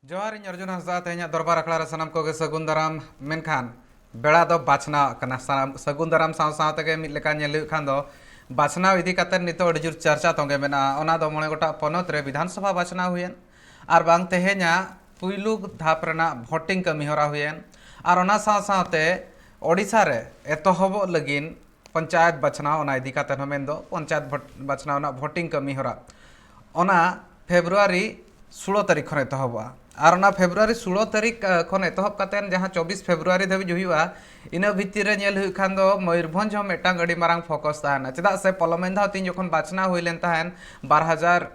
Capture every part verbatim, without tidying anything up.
ᱡᱚᱦᱟᱨ, ᱤᱧ ᱚᱨᱡᱩᱱ ᱦᱟᱸᱥᱫᱟ᱾ ᱛᱮᱦᱮᱧᱟᱜ ᱫᱚᱨᱵᱟᱨ ᱟᱠᱷᱲᱟ ᱨᱮ ᱥᱟᱱᱟᱢ ᱠᱚᱜᱮ ᱥᱟᱹᱜᱩᱱ ᱫᱟᱨᱟᱢ᱾ ᱢᱮᱱᱠᱷᱟᱱ ᱵᱮᱲᱟ ᱫᱚ ᱵᱟᱪᱷᱱᱟᱣ ᱠᱟᱱᱟ᱾ ᱥᱟᱱᱟᱢ ᱥᱟᱹᱜᱩᱱ ᱫᱟᱨᱟᱢ ᱥᱟᱶ ᱥᱟᱶ ᱛᱮᱜᱮ ᱢᱤᱫ ᱞᱮᱠᱟ ᱧᱮᱞ ᱦᱩᱭᱩᱜ ᱠᱷᱟᱱ ᱫᱚ, ᱵᱟᱪᱷᱱᱟᱣ ᱤᱫᱤ ᱠᱟᱛᱮ ᱱᱤᱛᱚᱜ ᱟᱹᱰᱤ ᱡᱳᱨ ᱪᱟᱨᱪᱟ ᱛᱚᱸᱜᱮ ᱢᱮᱱᱟᱜᱼᱟ᱾ ᱚᱱᱟ ᱫᱚ ᱢᱚᱬᱮ ᱜᱚᱴᱟᱝ ᱯᱚᱱᱚᱛ ᱨᱮ ᱵᱤᱫᱷᱟᱱ ᱥᱚᱵᱷᱟ ᱵᱟᱪᱷᱱᱟᱣ ᱦᱩᱭᱮᱱ, ᱟᱨ ᱵᱟᱝ ᱛᱮᱦᱮᱧᱟᱜ ᱯᱩᱭᱞᱩ ᱫᱷᱟᱯ ᱨᱮᱱᱟᱜ ᱵᱷᱳᱴᱤᱝ ᱠᱟᱹᱢᱤ ᱦᱚᱨᱟ ᱦᱩᱭᱮᱱ, ᱟᱨ ᱚᱱᱟ ᱥᱟᱶ ᱥᱟᱶᱛᱮ ᱳᱰᱤᱥᱟ ᱨᱮ ᱮᱛᱚᱦᱚᱵᱚᱜ ᱞᱟᱹᱜᱤᱫ ᱯᱚᱧᱪᱟᱭᱮᱛ ᱵᱟᱪᱷᱱᱟᱣ, ᱚᱱᱟ ᱤᱫᱤ ᱠᱟᱛᱮ ᱦᱚᱸ, ᱢᱮᱱᱫᱚ ᱯᱚᱧᱪᱟᱭᱮᱛ ᱵᱷᱳᱴ-, ᱵᱟᱪᱷᱱᱟᱣ ᱨᱮᱱᱟᱜ ᱵᱷᱳᱴᱤᱝ ᱠᱟᱹᱢᱤ ᱦᱚᱨᱟ, ᱚᱱᱟ ᱯᱷᱮᱵᱽᱨᱩᱣᱟᱨᱤ ᱥᱳᱞᱳ ᱛᱟᱹᱨᱤᱠᱷ ᱠᱷᱚᱱ ᱮᱛᱚᱦᱚᱵᱚᱜᱼᱟ᱾ ᱟᱨ ᱚᱱᱟ ᱯᱷᱮᱵᱽᱨᱩᱣᱟᱨᱤ ᱥᱳᱞᱳ ᱛᱟᱹᱨᱤᱠᱷ, ᱟ, ᱠᱷᱚᱱ ᱮᱛᱚᱦᱚᱵ ᱠᱟᱛᱮ ᱡᱟᱦᱟᱸ ᱪᱚᱵᱵᱤᱥ ᱯᱷᱮᱵᱽᱨᱩᱣᱟᱨᱤ ᱫᱷᱟᱹᱵᱤᱡ ᱦᱩᱭᱩᱜᱼᱟ, ᱤᱱᱟᱹ ᱵᱷᱤᱛᱤᱨ ᱨᱮ ᱧᱮᱞ ᱦᱩᱭᱩᱜ ᱠᱷᱟᱱ ᱫᱚ ᱢᱚᱭᱩᱨᱵᱷᱚᱸᱡᱽ ᱦᱚᱸ ᱢᱤᱫᱴᱟᱝ ᱟᱹᱰᱤ ᱢᱟᱨᱟᱝ ᱯᱷᱳᱠᱟᱥ ᱛᱟᱦᱮᱱᱟ᱾ ᱪᱮᱫᱟᱜ ᱥᱮ ᱯᱚᱞᱚᱢ ᱢᱟᱹᱦᱤᱛ ᱫᱷᱟᱣ ᱛᱤᱧ ᱡᱚᱠᱷᱚᱱ ᱵᱟᱪᱷᱱᱟᱣ ᱦᱩᱭ ᱞᱮᱱ ᱛᱟᱦᱮᱸᱫ, ᱵᱟᱨ ᱦᱟᱡᱟᱨ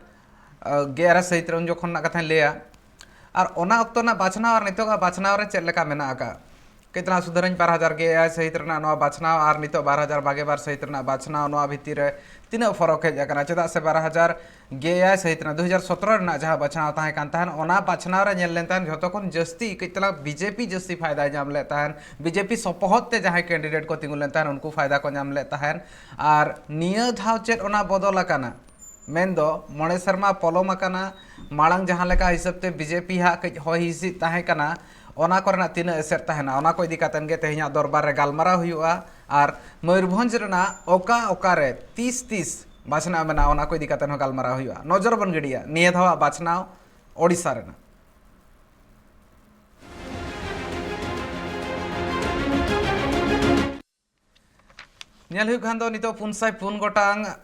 ᱜᱮᱞ ᱟᱨᱮ ᱥᱟᱹᱦᱤᱛ ᱨᱮ, ᱩᱱ ᱡᱚᱠᱷᱚᱱ ᱨᱮᱱᱟᱜ ᱠᱟᱛᱷᱟᱧ ᱞᱟᱹᱭᱟ, ᱟᱨ ᱚᱱᱟ ᱚᱠᱛᱚ ᱨᱮᱱᱟᱜ ᱵᱟᱪᱷᱱᱟᱣ ᱟᱨ ᱱᱤᱛᱚᱜᱟᱜ ᱵᱟᱪᱷᱱᱟᱣ ᱨᱮ ᱪᱮᱫ ᱞᱮᱠᱟ ᱢᱮᱱᱟᱜ ᱟᱠᱟᱫ? ᱠᱟᱹᱡ ᱛᱟᱞᱟᱝ ᱥᱩᱫᱷᱟᱹᱨᱟᱹᱧ, ᱵᱟᱨ ᱦᱟᱡᱟᱨ ᱜᱮᱞ ᱮᱭᱟᱭ ᱥᱟᱹᱦᱤᱛ ᱨᱮᱱᱟᱜ ᱱᱚᱣᱟ ᱵᱟᱪᱷᱱᱟᱣ ᱟᱨ ᱱᱤᱛᱚᱜ ᱵᱟᱨ ᱦᱟᱡᱟᱨ ᱵᱟᱨ ᱜᱮᱞ ᱵᱟᱨ ᱥᱟᱹᱦᱤᱛ ᱨᱮᱱᱟᱜ ᱵᱟᱪᱷᱱᱟᱣ, ᱱᱚᱣᱟ ᱵᱷᱤᱛᱤᱨ ᱨᱮ ᱛᱤᱱᱟᱹᱜ ᱯᱷᱚᱨᱚᱠ ᱦᱮᱡ ᱟᱠᱟᱱᱟ? ᱪᱮᱫᱟᱜ ᱥᱮ ᱵᱟᱨ ᱦᱟᱡᱟᱨ ᱜᱮᱞ ᱮᱭᱟᱭ ᱥᱟᱹᱦᱤᱛ ᱨᱮᱱᱟᱜ, ᱫᱩ ᱦᱟᱡᱟᱨ ᱥᱚᱛᱨᱚ ᱨᱮᱱᱟᱜ ᱡᱟᱦᱟᱸ ᱵᱟᱪᱷᱱᱟᱣ ᱛᱟᱦᱮᱸ ᱠᱟᱱ ᱛᱟᱦᱮᱸᱱ, ᱚᱱᱟ ᱵᱟᱪᱷᱱᱟᱣ ᱨᱮ ᱧᱮᱞ ᱞᱮᱱ ᱛᱟᱦᱮᱸᱱ ᱡᱷᱚᱛᱚ ᱠᱷᱚᱱ ᱡᱟᱹᱥᱛᱤ ᱠᱟᱹᱡ ᱛᱟᱞᱟᱝ ᱵᱤᱡᱮᱯᱤ ᱡᱟᱹᱥᱛᱤ ᱯᱷᱟᱭᱫᱟᱭ ᱧᱟᱢ ᱞᱮᱫ ᱛᱟᱦᱮᱸᱱ᱾ ᱵᱤᱡᱮᱯᱤ ᱥᱚᱯᱚᱦᱚᱫ ᱛᱮ ᱡᱟᱦᱟᱸᱭ ᱠᱮᱱᱰᱤᱰᱮᱴ ᱠᱚ ᱛᱤᱸᱜᱩ ᱞᱮᱱ ᱛᱟᱦᱮᱸᱱ, ᱩᱱᱠᱩ ᱯᱷᱟᱭᱫᱟ ᱠᱚ ᱧᱟᱢ ᱞᱮᱫ ᱛᱟᱦᱮᱸᱱ᱾ ᱟᱨ ᱱᱤᱭᱟᱹ ᱫᱷᱟᱣ ᱪᱮᱫ ᱚᱱᱟ ᱵᱚᱫᱚᱞ ᱟᱠᱟᱱᱟ? ᱢᱮᱱᱫᱚ ᱢᱚᱬᱮ ᱥᱮᱨᱢᱟ ᱯᱚᱞᱚᱢ ᱟᱠᱟᱱᱟ, ᱢᱟᱲᱟᱝ ᱡᱟᱦᱟᱸ ᱞᱮᱠᱟ ᱦᱤᱥᱟᱹᱵ ᱛᱮ ᱵᱤᱡᱮᱯᱤ ᱦᱟᱸᱜ ᱠᱟᱹᱡ ᱦᱚᱭ ᱦᱤᱸᱥᱤᱫ ᱛᱟᱦᱮᱸ ᱠᱟᱱᱟ, ᱚᱱᱟ ᱠᱚᱨᱮᱱᱟᱜ ᱛᱤᱱᱟᱹᱜ ᱮᱥᱮᱨ ᱛᱟᱦᱮᱱᱟ, ᱚᱱᱟ ᱠᱚ ᱤᱫᱤ ᱠᱟᱛᱮᱱ ᱜᱮ ᱛᱮᱦᱮᱧᱟᱜ ᱫᱚᱨᱵᱟᱨ ᱨᱮ ᱜᱟᱞᱢᱟᱨᱟᱣ ᱦᱩᱭᱩᱜᱼᱟ᱾ ᱟᱨ ᱢᱚᱭᱩᱨᱵᱷᱚᱸᱡᱽ ᱨᱮᱱᱟᱜ ᱚᱠᱟ ᱚᱠᱟᱨᱮ ᱛᱤᱥ ᱛᱤᱥ ᱵᱟᱪᱷᱱᱟᱣ ᱢᱮᱱᱟᱜᱼᱟ, ᱚᱱᱟ ᱠᱚ ᱤᱫᱤ ᱠᱟᱛᱮᱱ ᱦᱚᱸ ᱜᱟᱞᱢᱟᱨᱟᱣ ᱦᱩᱭᱩᱜᱼᱟ᱾ ᱱᱚᱡᱚᱨ ᱵᱚᱱ ᱜᱤᱰᱤᱭᱟ ᱱᱤᱭᱟᱹ ᱫᱷᱟᱣᱟᱜ ᱵᱟᱪᱷᱱᱟᱣ ᱳᱰᱤᱥᱟ ᱨᱮᱱᱟᱜ᱾ ᱧᱮᱞ ᱦᱩᱭᱩᱜ ᱠᱷᱟᱱ ᱫᱚ ᱱᱤᱛᱚᱜ ᱯᱩᱱ ᱥᱟᱭ ᱯᱩᱱ ᱜᱚᱴᱟᱝ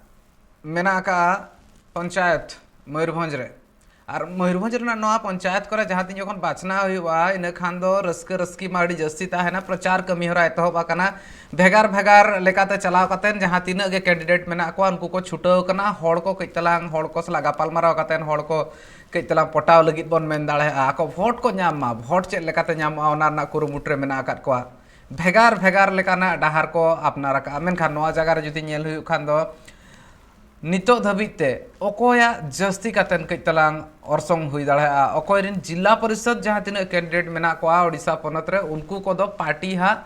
ᱢᱮᱱᱟᱜ ᱟᱠᱟᱫᱼᱟ ᱯᱚᱧᱪᱟᱭᱮᱛ ᱢᱚᱭᱩᱨᱵᱷᱚᱸᱡᱽ ᱨᱮ᱾ ᱟᱨ ᱢᱚᱭᱩᱨᱵᱷᱚᱸᱡᱽ ᱨᱮᱱᱟᱜ ᱱᱚᱣᱟ ᱯᱚᱧᱪᱟᱭᱮᱛ ᱠᱚᱨᱮ ᱡᱟᱦᱟᱸ ᱛᱤᱱ ᱡᱚᱠᱷᱚᱱ ᱵᱟᱪᱷᱱᱟᱣ ᱦᱩᱭᱩᱜᱼᱟ, ᱤᱱᱟᱹ ᱠᱷᱟᱱ ᱫᱚ ᱨᱟᱹᱥᱠᱟᱹ ᱨᱟᱹᱥᱠᱤ ᱢᱟ ᱟᱹᱰᱤ ᱡᱟᱹᱥᱛᱤ ᱛᱟᱦᱮᱱᱟ᱾ ᱯᱨᱚᱪᱟᱨ ᱠᱟᱹᱢᱤ ᱦᱚᱨᱟ ᱮᱛᱚᱦᱚᱵ ᱟᱠᱟᱱᱟ᱾ ᱵᱷᱮᱜᱟᱨ ᱵᱷᱮᱜᱟᱨ ᱞᱮᱠᱟᱛᱮ ᱪᱟᱞᱟᱣ ᱠᱟᱛᱮᱱ ᱡᱟᱦᱟᱸ ᱛᱤᱱᱟᱹᱜ ᱜᱮ ᱠᱮᱱᱰᱤᱰᱮᱴ ᱢᱮᱱᱟᱜ ᱠᱚᱣᱟ, ᱩᱱᱠᱩ ᱠᱚ ᱪᱷᱩᱴᱟᱹᱣ ᱟᱠᱟᱱᱟ᱾ ᱦᱚᱲ ᱠᱚ ᱠᱟᱹᱡ ᱛᱟᱞᱟᱝ, ᱦᱚᱲ ᱠᱚ ᱥᱟᱞᱟᱜ ᱜᱟᱯᱟᱞ ᱢᱟᱨᱟᱣ ᱠᱟᱛᱮᱱ, ᱦᱚᱲ ᱠᱚ ᱠᱟᱹᱡ ᱛᱟᱞᱟᱝ ᱯᱚᱴᱟᱣ ᱞᱟᱹᱜᱤᱫ ᱵᱚᱱ ᱢᱮᱱ ᱫᱟᱲᱮᱭᱟᱜᱼᱟ᱾ ᱟᱠᱚ ᱵᱷᱳᱴ ᱠᱚ ᱧᱟᱢ ᱢᱟ, ᱵᱷᱳᱴ ᱪᱮᱫ ᱞᱮᱠᱟᱛᱮ ᱧᱟᱢᱚᱜᱼᱟ, ᱚᱱᱟ ᱨᱮᱱᱟᱜ ᱠᱩᱨᱩᱢᱩᱴᱩ ᱨᱮ ᱢᱮᱱᱟᱜ ᱟᱠᱟᱫ ᱠᱚᱣᱟ᱾ ᱵᱷᱮᱜᱟᱨ ᱵᱷᱮᱜᱟᱨ ᱞᱮᱠᱟᱱᱟᱜ ᱰᱟᱦᱟᱨ ᱠᱚ ᱟᱯᱱᱟᱨ ᱟᱠᱟᱫᱼᱟ᱾ ᱢᱮᱱᱠᱷᱟᱱ ᱱᱚᱣᱟ ᱡᱟᱭᱜᱟ ᱨᱮ ᱡᱩᱫᱤ ᱧᱮᱞ ᱦᱩᱭᱩᱜ ᱠᱷᱟᱱ ᱫᱚ, ᱱᱤᱛᱚᱜ ᱫᱷᱟᱹᱵᱤᱡ ᱛᱮ ᱚᱠᱚᱭᱟᱜ ᱡᱟᱹᱥᱛᱤ ᱠᱟᱛᱮᱱ ᱠᱟᱹᱡ ᱛᱟᱞᱟᱝ ᱚᱨᱥᱚᱝ ᱦᱩᱭ ᱫᱟᱲᱮᱭᱟᱜᱼᱟ, ᱚᱠᱚᱭ ᱨᱮᱱ ᱡᱤᱞᱟ ᱯᱚᱨᱤᱥᱚᱫᱽ ᱡᱟᱦᱟᱸ ᱛᱤᱱᱟᱹᱜ ᱠᱮᱱᱰᱤᱰᱮᱴ ᱢᱮᱱᱟᱜ ᱠᱚᱣᱟ ᱳᱰᱤᱥᱟ ᱯᱚᱱᱚᱛ ᱨᱮ, ᱩᱱᱠᱩ ᱠᱚᱫᱚ ᱯᱟᱨᱴᱤ ᱦᱟᱸᱜ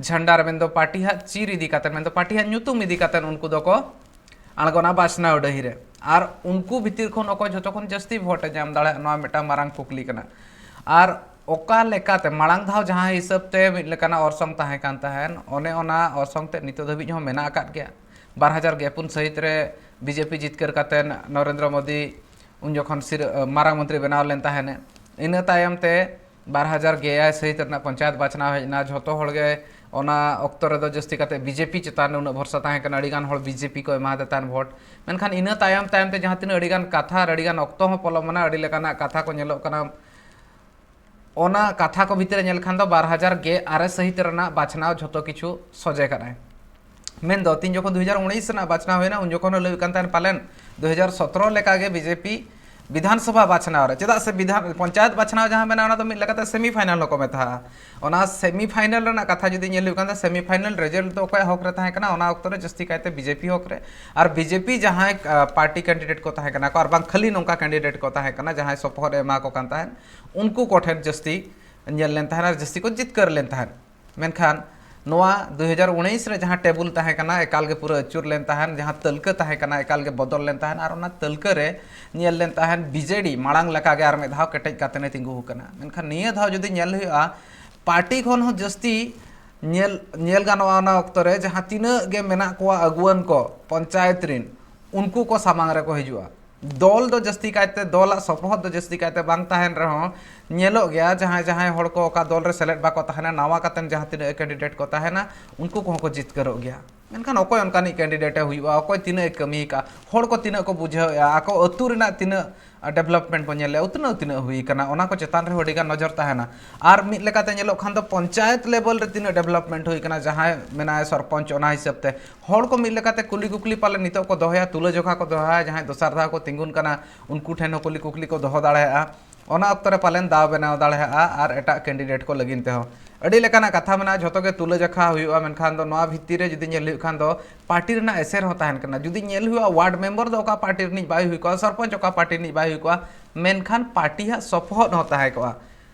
ᱡᱷᱟᱱᱰᱟ ᱨᱮ, ᱢᱮᱱᱫᱚ ᱯᱟᱨᱴᱤ ᱦᱟᱸᱜ ᱪᱤᱨ ᱤᱫᱤ ᱠᱟᱛᱮ, ᱢᱮᱱᱫᱚ ᱯᱟᱨᱴᱤ ᱦᱟᱸᱜ ᱧᱩᱛᱩᱢ ᱤᱫᱤ ᱠᱟᱛᱮ ᱩᱱᱠᱩ ᱫᱚᱠᱚ ᱟᱬᱜᱚᱱᱟ ᱵᱟᱪᱷᱱᱟᱣ ᱰᱟᱹᱦᱤ ᱨᱮ᱾ ᱟᱨ ᱩᱱᱠᱩ ᱵᱷᱤᱛᱤᱨ ᱠᱷᱚᱱ ᱚᱠᱚᱭ ᱡᱷᱚᱛᱚ ᱠᱷᱚᱱ ᱡᱟᱹᱥᱛᱤ ᱵᱷᱳᱴ ᱮ ᱧᱟᱢ ᱫᱟᱲᱮᱭᱟᱜᱼᱟ, ᱱᱚᱣᱟ ᱢᱤᱫᱴᱟᱝ ᱢᱟᱨᱟᱝ ᱠᱩᱠᱞᱤ ᱠᱟᱱᱟ᱾ ᱟᱨ ᱚᱠᱟ ᱞᱮᱠᱟᱛᱮ ᱢᱟᱲᱟᱝ ᱫᱷᱟᱣ ᱡᱟᱦᱟᱸ ᱦᱤᱥᱟᱹᱵ ᱛᱮ ᱢᱤᱫ ᱞᱮᱠᱟᱱᱟᱜ ᱚᱨᱥᱚᱝ ᱛᱟᱦᱮᱸ ᱠᱟᱱ ᱛᱟᱦᱮᱸᱱ, ᱚᱱᱮ ᱚᱱᱟ ᱚᱨᱥᱚᱝ ᱛᱮ ᱱᱤᱛᱚᱜ ᱫᱷᱟᱹᱵᱤᱡ ᱦᱚᱸ ᱢᱮᱱᱟᱜ ᱟᱠᱟᱫ ᱜᱮᱭᱟ᱾ ᱵᱟᱨ ᱦᱟᱡᱟᱨ ᱜᱮ ᱯᱩᱱ ᱥᱟᱹᱦᱤᱛ ᱨᱮ ᱵᱤᱡᱮᱯᱤ ᱡᱤᱛᱠᱟᱹᱨ ᱠᱟᱛᱮ ᱱᱚᱨᱮᱱᱫᱨᱚ ᱢᱳᱫᱤ ᱩᱱ ᱡᱚᱠᱷᱚᱱ ᱥᱤᱨ-, ᱢᱟᱨᱟᱝ ᱢᱚᱱᱛᱨᱤ ᱵᱮᱱᱟᱣ ᱞᱮᱱ ᱛᱟᱦᱮᱸᱱᱮ, ᱤᱱᱟᱹ ᱛᱟᱭᱚᱢ ᱛᱮ ᱵᱟᱨ ᱦᱟᱡᱟᱨ ᱜᱮ ᱮᱭᱟᱭ ᱥᱟᱹᱦᱤᱛ ᱨᱮᱱᱟᱜ ᱯᱚᱧᱪᱟᱭᱮᱛ ᱵᱟᱪᱷᱱᱟᱣ ᱦᱮᱡ ᱮᱱᱟ᱾ ᱡᱷᱚᱛᱚ ᱦᱚᱲ ᱜᱮ ᱚᱱᱟ ᱚᱠᱛᱚ ᱨᱮᱫᱚ ᱡᱟᱹᱥᱛᱤ ᱠᱟᱛᱮ ᱵᱤᱡᱮᱯᱤ ᱪᱮᱛᱟᱱ ᱨᱮ ᱩᱱᱟᱹᱜ ᱵᱷᱚᱨᱥᱟ ᱛᱟᱦᱮᱸ ᱠᱟᱱᱟ, ᱟᱹᱰᱤ ᱜᱟᱱ ᱦᱚᱲ ᱵᱤᱡᱮᱯᱤ ᱠᱚ ᱮᱢᱟᱫᱮ ᱛᱟᱦᱮᱸᱱ ᱵᱷᱳᱴ᱾ ᱢᱮᱱᱠᱷᱟᱱ ᱤᱱᱟᱹ ᱛᱟᱭᱚᱢ ᱛᱟᱭᱚᱢ ᱛᱮ ᱡᱟᱦᱟᱸ ᱛᱤᱱᱟᱹᱜ ᱟᱹᱰᱤ ᱜᱟᱱ ᱠᱟᱛᱷᱟ ᱟᱨ ᱟᱹᱰᱤ ᱜᱟᱱ ᱚᱠᱛᱚ ᱦᱚᱸ ᱯᱚᱞᱚᱢ ᱮᱱᱟ, ᱟᱹᱰᱤ ᱞᱮᱠᱟᱱᱟᱜ ᱠᱟᱛᱷᱟ ᱠᱚ ᱧᱮᱞᱚᱜ ᱠᱟᱱᱟ᱾ ᱚᱱᱟ ᱠᱟᱛᱷᱟ ᱠᱚ ᱵᱷᱤᱛᱨᱤ ᱨᱮ ᱧᱮᱞ ᱠᱷᱟᱱ ᱫᱚ ᱵᱟᱨ ᱦᱟᱡᱟᱨ ᱜᱮ ᱟᱨᱮ ᱥᱟᱹᱦᱤᱛ ᱨᱮᱱᱟᱜ ᱵᱟᱪᱷᱱᱟᱣ ᱡᱷᱚᱛᱚ ᱠᱤᱪᱷᱩ ᱥᱚᱡᱷᱮ ᱠᱟᱱᱟᱭ᱾ ᱢᱮᱱᱫᱚ ᱛᱤᱱ ᱡᱚᱠᱷᱚᱱ ᱫᱩ ᱦᱟᱡᱟᱨ ᱩᱱᱤᱥ ᱨᱮᱱᱟᱜ ᱵᱟᱪᱷᱱᱟᱣ ᱦᱩᱭᱱᱟ, ᱩᱱ ᱡᱚᱠᱷᱚᱱ ᱦᱚᱸ ᱞᱟᱹᱭ ᱦᱩᱭᱩᱜ ᱠᱟᱱ ᱛᱟᱦᱮᱸᱱ ᱯᱟᱞᱮᱱ ᱫᱩ ᱦᱟᱡᱟᱨ ᱥᱚᱛᱨᱚ ᱞᱮᱠᱟᱜᱮ ᱵᱤᱡᱮᱯᱤ ᱵᱤᱫᱷᱟᱱ ᱥᱚᱵᱷᱟ ᱵᱟᱪᱷᱱᱟᱣ ᱨᱮ, ᱪᱮᱫᱟᱜ ᱥᱮ ᱵᱤᱫᱷᱟᱱ, ᱯᱚᱧᱪᱟᱭᱮᱛ ᱵᱟᱪᱷᱱᱟᱣ ᱡᱟᱦᱟᱸ ᱢᱮᱱᱟᱜᱼᱟ, ᱚᱱᱟ ᱫᱚ ᱢᱤᱫ ᱞᱮᱠᱟᱛᱮ semi final ᱦᱚᱸᱠᱚ ᱢᱮᱛᱟᱜᱼᱟ᱾ ᱚᱱᱟ semi final ᱨᱮᱱᱟᱜ ᱠᱟᱛᱷᱟ ᱡᱩᱫᱤ ᱧᱮᱞ ᱦᱩᱭᱩᱜ ᱠᱷᱟᱱ ᱫᱚ, semi final result ᱫᱚ ᱚᱠᱚᱭᱟᱜ ᱦᱚᱠ ᱨᱮ ᱛᱟᱦᱮᱸ ᱠᱟᱱᱟ? ᱚᱱᱟ ᱚᱠᱛᱚ ᱨᱮ ᱡᱟᱹᱥᱛᱤ ᱠᱟᱭᱛᱮ ᱵᱤᱡᱮᱯᱤ ᱦᱚᱠ ᱨᱮ᱾ ᱟᱨ ᱵᱤᱡᱮᱯᱤ ᱡᱟᱦᱟᱸᱭ, ᱟ, party candidate ᱠᱚ ᱛᱟᱦᱮᱸ ᱠᱟᱱᱟ ᱠᱚ, ᱟᱨ ᱵᱟᱝ ᱠᱷᱟᱹᱞᱤ ᱱᱚᱝᱠᱟ candidate ᱠᱚ ᱛᱟᱦᱮᱸ ᱠᱟᱱᱟ ᱡᱟᱦᱟᱸᱭ ᱥᱚᱯᱚᱦᱚᱫ ᱮ ᱮᱢᱟ ᱠᱚ ᱠᱟᱱ ᱛᱟᱦᱮᱸᱫ, ᱩᱱᱠᱩ ᱠᱚᱴᱷᱮᱱ ᱡᱟᱹᱥᱛᱤ ᱧᱮᱞ ᱞᱮᱱ ᱛᱟᱦᱮᱸᱫ ᱟᱨ ᱡᱟᱹᱥᱛᱤ ᱠᱚ ᱡᱤᱛᱠᱟᱹᱨ ᱞᱮᱱ ᱛᱟᱦᱮᱸᱫ᱾ ᱢᱮᱱᱠᱷᱟᱱ ᱱᱚᱣᱟ ᱫᱩ ᱦᱟᱡᱟᱨ ᱩᱱᱤᱥ ᱨᱮ ᱡᱟᱦᱟᱸ table ᱛᱟᱦᱮᱸ ᱠᱟᱱᱟ, ᱮᱠᱟᱞ ᱜᱮ ᱯᱩᱨᱟᱹ ᱟᱹᱪᱩᱨ ᱞᱮᱱ ᱛᱟᱦᱮᱸᱫ, ᱡᱟᱦᱟᱸ ᱛᱟᱹᱞᱠᱟᱹ ᱛᱟᱦᱮᱸ ᱠᱟᱱᱟ, ᱮᱠᱟᱞ ᱜᱮ ᱵᱚᱫᱚᱞ ᱞᱮᱱ ᱛᱟᱦᱮᱸᱫ, ᱟᱨ ᱚᱱᱟ ᱛᱟᱹᱞᱠᱟᱹ ᱨᱮ ᱧᱮᱞ ᱞᱮᱱ ᱛᱟᱦᱮᱸᱫ ᱵᱤᱡᱮᱰᱤ ᱢᱟᱲᱟᱝ ᱞᱮᱠᱟᱜᱮ ᱟᱨ ᱢᱤᱫ ᱫᱷᱟᱣ ᱠᱮᱴᱮᱡ ᱠᱟᱛᱮ ᱮ ᱛᱤᱸᱜᱩ ᱟᱠᱟᱱᱟ᱾ ᱢᱮᱱᱠᱷᱟᱱ ᱱᱤᱭᱟᱹ ᱫᱷᱟᱣ ᱡᱩᱫᱤ ᱧᱮᱞ ᱦᱩᱭᱩᱜᱼᱟ, party ᱠᱷᱚᱱ ᱦᱚᱸ ᱡᱟᱹᱥᱛᱤ ᱧᱮᱞ, ᱧᱮᱞ ᱜᱟᱱᱚᱜᱼᱟ, ᱚᱱᱟ ᱚᱠᱛᱚ ᱨᱮ ᱡᱟᱦᱟᱸ ᱛᱤᱱᱟᱹᱜ ᱜᱮ ᱢᱮᱱᱟᱜ ᱠᱚᱣᱟ ᱟᱹᱜᱩᱣᱟᱹᱱ ᱠᱚ ᱯᱚᱧᱪᱟᱭᱮᱛ ᱨᱤᱱ, ᱩᱱᱠᱩ ᱠᱚ ᱥᱟᱢᱟᱝ ᱨᱮᱠᱚ ᱦᱤᱡᱩᱜᱼᱟ᱾ ᱫᱚᱞ ᱫᱚ ᱡᱟᱹᱥᱛᱤ ᱠᱟᱭᱛᱮ, ᱫᱚᱞᱟᱜ ᱥᱚᱯᱚᱦᱚᱫ ᱫᱚ ᱡᱟᱹᱥᱛᱤ ᱠᱟᱭᱛᱮ ᱵᱟᱝ ᱛᱟᱦᱮᱱ ᱨᱮᱦᱚᱸ, ᱧᱮᱞᱚᱜ ᱜᱮᱭᱟ ᱡᱟᱦᱟᱸᱭ, ᱡᱟᱦᱟᱸᱭ ᱦᱚᱲ ᱠᱚ ᱚᱠᱟ ᱫᱚᱞ ᱨᱮ ᱥᱮᱞᱮᱫ ᱵᱟᱠᱚ ᱛᱟᱦᱮᱱᱟ, ᱱᱟᱣᱟ ᱠᱟᱛᱮᱱ ᱡᱟᱦᱟᱸ ᱛᱤᱱᱟᱹᱜ candidate ᱠᱚ ᱛᱟᱦᱮᱱᱟ, ᱩᱱᱠᱩ ᱠᱚᱦᱚᱸ ᱠᱚ ᱡᱤᱛᱠᱟᱹᱨᱚᱜ ᱜᱮᱭᱟ᱾ ᱢᱮᱱᱠᱷᱟᱱ ᱚᱠᱚᱭ ᱚᱱᱠᱟᱱᱤᱡ candidate ᱮ ᱦᱩᱭᱩᱜᱼᱟ, ᱚᱠᱚᱭ ᱛᱤᱱᱟᱹᱜ ᱮ ᱠᱟᱹᱢᱤ ᱟᱠᱟᱫᱼᱟ, ᱦᱚᱲ ᱠᱚ ᱛᱤᱱᱟᱹᱜ ᱠᱚ ᱵᱩᱡᱷᱟᱹᱣᱮᱫᱼᱟ, ᱟᱠᱚ ᱟᱹᱛᱩ ᱨᱮᱱᱟᱜ ᱛᱤᱱᱟᱹᱜ development ᱵᱚᱱ ᱧᱮᱞ ᱞᱮᱜᱼᱟ, ᱩᱛᱱᱟᱹᱣ ᱛᱤᱱᱟᱹᱜ ᱦᱩᱭ ᱟᱠᱟᱱᱟ, ᱚᱱᱟ ᱠᱚ ᱪᱮᱛᱟᱱ ᱨᱮᱦᱚᱸ ᱟᱹᱰᱤ ᱜᱟᱱ ᱱᱚᱡᱚᱨ ᱛᱟᱦᱮᱱᱟ᱾ ᱟᱨ ᱢᱤᱫ ᱞᱮᱠᱟᱛᱮ ᱧᱮᱞᱚᱜ ᱠᱷᱟᱱ ᱫᱚ ᱯᱚᱧᱪᱟᱭᱮᱛ level ᱨᱮ ᱛᱤᱱᱟᱹᱜ development ᱦᱩᱭ ᱟᱠᱟᱱᱟ, ᱡᱟᱦᱟᱸᱭ ᱢᱮᱱᱟᱭ ᱥᱚᱨᱯᱚᱧᱪ, ᱚᱱᱟ ᱦᱤᱥᱟᱹᱵ ᱛᱮ ᱦᱚᱲ ᱠᱚ ᱢᱤᱫ ᱞᱮᱠᱟᱛᱮ ᱠᱩᱞᱤ ᱠᱩᱠᱞᱤ ᱯᱟᱞᱮ ᱱᱤᱛᱚᱜ ᱠᱚ ᱫᱚᱦᱚᱭᱟ, ᱛᱩᱞᱟᱹᱡᱚᱠᱷᱟ ᱠᱚ ᱫᱚᱦᱚᱭᱟ, ᱡᱟᱦᱟᱸᱭ ᱫᱚᱥᱟᱨ ᱫᱷᱟᱣ ᱠᱚ ᱛᱤᱸᱜᱩᱱ ᱠᱟᱱᱟ, ᱩᱱᱠᱩ ᱴᱷᱮᱱ ᱦᱚᱸ ᱠᱩᱞᱤ ᱠᱩᱠᱞᱤ ᱠᱚ ᱫᱚᱦᱚ ᱫᱟᱲᱮᱭᱟᱜᱼᱟ᱾ ᱚᱱᱟ ᱚᱠᱛᱚ ᱨᱮ ᱯᱟᱞᱮᱱ ᱫᱟᱣ ᱵᱮᱱᱟᱣ ᱫᱟᱲᱮᱭᱟᱜᱼᱟ ᱟᱨ ᱮᱴᱟᱜ candidate ᱠᱚ ᱞᱟᱹᱜᱤᱫ ᱛᱮᱦᱚᱸ᱾ ᱟᱹᱰᱤ ᱞᱮᱠᱟᱱᱟᱜ ᱠᱟᱛᱷᱟ ᱢᱮᱱᱟᱜᱼᱟ, ᱡᱷᱚᱛᱚ ᱜᱮ ᱛᱩᱞᱟᱹᱡᱚᱠᱷᱟ ᱦᱩᱭᱩᱜᱼᱟ, ᱢᱮᱱᱠᱷᱟᱱ ᱫᱚ ᱱᱚᱣᱟ ᱵᱷᱤᱛᱤᱨ ᱨᱮ ᱡᱩᱫᱤ ᱧᱮᱞ ᱦᱩᱭᱩᱜ ᱠᱷᱟᱱ ᱫᱚ party ᱨᱮᱱᱟᱜ ᱮᱥᱮᱨ ᱦᱚᱸ ᱛᱟᱦᱮᱱ ᱠᱟᱱᱟ᱾ ᱡᱩᱫᱤ ᱧᱮᱞ ᱦᱩᱭᱩᱜᱼᱟ, ward member ᱫᱚ ᱚᱠᱟ party ᱨᱤᱱᱤᱡ ᱵᱟᱭ ᱦᱩᱭ ᱠᱚᱜᱼᱟ, ᱥᱚᱨᱯᱚᱧᱪ ᱚᱠᱟ party ᱨᱤᱱᱤᱡ ᱵᱟᱭ ᱦᱩᱭ ᱠᱚᱜᱼᱟ, ᱢᱮᱱᱠᱷᱟᱱ party ᱦᱟᱜ ᱥᱚᱯᱚᱦᱚᱫ ᱦᱚᱸ ᱛᱟᱦᱮᱸ ᱠᱚᱜᱼᱟ᱾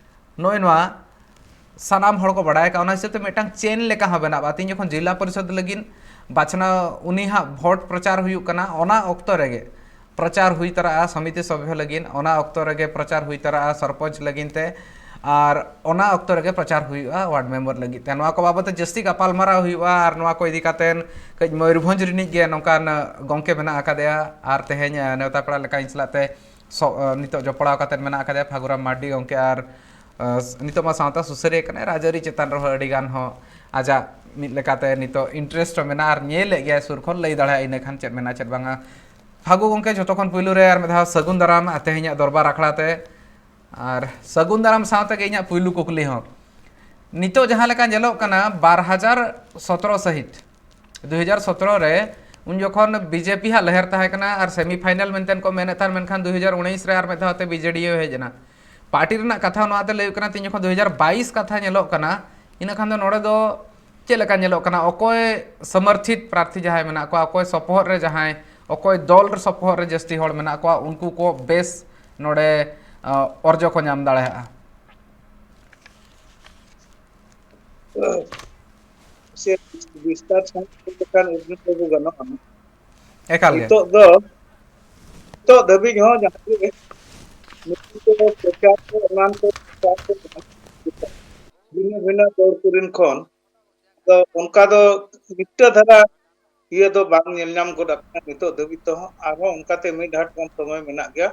ᱱᱚᱜᱼᱚᱭ ᱱᱚᱣᱟ ᱥᱟᱱᱟᱢ ᱦᱚᱲ ᱠᱚ ᱵᱟᱲᱟᱭ ᱟᱠᱟᱫᱼᱟ᱾ ᱚᱱᱟ ᱦᱤᱥᱟᱹᱵ ᱛᱮ ᱢᱤᱫᱴᱟᱝ chain ᱞᱮᱠᱟ ᱦᱚᱸ ᱵᱮᱱᱟᱜᱼᱟ᱾ ᱛᱤᱦᱤᱧ ᱡᱚᱠᱷᱚᱱ ᱡᱮᱞᱟ ᱯᱚᱨᱤᱥᱚᱫ ᱞᱟᱹᱜᱤᱫ ᱵᱟᱪᱷᱱᱟᱣ, ᱩᱱᱤ ᱦᱟᱸᱜ ᱵᱷᱳᱴ ᱯᱨᱚᱪᱟᱨ ᱦᱩᱭᱩᱜ ᱠᱟᱱᱟ, ᱚᱱᱟ ᱚᱠᱛᱚ ᱨᱮᱜᱮ ᱯᱨᱚᱪᱟᱨ ᱦᱩᱭ ᱛᱟᱨᱟᱜᱼᱟ ᱥᱚᱢᱤᱛᱤ ᱥᱚᱵᱷᱭᱚ ᱞᱟᱹᱜᱤᱫ, ᱚᱱᱟ ᱚᱠᱛᱚ ᱨᱮᱜᱮ ᱯᱨᱚᱪᱟᱨ ᱦᱩᱭ ᱛᱟᱨᱟᱜᱼᱟ ᱥᱚᱨᱯᱚᱧᱪ ᱞᱟᱹᱜᱤᱫ ᱛᱮ, ᱟᱨ ᱚᱱᱟ ᱚᱠᱛᱚ ᱨᱮᱜᱮ ᱯᱨᱚᱪᱟᱨ ᱦᱩᱭᱩᱜᱼᱟ ᱣᱟᱨᱰ ᱢᱮᱢᱵᱟᱨ ᱞᱟᱹᱜᱤᱫ ᱛᱮ᱾ ᱱᱚᱣᱟ ᱠᱚ ᱵᱟᱵᱚᱛ ᱛᱮ ᱡᱟᱹᱥᱛᱤ ᱜᱟᱯᱟᱞᱢᱟᱨᱟᱣ ᱦᱩᱭᱩᱜᱼᱟ, ᱟᱨ ᱱᱚᱣᱟ ᱠᱚ ᱤᱫᱤ ᱠᱟᱛᱮ ᱠᱟᱹᱡ ᱢᱚᱭᱩᱨᱵᱷᱚᱸᱡᱽ ᱨᱤᱱᱤᱡ ᱜᱮ ᱱᱚᱝᱠᱟᱱ ᱜᱚᱢᱠᱮ ᱢᱮᱱᱟᱜ ᱟᱠᱟᱫᱮᱭᱟ, ᱟᱨ ᱛᱮᱦᱮᱧ ᱱᱮᱣᱛᱟ ᱯᱮᱲᱟ ᱞᱮᱠᱟ ᱤᱧ ᱥᱟᱞᱟᱜ ᱛᱮ ᱥᱚ-, ᱱᱤᱛᱚᱜ ᱡᱚᱯᱲᱟᱣ ᱠᱟᱛᱮ ᱢᱮᱱᱟᱜ ᱟᱠᱟᱫᱮᱭᱟ ᱯᱷᱟᱹᱜᱩᱨᱟᱢ ᱢᱟᱨᱰᱤ ᱜᱚᱢᱠᱮ, ᱟᱨ ᱟᱸ, ᱱᱤᱛᱚᱜ ᱢᱟ ᱥᱟᱶᱛᱟ ᱥᱩᱥᱟᱹᱨᱤᱭᱟᱹ ᱠᱟᱱᱟᱭ, ᱨᱟᱡᱽᱟᱹᱨᱤ ᱪᱮᱛᱟᱱ ᱨᱮᱦᱚᱸ ᱟᱹᱰᱤ ᱜᱟᱱ ᱦᱚᱸ ᱟᱡᱟᱜ ᱢᱤᱫ ᱞᱮᱠᱟᱛᱮ ᱱᱤᱛᱚᱜ interest ᱦᱚᱸ ᱢᱮᱱᱟᱜᱼᱟ, ᱟᱨ ᱧᱮᱞᱮᱫ ᱜᱮᱭᱟᱭ ᱥᱩᱨ ᱠᱷᱚᱱ, ᱞᱟᱹᱭ ᱫᱟᱲᱮᱭᱟᱜᱼᱟ ᱤᱱᱟᱹ ᱠᱷᱟᱱ ᱪᱮᱫ ᱢᱮᱱᱟᱜᱼᱟ ᱪᱮᱫ ᱵᱟᱝᱟ᱾ ᱯᱷᱟᱹᱜᱩ ᱜᱚᱢᱠᱮ, ᱡᱷᱚᱛᱚ ᱠᱷᱚᱱ ᱯᱩᱭᱞᱩ ᱨᱮ ᱟᱨ ᱢᱤᱫ ᱫᱷᱟᱣ ᱥᱟᱹᱜᱩᱱ ᱫᱟᱨᱟᱢ ᱛᱮᱦᱮᱧᱟᱜ ᱫᱚᱨᱵᱟᱨ ᱟᱠᱷᱲᱟ ᱛᱮ, ᱟᱨ ᱥᱟᱹᱜᱩᱱ ᱫᱟᱨᱟᱢ ᱥᱟᱶ ᱛᱮᱜᱮ ᱤᱧᱟᱹᱜ ᱯᱩᱭᱞᱩ ᱠᱩᱠᱞᱤ ᱦᱚᱸ, ᱱᱤᱛᱚᱜ ᱡᱟᱦᱟᱸ ᱞᱮᱠᱟ ᱧᱮᱞᱚᱜ ᱠᱟᱱᱟ, ᱵᱟᱨ ᱦᱟᱡᱟᱨ ᱥᱚᱛᱨᱚ ᱥᱟᱹᱦᱤᱛ, ᱫᱩ ᱦᱟᱡᱟᱨ ᱥᱚᱛᱨᱚ ᱨᱮ, ᱩᱱ ᱡᱚᱠᱷᱚᱱ BJP ᱦᱟᱸᱜ ᱞᱮᱦᱮᱨ ᱛᱟᱦᱮᱸ ᱠᱟᱱᱟ ᱟᱨ semi final ᱢᱮᱱᱛᱮ ᱠᱚ ᱢᱮᱱᱮᱫ ᱛᱟᱦᱮᱸᱱ, ᱢᱮᱱᱠᱷᱟᱱ ᱫᱩ ᱦᱟᱡᱟᱨ ᱩᱱᱤᱥ ᱨᱮ ᱟᱨ ᱢᱤᱫ ᱫᱷᱟᱣ ᱛᱮ BJDᱭ ᱦᱮᱡ ᱮᱱᱟ᱾ ᱯᱟᱨᱴᱤ ᱨᱮᱱᱟᱜ ᱠᱟᱛᱷᱟ ᱱᱚᱣᱟ ᱛᱮ ᱞᱟᱹᱭ ᱦᱩᱭᱩᱜ ᱠᱟᱱᱟ, ᱛᱮᱦᱮᱧ ᱡᱚᱠᱷᱚᱱ ᱫᱩ ᱦᱟᱡᱟᱨ ᱵᱟᱭᱤᱥ ᱠᱟᱛᱷᱟ ᱧᱮᱞᱚᱜ ᱠᱟᱱᱟ, ᱤᱱᱟᱹ ᱠᱷᱟᱱ ᱫᱚ ᱱᱚᱰᱮ ᱫᱚ ᱪᱮᱫ ᱞᱮᱠᱟ ᱧᱮᱞᱚᱜ ᱠᱟᱱᱟ? ᱚᱠᱚᱭ ᱥᱚᱢᱚᱨᱛᱷᱤᱛ ᱯᱨᱟᱨᱛᱷᱤ ᱡᱟᱦᱟᱸᱭ ᱢᱮᱱᱟᱜ ᱠᱚᱣᱟ, ᱚᱠᱚᱭ ᱥᱚᱯᱚᱦᱚᱫ ᱨᱮ ᱡᱟᱦᱟᱸᱭ, ᱚᱠᱚᱭ ᱫᱚᱞ ᱨᱮ ᱥᱚᱯᱚᱦᱚᱫ ᱨᱮ ᱡᱟᱹᱥᱛᱤ ᱦᱚᱲ ᱢᱮᱱᱟᱜ ᱠᱚᱣᱟ, ᱩᱱᱠᱩ ᱠᱚ ᱵᱮᱥ ᱱᱚᱰᱮ, ᱟᱸ, ᱚᱨᱡᱚ ᱠᱚ ᱧᱟᱢ ᱫᱟᱲᱮᱭᱟᱜᱼᱟ? ᱥᱮ ᱵᱤᱥᱛᱟᱨ ᱥᱟᱺᱦᱤᱡ ᱞᱟᱹᱭ ᱞᱮᱠᱷᱟᱱ ᱩᱨᱢᱤᱞ ᱵᱟᱹᱵᱩ ᱜᱟᱱᱚᱜᱼᱟ᱾ ᱮᱠᱟᱞ ᱜᱮ᱾ ᱱᱤᱛᱚᱜ ᱫᱚ, ᱱᱤᱛᱚᱜ ᱫᱷᱟᱹᱵᱤᱡ ᱦᱚᱸ ᱡᱟᱦᱟᱸ ᱜᱮ ᱱᱩᱠᱩ ᱠᱚ ᱯᱨᱚᱪᱟᱨ ᱠᱚ ᱮᱢᱟᱱ ᱠᱚ ᱯᱨᱚᱪᱟᱨ ᱠᱚ ᱵᱷᱤᱱᱟᱹ ᱵᱷᱤᱱᱟᱹ ᱫᱚᱞ ᱠᱚᱨᱮᱱ ᱠᱷᱚᱱ ᱫᱚ ᱚᱱᱠᱟ ᱫᱚ ᱢᱤᱫᱴᱟᱹ ᱫᱷᱟᱨᱟ ᱤᱭᱟᱹ ᱫᱚ ᱵᱟᱝ ᱧᱮᱞ ᱧᱟᱢ ᱜᱚᱫ ᱟᱠᱟᱱᱟ ᱱᱤᱛᱚᱜ ᱫᱷᱟᱹᱵᱤᱡ ᱛᱮᱦᱚᱸ᱾ ᱟᱨᱦᱚᱸ ᱚᱱᱠᱟᱛᱮ ᱢᱤᱫ ᱦᱟᱴ ᱜᱟᱱ ᱥᱚᱢᱚᱭ ᱢᱮᱱᱟᱜ ᱜᱮᱭᱟ᱾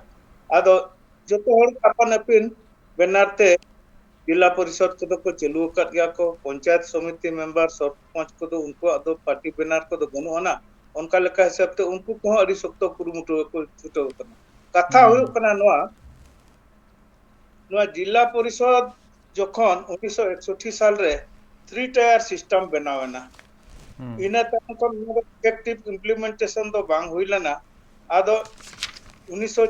ᱟᱫᱚ ᱡᱚᱛᱚ ᱦᱚᱲ ᱟᱯᱟᱱ ᱟᱹᱯᱤᱱ ᱵᱮᱱᱟᱨ ᱛᱮ ᱡᱮᱞᱟ ᱯᱚᱨᱤᱥᱚᱫ ᱠᱚᱫᱚ ᱠᱚ ᱪᱟᱹᱞᱩ ᱟᱠᱟᱫ ᱜᱮᱭᱟ ᱠᱚ, ᱯᱚᱧᱪᱟᱭᱮᱛ ᱥᱚᱢᱤᱛᱤ ᱢᱮᱢᱵᱟᱨ, ᱥᱚᱨᱯᱚᱧᱪ ᱠᱚᱫᱚ ᱩᱱᱠᱩᱣᱟᱜ ᱫᱚ ᱯᱟᱨᱴᱤ ᱵᱮᱱᱟᱨ ᱠᱚᱫᱚ ᱵᱟᱹᱱᱩᱜ ᱟᱱᱟ᱾ ᱚᱱᱠᱟ ᱞᱮᱠᱟ ᱦᱤᱥᱟᱹᱵ ᱛᱮ ᱩᱱᱠᱩ ᱠᱚᱦᱚᱸ ᱟᱹᱰᱤ ᱥᱚᱠᱛᱚ ᱠᱩᱨᱩᱢᱩᱴᱩ ᱨᱮᱠᱚ ᱪᱷᱩᱴᱟᱹᱣ ᱟᱠᱟᱱᱟ᱾ ᱠᱟᱛᱷᱟ ᱦᱩᱸ᱾ ᱦᱩᱭᱩᱜ ᱠᱟᱱᱟ ᱱᱚᱣᱟ, ᱱᱚᱣᱟ ᱡᱮᱞᱟ ᱯᱚᱨᱤᱥᱚᱫ ᱡᱚᱠᱷᱚᱱ ᱩᱱᱤᱥᱥᱚ ᱮᱠᱥᱚᱴᱴᱤ ᱥᱟᱞ ᱨᱮ three tier system ᱵᱮᱱᱟᱣ ᱮᱱᱟ, ᱦᱩᱸ᱾ ᱤᱱᱟᱹ ᱛᱟᱭᱚᱢ ᱠᱷᱚᱱ ᱱᱚᱣᱟ ᱫᱚ effective implementation ᱫᱚ ᱵᱟᱝ ᱦᱩᱭ ᱞᱮᱱᱟ᱾ ᱟᱫᱚ ᱩᱱᱤᱥᱥᱚ,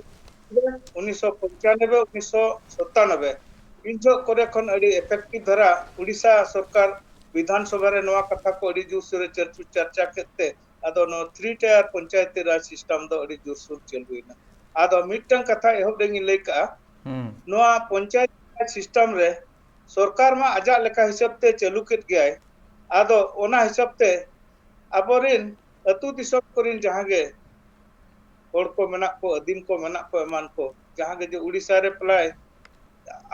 ᱩᱱᱤᱥᱥᱚ ᱯᱚᱧᱪᱟᱱᱚᱵᱵᱳᱭ, ᱩᱱᱤᱥᱥᱚ ᱥᱟᱛᱟᱱᱚᱵᱵᱳᱭ ᱤᱱ ᱡᱚᱦᱚᱜ ᱠᱚᱨᱮ ᱠᱷᱚᱱ ᱟᱹᱰᱤ effective ᱫᱷᱟᱨᱟ ᱩᱲᱤᱥᱥᱟ ᱥᱚᱨᱠᱟᱨ ᱵᱤᱫᱷᱟᱱ ᱥᱚᱵᱷᱟ ᱨᱮ ᱱᱚᱣᱟ ᱠᱟᱛᱷᱟ ᱠᱚ ᱟᱹᱰᱤ ᱡᱳᱨᱥᱳᱨ ᱮ ᱪᱟᱨᱪᱩ-, ᱪᱟᱨᱪᱟ ᱠᱮᱫ ᱛᱮ ᱟᱫᱚ ᱱᱚᱣᱟ three tier ᱯᱚᱧᱪᱟᱭᱮᱛᱤ ᱨᱟᱡᱽ system ᱫᱚ ᱟᱹᱰᱤ ᱡᱳᱨᱥᱳᱨ ᱪᱟᱹᱞᱩᱭᱮᱱᱟ᱾ ᱟᱫᱚ ᱢᱤᱫᱴᱟᱝ ᱠᱟᱛᱷᱟ ᱮᱦᱚᱵ ᱨᱮᱜᱤᱧ ᱞᱟᱹᱭ ᱠᱟᱜᱼᱟ, ᱦᱩᱸ᱾ ᱱᱚᱣᱟ ᱯᱚᱧᱪᱟᱭᱮᱛ ᱨᱟᱡᱽ system ᱨᱮ ᱥᱚᱨᱠᱟᱨ ᱢᱟ ᱟᱡᱟᱜ ᱞᱮᱠᱟ ᱦᱤᱥᱟᱹᱵ ᱛᱮ ᱪᱟᱹᱞᱩ ᱠᱮᱫ ᱜᱮᱭᱟᱭ, ᱟᱫᱚ ᱚᱱᱟ ᱦᱤᱥᱟᱹᱵ ᱛᱮ ᱟᱵᱚᱨᱮᱱ ᱟᱹᱛᱩ ᱫᱤᱥᱚᱢ ᱠᱚᱨᱮᱱ ᱡᱟᱦᱟᱸ ᱜᱮ ᱦᱚᱲ ᱠᱚ ᱢᱮᱱᱟᱜ ᱠᱚ, ᱟᱹᱫᱤᱢ ᱠᱚ ᱢᱮᱱᱟᱜ ᱠᱚ, ᱮᱢᱟᱱ ᱠᱚ, ᱡᱟᱦᱟᱸ ᱜᱮ ᱡᱮ ᱩᱲᱤᱥᱥᱟ ᱨᱮ ᱯᱨᱟᱭ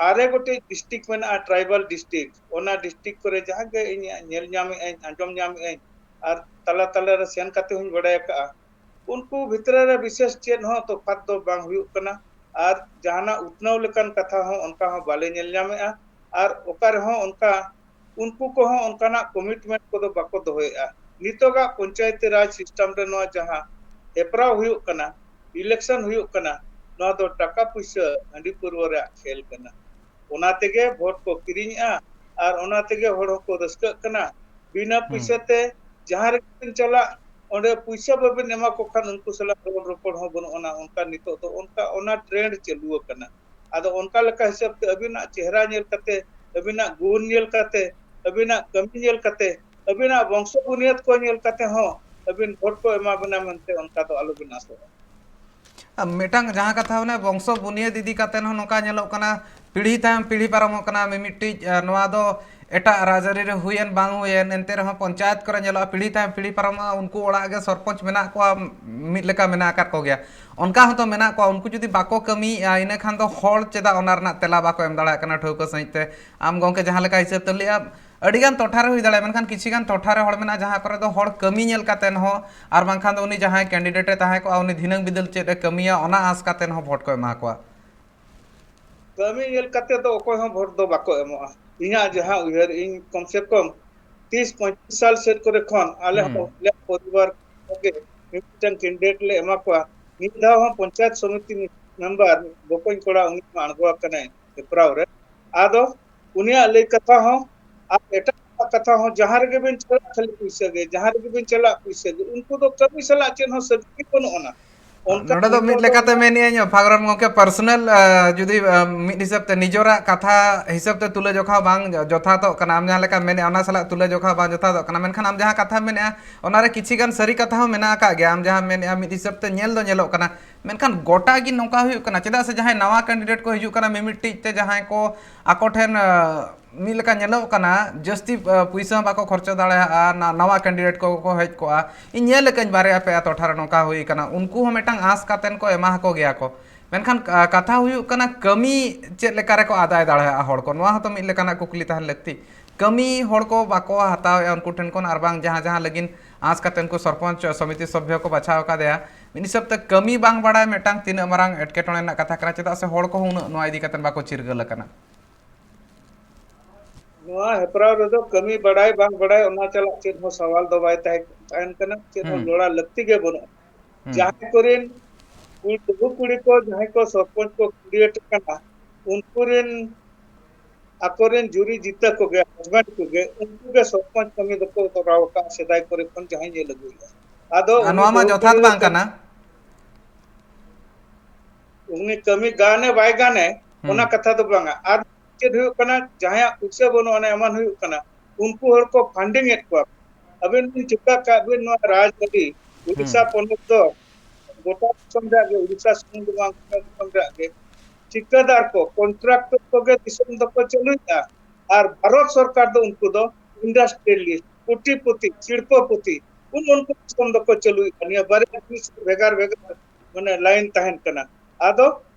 ᱟᱨᱮ ᱜᱚᱴᱮᱡ ᱰᱤᱥᱴᱨᱤᱠᱴ ᱢᱮᱱᱟᱜᱼᱟ, ᱴᱨᱟᱭᱵᱟᱞ ᱰᱤᱥᱴᱨᱤᱠᱴ᱾ ᱚᱱᱟ ᱰᱤᱥᱴᱨᱤᱠᱴ ᱠᱚᱨᱮ ᱡᱟᱦᱟᱸ ᱜᱮ ᱤᱧ ᱧᱮᱞ ᱧᱟᱢᱮᱫ ᱟᱹᱧ, ᱟᱸᱡᱚᱢ ᱧᱟᱢᱮᱫ ᱟᱹᱧ, ᱟᱨ ᱛᱟᱞᱟ ᱛᱟᱞᱟ ᱨᱮ ᱥᱮᱱ ᱠᱟᱛᱮ ᱦᱚᱸᱧ ᱵᱟᱲᱟᱭ ᱟᱠᱟᱫᱼᱟ, ᱩᱱᱠᱩ ᱵᱷᱤᱛᱨᱤ ᱨᱮ ᱵᱤᱥᱮᱥ ᱪᱮᱫ ᱦᱚᱸ ᱛᱚᱯᱷᱟᱛ ᱫᱚ ᱵᱟᱝ ᱦᱩᱭᱩᱜ ᱠᱟᱱᱟ᱾ ᱟᱨ ᱡᱟᱦᱟᱱᱟᱜ ᱩᱛᱱᱟᱹᱣ ᱞᱮᱠᱟᱱ ᱠᱟᱛᱷᱟ ᱦᱚᱸ ᱚᱱᱠᱟ ᱦᱚᱸ ᱵᱟᱞᱮ ᱧᱮᱞ ᱧᱟᱢᱮᱫᱼᱟ᱾ ᱟᱨ ᱚᱠᱟ ᱨᱮᱦᱚᱸ ᱚᱱᱠᱟ ᱩᱱᱠᱩ ᱠᱚᱦᱚᱸ ᱚᱱᱠᱟᱱᱟᱜ ᱠᱚᱢᱤᱴᱢᱮᱱᱴ ᱠᱚᱫᱚ ᱵᱟᱠᱚ ᱫᱚᱦᱚᱭᱮᱫᱼᱟ᱾ ᱱᱤᱛᱚᱜᱟᱜ ᱯᱚᱧᱪᱟᱭᱮᱛᱤ ᱨᱟᱡᱽ ᱥᱤᱥᱴᱮᱢ ᱨᱮ ᱱᱚᱣᱟ ᱡᱟᱦᱟᱸ ᱦᱮᱯᱨᱟᱣ ᱦᱩᱭᱩᱜ ᱠᱟᱱᱟ, ᱤᱞᱮᱠᱥᱚᱱ ᱦᱩᱭᱩᱜ ᱠᱟᱱᱟ, ᱱᱚᱣᱟ ᱫᱚ ᱴᱟᱠᱟ ᱯᱩᱭᱥᱟᱹ, ᱦᱟᱺᱰᱤ ᱯᱟᱹᱨᱣᱟᱹ ᱨᱮᱭᱟᱜ ᱠᱷᱮᱞ ᱠᱟᱱᱟ᱾ ᱚᱱᱟ ᱛᱮᱜᱮ ᱵᱷᱳᱴ ᱠᱚ ᱠᱤᱨᱤᱧᱮᱫᱼᱟ ᱟᱨ ᱚᱱᱟ ᱛᱮᱜᱮ ᱦᱚᱲ ᱦᱚᱸᱠᱚ ᱨᱟᱹᱥᱠᱟᱹᱜ ᱠᱟᱱᱟ᱾ ᱵᱤᱱᱟᱹ ᱯᱩᱭᱥᱟᱹ ᱛᱮ ᱡᱟᱦᱟᱸ ᱨᱮᱜᱮ ᱵᱤᱱ ᱪᱟᱞᱟᱜ, ᱚᱸᱰᱮ ᱯᱩᱭᱥᱟᱹ ᱵᱟᱵᱤᱱ ᱮᱢᱟ ᱠᱚ ᱠᱷᱟᱱ ᱩᱱᱠᱩ ᱥᱟᱞᱟᱜ ᱨᱚᱲ ᱨᱚᱯᱚᱲ ᱦᱚᱸ ᱵᱟᱹᱱᱩᱜ ᱟᱱᱟ᱾ ᱚᱱᱠᱟ ᱱᱤᱛᱚᱜ ᱫᱚ ᱚᱱᱠᱟ ᱚᱱᱟ ᱴᱨᱮᱱᱰ ᱪᱟᱹᱞᱩ ᱟᱠᱟᱱᱟ᱾ ᱟᱫᱚ ᱚᱱᱠᱟ ᱞᱮᱠᱟ ᱦᱤᱥᱟᱹᱵ ᱛᱮ ᱟᱹᱵᱤᱱᱟᱜ ᱪᱮᱦᱨᱟ ᱧᱮᱞ ᱠᱟᱛᱮ, ᱟᱹᱵᱤᱱᱟᱜ ᱜᱩᱱ ᱧᱮᱞ ᱠᱟᱛᱮ, ᱟᱹᱵᱤᱱᱟᱜ ᱠᱟᱹᱢᱤ ᱧᱮᱞ ᱠᱟᱛᱮ, ᱟᱹᱵᱤᱱᱟᱜ ᱵᱚᱝᱥᱚ ᱵᱩᱱᱤᱭᱟᱹᱫ ᱠᱚ ᱧᱮᱞ ᱠᱟᱛᱮ ᱦᱚᱸ ᱟᱹᱵᱤᱱ ᱵᱷᱳᱴ ᱠᱚ ᱮᱢᱟ ᱵᱤᱱᱟ ᱢᱮᱱᱛᱮ ᱚᱱᱠᱟ ᱫᱚ ᱟᱞᱚᱵᱤᱱ ᱟᱥᱚᱜᱼᱟ᱾ ᱟᱨ ᱢᱤᱫᱴᱟᱝ ᱡᱟᱦᱟᱸ ᱠᱟᱛᱷᱟ ᱚᱱᱮ ᱵᱚᱝᱥᱚ ᱵᱩᱱᱤᱭᱟᱹᱫ ᱤᱫᱤ ᱠᱟᱛᱮ ᱦᱚᱸ ᱱᱚᱝᱠᱟ ᱧᱮᱞᱚᱜ ᱠᱟᱱᱟ, ᱯᱤᱲᱦᱤ ᱛᱟᱭᱚᱢ ᱯᱤᱲᱦᱤ ᱯᱟᱨᱚᱢᱚᱜ ᱠᱟᱱᱟ᱾ ᱢᱤᱢᱤᱫᱴᱤᱡ ᱟᱨ ᱱᱚᱣᱟ ᱫᱚ ᱮᱴᱟᱜ ᱨᱟᱡᱽᱟᱹᱨᱤ ᱨᱮ ᱦᱩᱭᱮᱱ ᱵᱟᱝ ᱦᱩᱭᱮᱱ, ᱮᱱᱛᱮ ᱨᱮᱦᱚᱸ ᱯᱚᱧᱪᱟᱭᱮᱛ ᱠᱚᱨᱮ ᱧᱮᱞᱚᱜᱼᱟ, ᱯᱤᱲᱦᱤ ᱛᱟᱭᱚᱢ ᱯᱤᱲᱦᱤ ᱯᱟᱨᱚᱢᱚᱜᱼᱟ, ᱩᱱᱠᱩ ᱚᱲᱟᱜ ᱜᱮ ᱥᱚᱨᱯᱚᱧᱪ ᱢᱮᱱᱟᱜ ᱠᱚᱣᱟ, ᱢᱤᱫ ᱞᱮᱠᱟ ᱢᱮᱱᱟᱜ ᱟᱠᱟᱫ ᱠᱚᱜᱮᱭᱟ᱾ ᱚᱱᱠᱟ ᱦᱚᱸᱛᱚ ᱢᱮᱱᱟᱜ ᱠᱚᱣᱟ, ᱩᱱᱠᱩ ᱡᱩᱫᱤ ᱵᱟᱠᱚ ᱠᱟᱹᱢᱤᱭᱮᱫᱼᱟ, ᱤᱱᱟᱹ ᱠᱷᱟᱱ ᱫᱚ ᱦᱚᱲ ᱪᱮᱫᱟᱜ ᱚᱱᱟ ᱨᱮᱱᱟᱜ ᱛᱮᱞᱟ ᱵᱟᱠᱚ ᱮᱢ ᱫᱟᱲᱮᱭᱟᱜ ᱠᱟᱱᱟ ᱴᱷᱟᱹᱣᱠᱟᱹ ᱥᱟᱺᱦᱤᱡ ᱛᱮ? ᱟᱢ ᱜᱚᱢᱠᱮ ᱡᱟᱦᱟᱸ ᱞᱮᱠᱟ ᱦᱤᱥᱟᱹᱵ ᱛᱮᱢ ᱞᱟᱹᱭᱮᱫᱼᱟ, ᱟᱹᱰᱤ ᱜᱟᱱ ᱴᱚᱴᱷᱟ ᱨᱮ ᱦᱩᱭ ᱫᱟᱲᱮᱭᱟᱜᱼᱟ, ᱢᱮᱱᱠᱷᱟᱱ ᱠᱤᱪᱷᱤ ᱜᱟᱱ ᱴᱚᱴᱷᱟ ᱨᱮ ᱦᱚᱲ ᱢᱮᱱᱟᱜᱼᱟ, ᱡᱟᱦᱟᱸ ᱠᱚᱨᱮ ᱫᱚ ᱦᱚᱲ ᱠᱟᱹᱢᱤ ᱧᱮᱞ ᱠᱟᱛᱮ ᱦᱚᱸ, ᱟᱨ ᱵᱟᱝᱠᱷᱟᱱ ᱫᱚ ᱩᱱᱤ ᱡᱟᱦᱟᱸᱭ ᱠᱮᱱᱰᱤᱰᱮᱴ ᱮ ᱛᱟᱦᱮᱸ ᱠᱚᱜᱼᱟ, ᱩᱱᱤ ᱫᱷᱤᱱᱟᱹᱝ ᱵᱤᱫᱟᱹᱞ ᱪᱮᱫ ᱮ ᱠᱟᱹᱢᱤᱭᱟ, ᱚᱱᱟ ᱟᱸᱥ ᱠᱟᱛᱮ ᱦᱚᱸ ᱵᱷᱳᱴ ᱠᱚ ᱮᱢᱟ ᱠᱚᱣᱟ᱾ ᱠᱟᱹᱢᱤ ᱧᱮᱞ ᱠᱟᱛᱮ ᱫᱚ ᱚᱠᱚᱭ ᱦᱚᱸ ᱵᱷᱳᱴ ᱫᱚ ᱵᱟᱠᱚ ᱮᱢᱚᱜᱼᱟ᱾ ᱤᱧᱟᱹᱜ ᱡᱟᱦᱟᱸ ᱩᱭᱦᱟᱹᱨ, ᱤᱧ ᱠᱚᱢ ᱥᱮ ᱠᱚᱢ ᱛᱤᱥ ᱯᱚᱸᱭᱛᱨᱤᱥ ᱥᱟᱞ ᱥᱮᱫ ᱠᱚᱨᱮ ᱠᱷᱚᱱ ᱟᱞᱮ ᱦᱚᱸ, ᱦᱩᱸ᱾ ᱟᱞᱮᱭᱟᱜ ᱯᱚᱨᱤᱵᱟᱨ ᱜᱮ ᱢᱤᱫᱴᱟᱝ ᱠᱮᱱᱰᱤᱰᱮᱴ ᱞᱮ ᱮᱢᱟ ᱠᱚᱣᱟ᱾ ᱢᱤᱫ ᱫᱷᱟᱣ ᱦᱚᱸ ᱯᱚᱧᱪᱟᱭᱮᱛ ᱥᱚᱢᱤᱛᱤ ᱢᱮᱢᱵᱟᱨ ᱵᱚᱠᱚᱧ ᱠᱚᱲᱟ ᱩᱱᱤ ᱦᱚᱸ ᱟᱬᱜᱚ ᱟᱠᱟᱱᱟᱭ ᱦᱮᱯᱨᱟᱣ ᱨᱮ᱾ ᱟᱫᱚ ᱩᱱᱤᱭᱟᱜ ᱞᱟᱹᱭ ᱠᱟᱛᱷᱟ ᱦᱚᱸ ᱟᱨ ᱮᱴᱟᱜ ᱠᱟᱛᱷᱟ ᱦᱚᱸ, ᱡᱟᱦᱟᱸ ᱨᱮᱜᱮ ᱵᱤᱱ ᱪᱟᱞᱟᱜ ᱠᱷᱟᱹᱞᱤ ᱯᱩᱭᱥᱟᱹ ᱜᱮ, ᱡᱟᱦᱟᱸ ᱨᱮᱜᱮ ᱵᱤᱱ ᱪᱟᱞᱟᱜ ᱯᱩᱭᱥᱟᱹ ᱜᱮ, ᱩᱱᱠᱩ ᱫᱚ ᱠᱟᱹᱢᱤ ᱥᱟᱞᱟᱜ ᱪᱮᱫ ᱦᱚᱸ ᱥᱟᱹᱜᱟᱹᱭ ᱵᱟᱹᱱᱩᱜ ᱟᱱᱟ᱾ ᱚᱱᱠᱟ ᱱᱚᱰᱮ ᱫᱚ ᱢᱤᱫ ᱱᱤᱛᱚᱜ ᱫᱚ ᱞᱮᱠᱟᱛᱮ ᱚᱱᱟ ᱢᱮᱱᱮᱫ ᱟᱹᱧ, ᱯᱷᱟᱜᱽᱨᱟᱢ ᱜᱚᱢᱠᱮ, ᱯᱟᱨᱥᱚᱱᱟᱞ ᱡᱩᱫᱤ ᱟᱢ, ᱢᱤᱫ ᱦᱤᱥᱟᱹᱵ ᱛᱮ ᱱᱤᱡᱚᱨᱟᱜ ᱠᱟᱛᱷᱟ ᱦᱤᱥᱟᱹᱵ ᱛᱮ ᱛᱩᱞᱟᱹ ᱡᱚᱠᱷᱟ ᱵᱟᱝ ᱡᱚ- ᱡᱚᱛᱷᱟᱛᱚᱜ ᱠᱟᱱᱟ, ᱟᱢ ᱡᱟᱦᱟᱸ ᱞᱮᱠᱟᱢ ᱢᱮᱱᱮᱫᱼᱟ ᱚᱱᱟ ᱥᱟᱞᱟᱜ ᱛᱩᱞᱟᱹ ᱡᱚᱠᱷᱟ ᱵᱟᱝ ᱡᱚᱛᱷᱟᱛᱚᱜ ᱠᱟᱱᱟ, ᱢᱮᱱᱠᱷᱟᱱ ᱟᱢ ᱡᱟᱦᱟᱸ ᱠᱟᱛᱷᱟᱢ ᱢᱮᱱᱮᱫᱼᱟ ᱚᱱᱟᱨᱮ ᱠᱤᱪᱷᱤ ᱜᱟᱱ ᱥᱟᱹᱨᱤ ᱠᱟᱛᱷᱟ ᱦᱚᱸ ᱢᱮᱱᱟᱜ ᱟᱠᱟᱫ ᱜᱮᱭᱟ᱾ ᱟᱢ ᱡᱟᱦᱟᱸᱢ ᱢᱮᱱᱮᱫᱼᱟ ᱢᱤᱫ ᱦᱤᱥᱟᱹᱵ ᱛᱮ ᱧᱮᱞ ᱫᱚ ᱧᱮᱞᱚᱜ ᱠᱟᱱᱟ, ᱢᱮᱱᱠᱷᱟᱱ ᱜᱚᱴᱟ ᱜᱮ ᱱᱚᱝᱠᱟ ᱦᱩᱭᱩᱜ ᱠᱟᱱᱟ᱾ ᱪᱮᱫᱟᱜ ᱥᱮ ᱡᱟᱦᱟᱸᱭ ᱱᱟᱣᱟ ᱠᱮᱱᱰᱤᱰᱮᱴ ᱠᱚ ᱦᱤᱡᱩᱜ ᱠᱟᱱᱟ, ᱢᱤᱢᱤᱫᱴᱤᱡ ᱛᱮ ᱡᱟᱦᱟᱸᱭ ᱠᱚ ᱟᱠᱚ ᱴᱷᱮᱱ, ᱟᱸ, ᱢᱤᱫ ᱞᱮᱠᱟ ᱧᱮᱞᱚᱜ ᱠᱟᱱᱟ, ᱡᱟᱹᱥᱛᱤ ᱯᱩᱭᱥᱟᱹ ᱦᱚᱸ ᱵᱟᱠᱚ ᱠᱷᱚᱨᱪᱟ ᱫᱟᱲᱮᱭᱟᱜᱼᱟ᱾ ᱱᱟᱣᱟ ᱠᱮᱱᱰᱤᱰᱮᱴ ᱠᱚ ᱠᱚ ᱦᱮᱡ ᱠᱚᱜᱼᱟ᱾ ᱤᱧ ᱧᱮᱞ ᱟᱠᱟᱫᱟᱹᱧ ᱵᱟᱨᱭᱟ ᱯᱮᱭᱟ ᱴᱚᱴᱷᱟ ᱨᱮ ᱱᱚᱝᱠᱟ ᱦᱩᱭ ᱟᱠᱟᱱᱟ᱾ ᱩᱱᱠᱩ ᱦᱚᱸ ᱢᱤᱫᱴᱟᱝ ᱟᱸᱥ ᱠᱟᱛᱮᱱ ᱠᱚ ᱮᱢᱟ ᱟᱠᱚ ᱜᱮᱭᱟ ᱠᱚ᱾ ᱢᱮᱱᱠᱷᱟᱱ ᱠᱟᱛᱷᱟ ᱦᱩᱭᱩᱜ ᱠᱟᱱᱟ, ᱠᱟᱹᱢᱤ ᱪᱮᱫ ᱞᱮᱠᱟ ᱨᱮᱠᱚ ᱟᱫᱟᱭ ᱫᱟᱲᱮᱭᱟᱜᱼᱟ ᱦᱚᱲ ᱠᱚ? ᱱᱚᱣᱟ ᱦᱚᱸᱛᱚ ᱢᱤᱫ ᱞᱮᱠᱟᱱᱟᱜ ᱠᱩᱠᱞᱤ ᱛᱟᱦᱮᱱ ᱞᱟᱹᱠᱛᱤ᱾ ᱠᱟᱹᱢᱤ ᱦᱚᱲ ᱠᱚ ᱵᱟᱠᱚ ᱦᱟᱛᱟᱣᱮᱫᱼᱟ ᱩᱱᱠᱩ ᱴᱷᱮᱱ ᱠᱷᱚᱱ, ᱟᱨ ᱵᱟᱝ ᱡᱟᱦᱟᱸ ᱡᱟᱦᱟᱸ ᱞᱟᱹᱜᱤᱫ ᱟᱸᱥ ᱠᱟᱛᱮ ᱩᱱᱠᱩ ᱥᱚᱨᱯᱚᱧᱪ ᱥᱚᱢᱤᱛᱤ ᱥᱚᱵᱷᱭᱚ ᱠᱚ ᱵᱟᱪᱷᱟᱣ ᱟᱠᱟᱫᱮᱭᱟ᱾ ᱢᱤᱫ ᱦᱤᱥᱟᱹᱵ ᱛᱮ ᱠᱟᱹᱢᱤ ᱵᱟᱝ ᱵᱟᱲᱟᱭ ᱢᱤᱫᱴᱟᱝ ᱛᱤᱱᱟᱹᱜ ᱢᱟᱨᱟᱝ ᱮᱴᱠᱮᱴᱚᱬᱮ ᱨᱮᱱᱟᱜ ᱠᱟᱛᱷᱟ ᱠᱟᱱᱟ, ᱪᱮᱫᱟᱜ ᱥᱮ ᱦᱚᱲ ᱠᱚᱦᱚᱸ ᱩᱱᱟᱹᱜ ᱱᱚᱣᱟ ᱤᱫᱤ ᱠᱟᱛᱮ ᱵᱟᱠᱚ ᱪᱤᱨᱜᱟᱹᱞ ᱟᱠᱟᱱᱟ᱾ ᱱᱚᱣᱟ ᱦᱮᱯᱨᱟᱣ ᱨᱮᱫᱚ ᱠᱟᱹᱢᱤ ᱵᱟᱲᱟᱭ ᱵᱟᱝ ᱵᱟᱲᱟᱭ ᱚᱱᱟ ᱪᱟᱞᱟᱜ ᱪᱮᱫ ᱦᱚᱸ ᱥᱟᱣᱟᱞ ᱫᱚ ᱵᱟᱭ ᱛᱟᱦᱮᱸ ᱛᱟᱦᱮᱱ ᱠᱟᱱᱟ, ᱪᱮᱫ ᱦᱚᱸ ᱞᱚᱲᱟ ᱞᱟᱹᱠᱛᱤ ᱜᱮ ᱵᱟᱹᱱᱩᱜᱼᱟ᱾ ᱡᱟᱦᱟᱸᱭ ᱠᱚᱨᱮᱱ ᱵᱟᱹᱦᱩ ᱠᱩᱲᱤ ᱠᱚ ᱡᱟᱦᱟᱸᱭ ᱠᱚ ᱥᱚᱨᱯᱚᱧᱪ ᱠᱚ ᱠᱮᱱᱰᱤᱰᱮᱴ ᱠᱟᱱᱟ, ᱩᱱᱠᱩ ᱨᱮᱱ ᱟᱠᱚᱨᱮᱱ ᱡᱩᱨᱤ ᱡᱤᱛᱟᱹ ᱠᱚᱜᱮ, ᱦᱟᱡᱵᱮᱱᱰ ᱠᱚᱜᱮ, ᱩᱱᱠᱩ ᱜᱮ ᱥᱚᱨᱯᱚᱧᱪ ᱠᱟᱹᱢᱤ ᱫᱚᱠᱚ ᱠᱚᱨᱟᱣ ᱟᱠᱟᱫ ᱥᱮᱫᱟᱭ ᱠᱚᱨᱮ ᱠᱷᱚᱱ ᱡᱟᱦᱟᱸᱭ ᱧᱮᱞ ᱟᱹᱜᱩᱭᱮᱫᱟ᱾ ᱟᱫᱚ ᱟᱨ ᱱᱚᱣᱟ ᱢᱟ ᱡᱚᱛᱷᱟᱛ ᱵᱟᱝ ᱠᱟᱱᱟ᱾ ᱩᱱᱤ ᱠᱟᱹᱢᱤ ᱜᱟᱱᱮ ᱵᱟᱭ ᱜᱟᱱᱮ ᱚᱱᱟ ᱠᱟᱛᱷᱟ ᱫᱚ ᱵᱟᱝᱟ᱾ ᱟᱨ ᱪᱮᱫ ᱦᱩᱭᱩᱜ ᱠᱟᱱᱟ, ᱡᱟᱦᱟᱸᱭᱟᱜ ᱯᱩᱭᱥᱟᱹ ᱵᱟᱹᱱᱩᱜ ᱟᱱᱟ ᱮᱢᱟᱱ ᱦᱩᱭᱩᱜ ᱠᱟᱱᱟ, ᱩᱱᱠᱩ ᱦᱚᱲ ᱠᱚ ᱯᱷᱟᱱᱰᱤᱝ ᱮᱫ ᱠᱚᱣᱟ᱾ ᱟᱵᱤᱱ ᱵᱤᱱ ᱪᱤᱠᱟ ᱠᱟᱜ ᱵᱤᱱ ᱱᱚᱣᱟ ᱨᱟᱡᱽᱟᱹᱨᱤ ᱩᱲᱤᱥᱥᱟ ᱯᱚᱱᱚᱛ ᱫᱚ ᱜᱚᱴᱟ ᱫᱤᱥᱚᱢ ᱨᱮᱭᱟᱜ ᱜᱮ, ᱩᱲᱤᱥᱥᱟ ᱥᱩᱢᱩᱝ ᱫᱚ ᱵᱟᱝ, ᱜᱚᱴᱟ ᱫᱤᱥᱚᱢ ᱨᱮᱭᱟᱜ ᱜᱮ ᱴᱷᱤᱠᱟᱹᱫᱟᱨ ᱠᱚ, ᱠᱚᱱᱴᱨᱟᱠᱴᱚᱨ ᱠᱚᱜᱮ ᱫᱤᱥᱚᱢ ᱫᱚᱠᱚ ᱪᱟᱹᱞᱩᱭᱮᱫᱼᱟ᱾ ᱟᱨ ᱵᱷᱟᱨᱚᱛ ᱥᱚᱨᱠᱟᱨ ᱫᱚ ᱩᱱᱠᱩ ᱫᱚ ᱤᱱᱰᱟᱥᱴᱨᱤᱭᱟᱞᱤᱥᱴ, ᱠᱳᱴᱤᱯᱚᱛᱤ, ᱥᱤᱞᱯᱚᱯᱚᱛᱤ, ᱩᱱ ᱩᱱᱠᱩ ᱫᱤᱥᱚᱢ ᱫᱚᱠᱚ ᱪᱟᱹᱞᱩᱭᱮᱫᱼᱟ᱾ ᱱᱤᱭᱟᱹ ᱵᱟᱨᱭᱟ ᱡᱤᱱᱤᱥ ᱵᱷᱮᱜᱟᱨ ᱵᱷᱮᱜᱟᱨ ᱢᱟᱱᱮ ᱞᱟᱭᱤᱱ ᱛᱟᱦᱮᱱ ᱠᱟᱱᱟ᱾ ᱟᱫᱚ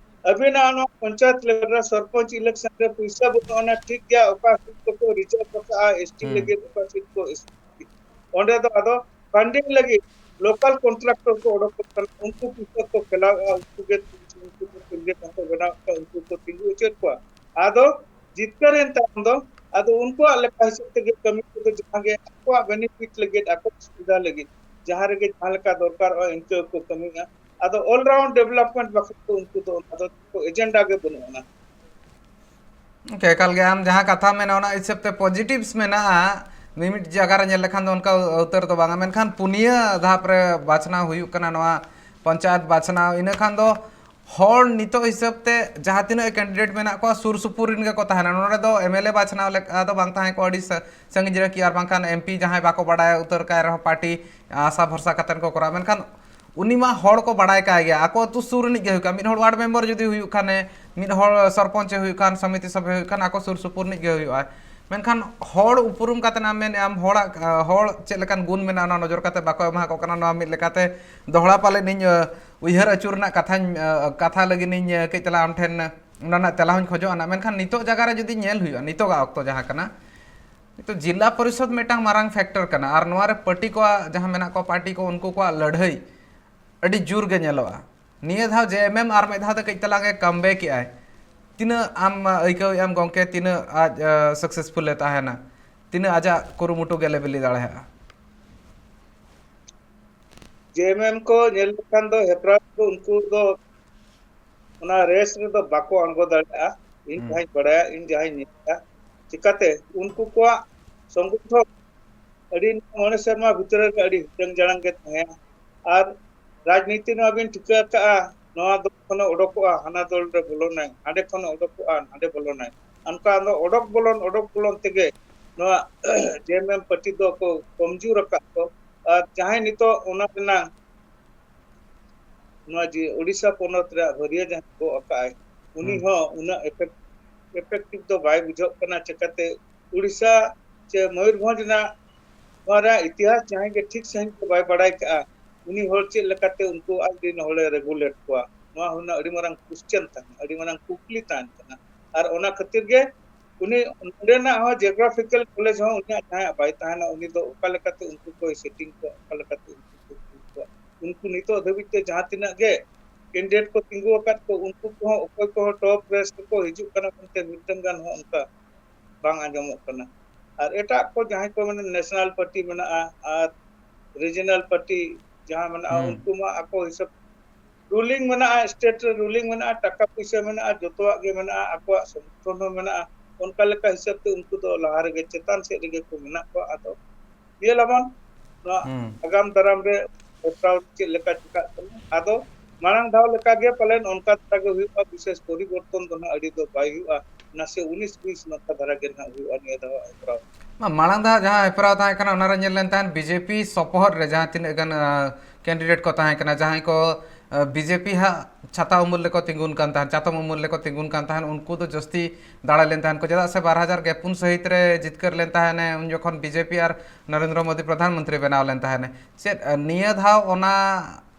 ᱟᱹᱵᱤᱱᱟᱜ ᱱᱚᱣᱟ ᱯᱚᱧᱪᱟᱭᱮᱛ ᱞᱮᱵᱮᱞ ᱨᱮ ᱥᱚᱨᱯᱚᱧᱪ ᱤᱞᱮᱠᱥᱚᱱ ᱨᱮ ᱯᱩᱭᱥᱟᱹ ᱵᱟᱹᱱᱩᱜ ᱟᱱᱟ, ᱴᱷᱤᱠ ᱜᱮᱭᱟ, ᱚᱠᱟ ᱥᱤᱴ ᱠᱚᱠᱚ ᱨᱤᱡᱟᱨᱵᱷ ᱟᱠᱟᱫᱼᱟ ᱮᱥᱴᱤ ᱞᱟᱹᱜᱤᱫ, ᱚᱠᱟ ᱥᱤᱴ ᱠᱚ ᱮᱥᱴᱤ ᱞᱟᱹᱜᱤᱫ, ᱚᱸᱰᱮ ᱫᱚ ᱟᱫᱚ ᱯᱷᱟᱱᱰᱤᱝ ᱞᱟᱹᱜᱤᱫ ᱞᱳᱠᱟᱞ ᱠᱚᱱᱴᱨᱟᱠᱴᱚᱨ ᱠᱚ ᱚᱰᱚᱠᱚᱜ ᱠᱟᱱᱟ, ᱩᱱᱠᱩ ᱯᱩᱭᱥᱟᱹ ᱠᱚ ᱠᱷᱮᱞᱟᱣᱮᱫᱼᱟ, ᱩᱱᱠᱩ ᱜᱮ ᱩᱱᱠᱩ ᱠᱚ ᱠᱮᱱᱰᱤᱰᱮᱴ ᱦᱚᱸᱠᱚ ᱵᱮᱱᱟᱣᱮᱫ ᱠᱚᱣᱟ, ᱩᱱᱠᱩ ᱠᱚ ᱛᱤᱸᱜᱩ ᱦᱚᱪᱚᱭᱮᱫ ᱠᱚᱣᱟ᱾ ᱟᱫᱚ ᱡᱤᱛᱠᱟᱹᱨ ᱮᱱ ᱛᱟᱭᱚᱢ ᱫᱚ ᱟᱫᱚ ᱩᱱᱠᱩᱣᱟᱜ ᱞᱮᱠᱟ ᱦᱤᱥᱟᱹᱵ ᱛᱮᱜᱮ ᱠᱟᱹᱢᱤ ᱠᱚᱫᱚ ᱡᱟᱦᱟᱸ ᱜᱮ ᱟᱠᱚᱣᱟᱜ ᱵᱮᱱᱤᱯᱷᱤᱴ ᱞᱟᱹᱜᱤᱫ, ᱟᱠᱚᱣᱟᱜ ᱥᱩᱵᱤᱫᱷᱟ ᱞᱟᱹᱜᱤᱫ ᱡᱟᱦᱟᱸ ᱨᱮᱜᱮ ᱡᱟᱦᱟᱸ ᱞᱮᱠᱟ ᱫᱚᱨᱠᱟᱨᱚᱜᱼᱟ ᱤᱱᱠᱟᱹ ᱜᱮᱠᱚ ᱠᱟᱹᱢᱤᱭᱟ᱾ ᱟᱫᱚ ᱚᱞᱨᱟᱣᱩᱱᱰ ᱰᱮᱵᱷᱞᱚᱯᱢᱮᱱᱴ ᱵᱟᱠᱷᱨᱟ ᱫᱚ ᱩᱱᱠᱩ ᱫᱚ ᱚᱱᱟ ᱫᱚ ᱮᱡᱮᱱᱰᱟ ᱜᱮ ᱵᱟᱹᱱᱩᱜ ᱟᱱᱟ᱾ ᱮᱠᱟᱞ ᱜᱮ, ᱟᱢ ᱡᱟᱦᱟᱸ ᱠᱟᱛᱷᱟᱢ ᱢᱮᱱᱟ ᱚᱱᱟ ᱦᱤᱥᱟᱹᱵ ᱛᱮ ᱯᱚᱡᱤᱴᱤᱵᱷᱥ ᱢᱮᱱᱟᱜᱼᱟ, ᱢᱤᱢᱤᱫ ᱡᱟᱭᱜᱟ ᱨᱮ ᱧᱮᱞ ᱞᱮᱠᱷᱟᱱ ᱫᱚ ᱚᱱᱠᱟ ᱩᱛᱟᱹᱨ ᱫᱚ ᱵᱟᱝᱟ, ᱢᱮᱱᱠᱷᱟᱱ ᱯᱩᱱᱭᱟᱹ ᱫᱷᱟᱯ ᱨᱮ ᱵᱟᱪᱷᱱᱟᱣ ᱦᱩᱭᱩᱜ ᱠᱟᱱᱟ ᱱᱚᱣᱟ ᱯᱚᱧᱪᱟᱭᱮᱛ ᱵᱟᱪᱷᱱᱟᱣ᱾ ᱤᱱᱟᱹ ᱠᱷᱟᱱ ᱫᱚ ᱦᱚᱲ ᱱᱤᱛᱚᱜ ᱦᱤᱥᱟᱹᱵ ᱛᱮ ᱡᱟᱦᱟᱸ ᱛᱤᱱᱟᱹᱜ ᱠᱮᱱᱰᱤᱰᱮᱴ ᱢᱮᱱᱟᱜ ᱠᱚᱣᱟ ᱥᱩᱨ ᱥᱩᱯᱩᱨ ᱨᱮᱱ ᱜᱮᱠᱚ ᱛᱟᱦᱮᱱᱟ᱾ ᱱᱚᱰᱮ ᱫᱚ ᱮᱢ ᱮᱞ ᱮ ᱵᱟᱪᱷᱱᱟᱣ ᱞᱮᱠᱟ ᱫᱚ ᱵᱟᱝ ᱛᱟᱦᱮᱸ ᱠᱚᱜᱼᱟ, ᱟᱹᱰᱤ ᱥᱟ- ᱥᱟᱺᱜᱤᱧ ᱨᱮ ᱠᱤ ᱟᱨ ᱵᱟᱝᱠᱷᱟᱱ ᱮᱢ ᱯᱤ ᱡᱟᱦᱟᱸᱭ ᱵᱟᱠᱚ ᱵᱟᱲᱟᱭ ᱩᱛᱟᱹᱨ ᱠᱟᱭ ᱨᱮᱦᱚᱸ ᱯᱟᱨᱴᱤ ᱟᱥᱟ ᱵᱷᱚᱨᱥᱟ ᱠᱟᱛᱮᱫ ᱠᱚ ᱠᱚᱨᱟᱣᱟ, ᱢᱮᱱᱠᱷᱟᱱ ᱩᱱᱤ ᱢᱟ ᱦᱚᱲ ᱠᱚ ᱵᱟᱲᱟᱭ ᱠᱟᱭ ᱜᱮᱭᱟ, ᱟᱠᱚ ᱟᱹᱛᱩ ᱥᱩᱨ ᱨᱤᱱᱤᱡ ᱜᱮ ᱦᱩᱭᱩᱜ ᱠᱟᱱ, ᱢᱤᱫ ᱦᱚᱲ ᱣᱟᱨᱰ ᱢᱮᱢᱵᱟᱨ ᱡᱩᱫᱤ ᱦᱩᱭᱩᱜ ᱠᱷᱟᱱᱮ, ᱢᱤᱫ ᱦᱚᱲ ᱥᱚᱨᱯᱚᱧᱪ ᱮ ᱦᱩᱭᱩᱜ ᱠᱷᱟᱱ, ᱥᱚᱢᱤᱛᱤ ᱥᱚᱵᱷᱮ ᱦᱩᱭᱩᱜ ᱠᱷᱟᱱ, ᱟᱠᱚ ᱥᱩᱨ ᱥᱩᱯᱩᱨ ᱨᱤᱱᱤᱡ ᱜᱮ ᱦᱩᱭᱩᱜᱼᱟ᱾ ᱢᱮᱱᱠᱷᱟᱱ ᱦᱚᱲ ᱩᱯᱨᱩᱢ ᱠᱟᱛᱮ ᱟᱢ ᱢᱮᱱᱮᱫ ᱟᱢ ᱦᱚᱲᱟᱜ, ᱦᱚᱲ ᱪᱮᱫ ᱞᱮᱠᱟᱱ ᱜᱩᱱ ᱢᱮᱱᱟᱜᱼᱟ, ᱚᱱᱟ ᱱᱚᱡᱚᱨ ᱠᱟᱛᱮ ᱵᱟᱠᱚ ᱮᱢᱟ ᱠᱚ ᱠᱟᱱᱟ᱾ ᱱᱚᱣᱟ ᱢᱤᱫ ᱞᱮᱠᱟᱛᱮ ᱫᱚᱦᱲᱟ ᱯᱟᱞᱮᱱ ᱤᱧ, ᱟᱹ, ᱩᱭᱦᱟᱹᱨ ᱟᱹᱪᱩᱨ ᱨᱮᱱᱟᱜ ᱠᱟᱛᱷᱟᱧ, ᱟᱹ, ᱠᱟᱛᱷᱟ ᱞᱟᱹᱜᱤᱫ ᱤᱧ, ᱟᱹ, ᱠᱟᱹᱡ ᱛᱟᱞᱟᱝ ᱟᱢ ᱴᱷᱮᱱ, ᱟᱹ, ᱚᱱᱟ ᱨᱮᱱᱟᱜ ᱛᱮᱞᱟ ᱦᱚᱸᱧ ᱠᱷᱚᱡᱚᱜᱼᱟ ᱱᱟᱜ᱾ ᱢᱮᱱᱠᱷᱟᱱ ᱱᱤᱛᱚᱜ ᱡᱟᱭᱜᱟ ᱨᱮ ᱡᱩᱫᱤ ᱧᱮᱞ ᱦᱩᱭᱩᱜᱼᱟ, ᱱᱤᱛᱚᱜᱟᱜ ᱚᱠᱛᱚ ᱡᱟᱦᱟᱸ ᱠᱟᱱᱟ, ᱱᱤᱛᱚᱜ ᱡᱤᱞᱟ ᱯᱚᱨᱤᱥᱚᱫᱽ ᱢᱤᱫᱴᱟᱝ ᱢᱟᱨᱟᱝ ᱯᱷᱮᱠᱴᱚᱨ ᱠᱟᱱᱟ, ᱟᱨ ᱱᱚᱣᱟ ᱨᱮ ᱯᱟᱨᱴᱤ ᱠᱚᱣᱟᱜ ᱡᱟᱦᱟᱸ ᱢᱮᱱᱟᱜ ᱠᱚᱣᱟ, ᱯᱟᱨᱴᱤ ᱠᱚ, ᱩᱱᱠᱩ ᱠᱚᱣᱟᱜ ᱞᱟᱹᱲᱦᱟᱹᱭ ᱟᱹᱰᱤ ᱡᱳᱨ ᱜᱮ ᱧᱮᱞᱚᱜᱼᱟ᱾ ᱱᱤᱭᱟᱹ ᱫᱷᱟᱣ ᱡᱮ ᱮᱢ ᱮᱢ ᱟᱨ ᱢᱤᱫ ᱫᱷᱟᱣ ᱫᱚ ᱠᱟᱹᱡ ᱛᱟᱞᱟᱝ ᱮ ᱠᱟᱢᱵᱮᱠ ᱮᱜᱼᱟᱭ᱾ ᱛᱤᱱᱟᱹᱜ ᱟᱢ, ᱟᱹᱭᱠᱟᱹᱣᱮᱫ ᱟᱢ ᱜᱚᱢᱠᱮ, ᱛᱤᱱᱟᱹᱜ ᱟᱡ, ᱟᱹ, ᱥᱟᱠᱥᱮᱥᱯᱷᱩᱞ ᱮ ᱛᱟᱦᱮᱱᱟ, ᱛᱤᱱᱟᱹᱜ ᱟᱡᱟᱜ ᱠᱩᱨᱩᱢᱩᱴᱩ ᱜᱮᱞᱮ ᱵᱤᱞᱤ ᱫᱟᱲᱮᱭᱟᱜᱼᱟ? ᱡᱮ ᱮᱢ ᱮᱢ ᱠᱚ ᱧᱮᱞ ᱞᱮᱠᱷᱟᱱ ᱫᱚ ᱦᱮᱯᱨᱟᱣ ᱫᱚ ᱩᱱᱠᱩ ᱫᱚ ᱚᱱᱟ ᱨᱮᱥ ᱨᱮᱫᱚ ᱵᱟᱠᱚ ᱟᱬᱜᱚ ᱫᱟᱲᱮᱭᱟᱜᱼᱟ᱾ ᱤᱧ ᱦᱩᱸ᱾ ᱡᱟᱦᱟᱸᱧ ᱵᱟᱲᱟᱭᱟ, ᱤᱧ ᱡᱟᱦᱟᱸᱧ ᱧᱮᱞᱟ, ᱪᱤᱠᱟᱛᱮ ᱩᱱᱠᱩ ᱠᱚᱣᱟᱜ ᱥᱚᱝᱜᱚᱴᱷᱚᱱ ᱟᱹᱰᱤ ᱢᱚᱬᱮ ᱥᱮᱨᱢᱟ ᱵᱷᱤᱛᱨᱤ ᱨᱮ ᱟᱹᱰᱤ ᱦᱤᱴᱟᱹᱝ ᱡᱟᱲᱟᱝ ᱜᱮ ᱛᱟᱦᱮᱸ᱾ ᱟᱨ ᱨᱟᱡᱽᱱᱤᱛᱤ ᱱᱚᱣᱟ ᱵᱤᱱ ᱴᱷᱤᱠᱟᱹ ᱟᱠᱟᱫᱼᱟ, ᱱᱚᱣᱟ ᱫᱚᱞ ᱠᱷᱚᱱᱮ ᱚᱰᱚᱠᱚᱜᱼᱟ, ᱦᱟᱱᱟ ᱫᱚᱞ ᱨᱮ ᱵᱚᱞᱚᱱᱟᱭ, ᱦᱟᱸᱰᱮ ᱠᱷᱚᱱᱮ ᱚᱰᱚᱠᱚᱜᱼᱟ, ᱱᱟᱸᱰᱮ ᱵᱚᱞᱚᱱᱟᱭ᱾ ᱚᱱᱠᱟ ᱟᱫᱚ ᱚᱰᱚᱠ ᱵᱚᱞᱚᱱ, ᱚᱰᱚᱠ ᱵᱚᱞᱚᱱ ᱛᱮᱜᱮ ᱱᱚᱣᱟ ᱡᱮ ᱮᱢ ᱮᱢ ᱯᱟᱨᱴᱤ ᱫᱚ ᱠᱚ ᱠᱚᱢᱡᱩᱨ ᱟᱠᱟᱫ ᱠᱚ᱾ ᱟᱨ ᱡᱟᱦᱟᱸᱭ ᱱᱤᱛᱚᱜ ᱚᱱᱟ ᱨᱮᱱᱟᱜ ᱱᱚᱣᱟ ᱡᱮ ᱳᱰᱤᱥᱟ ᱯᱚᱱᱚᱛ ᱨᱮᱭᱟᱜ ᱵᱷᱟᱹᱨᱭᱟᱹ ᱡᱟᱦᱟᱸ ᱜᱚᱜ ᱟᱠᱟᱫᱼᱟᱭ, ᱩᱱᱤ ᱦᱩᱸ᱾ ᱦᱚᱸ ᱩᱱᱟᱹᱜ ᱮᱯᱷᱮᱠ-, ᱮᱯᱷᱮᱠᱴᱤᱵᱷ ᱫᱚ ᱵᱟᱭ ᱵᱩᱡᱷᱟᱹᱜ ᱠᱟᱱᱟ᱾ ᱪᱤᱠᱟᱹᱛᱮ ᱳᱰᱤᱥᱟ ᱪᱮ ᱢᱚᱭᱩᱨᱵᱷᱚᱸᱡᱽ ᱨᱮᱱᱟᱜ ᱱᱚᱣᱟ ᱨᱮᱭᱟᱜ ᱤᱛᱤᱦᱟᱥ ᱡᱟᱦᱟᱸᱭ ᱜᱮ ᱴᱷᱤᱠ ᱥᱟᱺᱦᱤᱡ ᱛᱮ ᱵᱟᱭ ᱵᱟᱲᱟᱭ ᱠᱟᱜᱼᱟ, ᱩᱱᱤ ᱦᱚᱲ ᱪᱮᱫ ᱞᱮᱠᱟᱛᱮ ᱩᱱᱠᱩ ᱟᱡ ᱨᱮᱱ ᱦᱚᱲᱮ ᱨᱮᱜᱩᱞᱮᱴ ᱠᱚᱣᱟ? ᱱᱚᱣᱟ ᱦᱩᱱᱟᱹᱝ ᱟᱹᱰᱤ ᱢᱟᱨᱟᱝ ᱠᱚᱥᱪᱮᱱ ᱛᱟᱦᱮᱱᱟ, ᱟᱹᱰᱤ ᱢᱟᱨᱟᱝ ᱠᱩᱠᱞᱤ ᱛᱟᱦᱮᱱ ᱠᱟᱱᱟ᱾ ᱟᱨ ᱚᱱᱟ ᱠᱷᱟᱹᱛᱤᱨ ᱜᱮ ᱩᱱᱤ ᱱᱚᱰᱮᱱᱟᱜ ᱦᱚᱸ ᱡᱤᱭᱳᱜᱨᱟᱯᱷᱤᱠᱮᱞ ᱱᱚᱞᱮᱡᱽ ᱦᱚᱸ ᱩᱱᱤᱭᱟᱜ ᱡᱟᱦᱟᱸᱭᱟᱜ ᱵᱟᱭ ᱛᱟᱦᱮᱱᱟ, ᱩᱱᱤ ᱫᱚ ᱚᱠᱟ ᱞᱮᱠᱟᱛᱮ ᱩᱱᱠᱩ ᱠᱚᱭ ᱥᱮᱴᱤᱝ ᱠᱚᱣᱟ, ᱚᱠᱟ ᱞᱮᱠᱟᱛᱮ ᱩᱱᱠᱩ ᱠᱚᱭ ᱠᱩᱞ ᱠᱚᱣᱟ? ᱩᱱᱠᱩ ᱱᱤᱛᱚᱜ ᱫᱷᱟᱹᱵᱤᱡ ᱛᱮ ᱡᱟᱦᱟᱸ ᱛᱤᱱᱟᱹᱜ ᱜᱮ ᱠᱮᱱᱰᱤᱰᱮᱴ ᱠᱚ ᱛᱤᱸᱜᱩ ᱟᱠᱟᱫ ᱠᱚ, ᱩᱱᱠᱩ ᱠᱚᱦᱚᱸ ᱚᱠᱚᱭ ᱠᱚᱦᱚᱸ ᱴᱚᱯ ᱨᱮᱥ ᱨᱮᱠᱚ ᱦᱤᱡᱩᱜ ᱠᱟᱱᱟ ᱢᱮᱱᱛᱮ ᱢᱤᱫᱴᱟᱝ ᱜᱟᱱ ᱦᱚᱸ ᱚᱱᱠᱟ ᱵᱟᱝ ᱟᱸᱡᱚᱢᱚᱜ ᱠᱟᱱᱟ᱾ ᱟᱨ ᱮᱴᱟᱜ ᱠᱚ ᱡᱟᱦᱟᱸᱭ ᱠᱚ ᱢᱮᱱᱟ, ᱱᱮᱥᱱᱟᱞ ᱯᱟᱨᱴᱤ ᱢᱮᱱᱟᱜᱼᱟ ᱟᱨ ᱨᱤᱡᱤᱱᱟᱞ ᱯᱟᱨᱴᱤ ᱡᱟᱦᱟᱸ ᱢᱮᱱᱟᱜᱼᱟ, ᱦᱩᱸ᱾ ᱩᱱᱠᱩ ᱢᱟ ᱟᱠᱚ ᱦᱤᱥᱟᱹᱵ ᱨᱩᱞᱤᱝ ᱢᱮᱱᱟᱜᱼᱟ, ᱥᱴᱮᱴ ᱨᱮ ᱨᱩᱞᱤᱝ ᱢᱮᱱᱟᱜᱼᱟ, ᱴᱟᱠᱟ ᱯᱩᱭᱥᱟᱹ ᱢᱮᱱᱟᱜᱼᱟ, ᱡᱚᱛᱚᱣᱟᱜ ᱜᱮ ᱢᱮᱱᱟᱜᱼᱟ, ᱟᱠᱚᱣᱟᱜ ᱥᱚᱝᱜᱚᱴᱷᱚᱱ ᱦᱚᱸ ᱢᱮᱱᱟᱜᱼᱟ᱾ ᱚᱱᱠᱟ ᱞᱮᱠᱟ ᱦᱤᱥᱟᱹᱵ ᱛᱮ ᱩᱱᱠᱩ ᱫᱚ ᱞᱟᱦᱟ ᱨᱮᱜᱮ ᱪᱮᱛᱟᱱ ᱥᱮᱫ ᱨᱮᱜᱮ ᱠᱚ ᱢᱮᱱᱟᱜ ᱠᱚᱣᱟ᱾ ᱟᱫᱚ ᱧᱮᱞ ᱟᱵᱚᱱ ᱱᱚᱣᱟ ᱦᱩᱸ᱾ ᱟᱜᱟᱢ ᱫᱟᱨᱟᱢ ᱨᱮ ᱦᱮᱯᱨᱟᱣ ᱪᱮᱫ ᱞᱮᱠᱟ ᱪᱤᱠᱟᱜ ᱠᱟᱱᱟ᱾ ᱟᱫᱚ ᱢᱟᱲᱟᱝ ᱫᱷᱟᱣ ᱞᱮᱠᱟ ᱜᱮ ᱯᱟᱞᱮᱱ ᱚᱱᱠᱟ ᱫᱷᱟᱨᱟ ᱜᱮ ᱦᱩᱭᱩᱜᱼᱟ, ᱵᱤᱥᱮᱥ ᱯᱚᱨᱤᱵᱚᱨᱛᱚᱱ ᱫᱚ ᱱᱟᱦᱟᱜ ᱟᱹᱰᱤ ᱫᱚ ᱵᱟᱭ ᱦᱩᱭᱩᱜᱼᱟ᱾ ᱱᱟᱥᱮ ᱩᱱᱤᱥ ᱵᱤᱥ ᱱᱚᱝᱠᱟ ᱫᱷᱟᱨᱟ ᱜᱮ ᱱᱟᱦᱟᱜ ᱦᱩᱭᱩᱜᱼᱟ ᱱᱤᱭᱟᱹ ᱫᱷᱟᱣ ᱦᱮᱯᱨᱟᱣ᱾ ᱢᱟ-, ᱢᱟᱲᱟᱝ ᱫᱷᱟᱣ ᱡᱟᱦᱟᱸ ᱦᱮᱯᱨᱟᱣ ᱛᱟᱦᱮᱸ ᱠᱟᱱᱟ, ᱚᱱᱟ ᱨᱮ ᱧᱮᱞ ᱞᱮᱱ ᱛᱟᱦᱮᱸᱫ ᱵᱤᱡᱮᱯᱤ ᱥᱚᱯᱚᱦᱚᱫ ᱨᱮ ᱡᱟᱦᱟᱸ ᱛᱤᱱᱟᱹᱜ ᱜᱟᱱ, ᱟᱸ, ᱠᱮᱱᱰᱤᱰᱮᱴ ᱠᱚ ᱛᱟᱦᱮᱸ ᱠᱟᱱᱟ, ᱡᱟᱦᱟᱸᱭ ᱠᱚ ᱵᱤᱡᱮᱯᱤ ᱦᱟᱸᱜ ᱪᱷᱟᱛᱟ ᱩᱢᱩᱞ ᱨᱮᱠᱚ ᱛᱤᱸᱜᱩᱱ ᱠᱟᱱ ᱛᱟᱦᱮᱸᱫ, ᱪᱟᱛᱚᱢ ᱩᱢᱩᱞ ᱨᱮᱠᱚ ᱛᱤᱸᱜᱩᱱ ᱠᱟᱱ ᱛᱟᱦᱮᱸᱫ, ᱩᱱᱠᱩ ᱫᱚ ᱡᱟᱹᱥᱛᱤ ᱫᱟᱲᱮ ᱞᱮᱱ ᱛᱟᱦᱮᱸᱫ ᱠᱚ᱾ ᱪᱮᱫᱟᱜ ᱥᱮ ᱵᱟᱨ ᱦᱟᱡᱟᱨ ᱜᱮ ᱯᱩᱱ ᱥᱟᱹᱦᱤᱛ ᱨᱮ ᱡᱤᱛᱠᱟᱹᱨ ᱞᱮᱱ ᱛᱟᱦᱮᱸᱱᱮ, ᱩᱱ ᱡᱚᱠᱷᱚᱱ ᱵᱤᱡᱮᱯᱤ ᱟᱨ ᱱᱚᱨᱮᱱᱫᱨᱚ ᱢᱳᱫᱤ ᱯᱨᱚᱫᱷᱟᱱ ᱢᱚᱱᱛᱨᱤ ᱵᱮᱱᱟᱣ ᱞᱮᱱ ᱛᱟᱦᱮᱸᱱᱮ᱾ ᱪᱮᱫ ᱱᱤᱭᱟᱹ ᱫᱷᱟᱣ ᱚᱱᱟ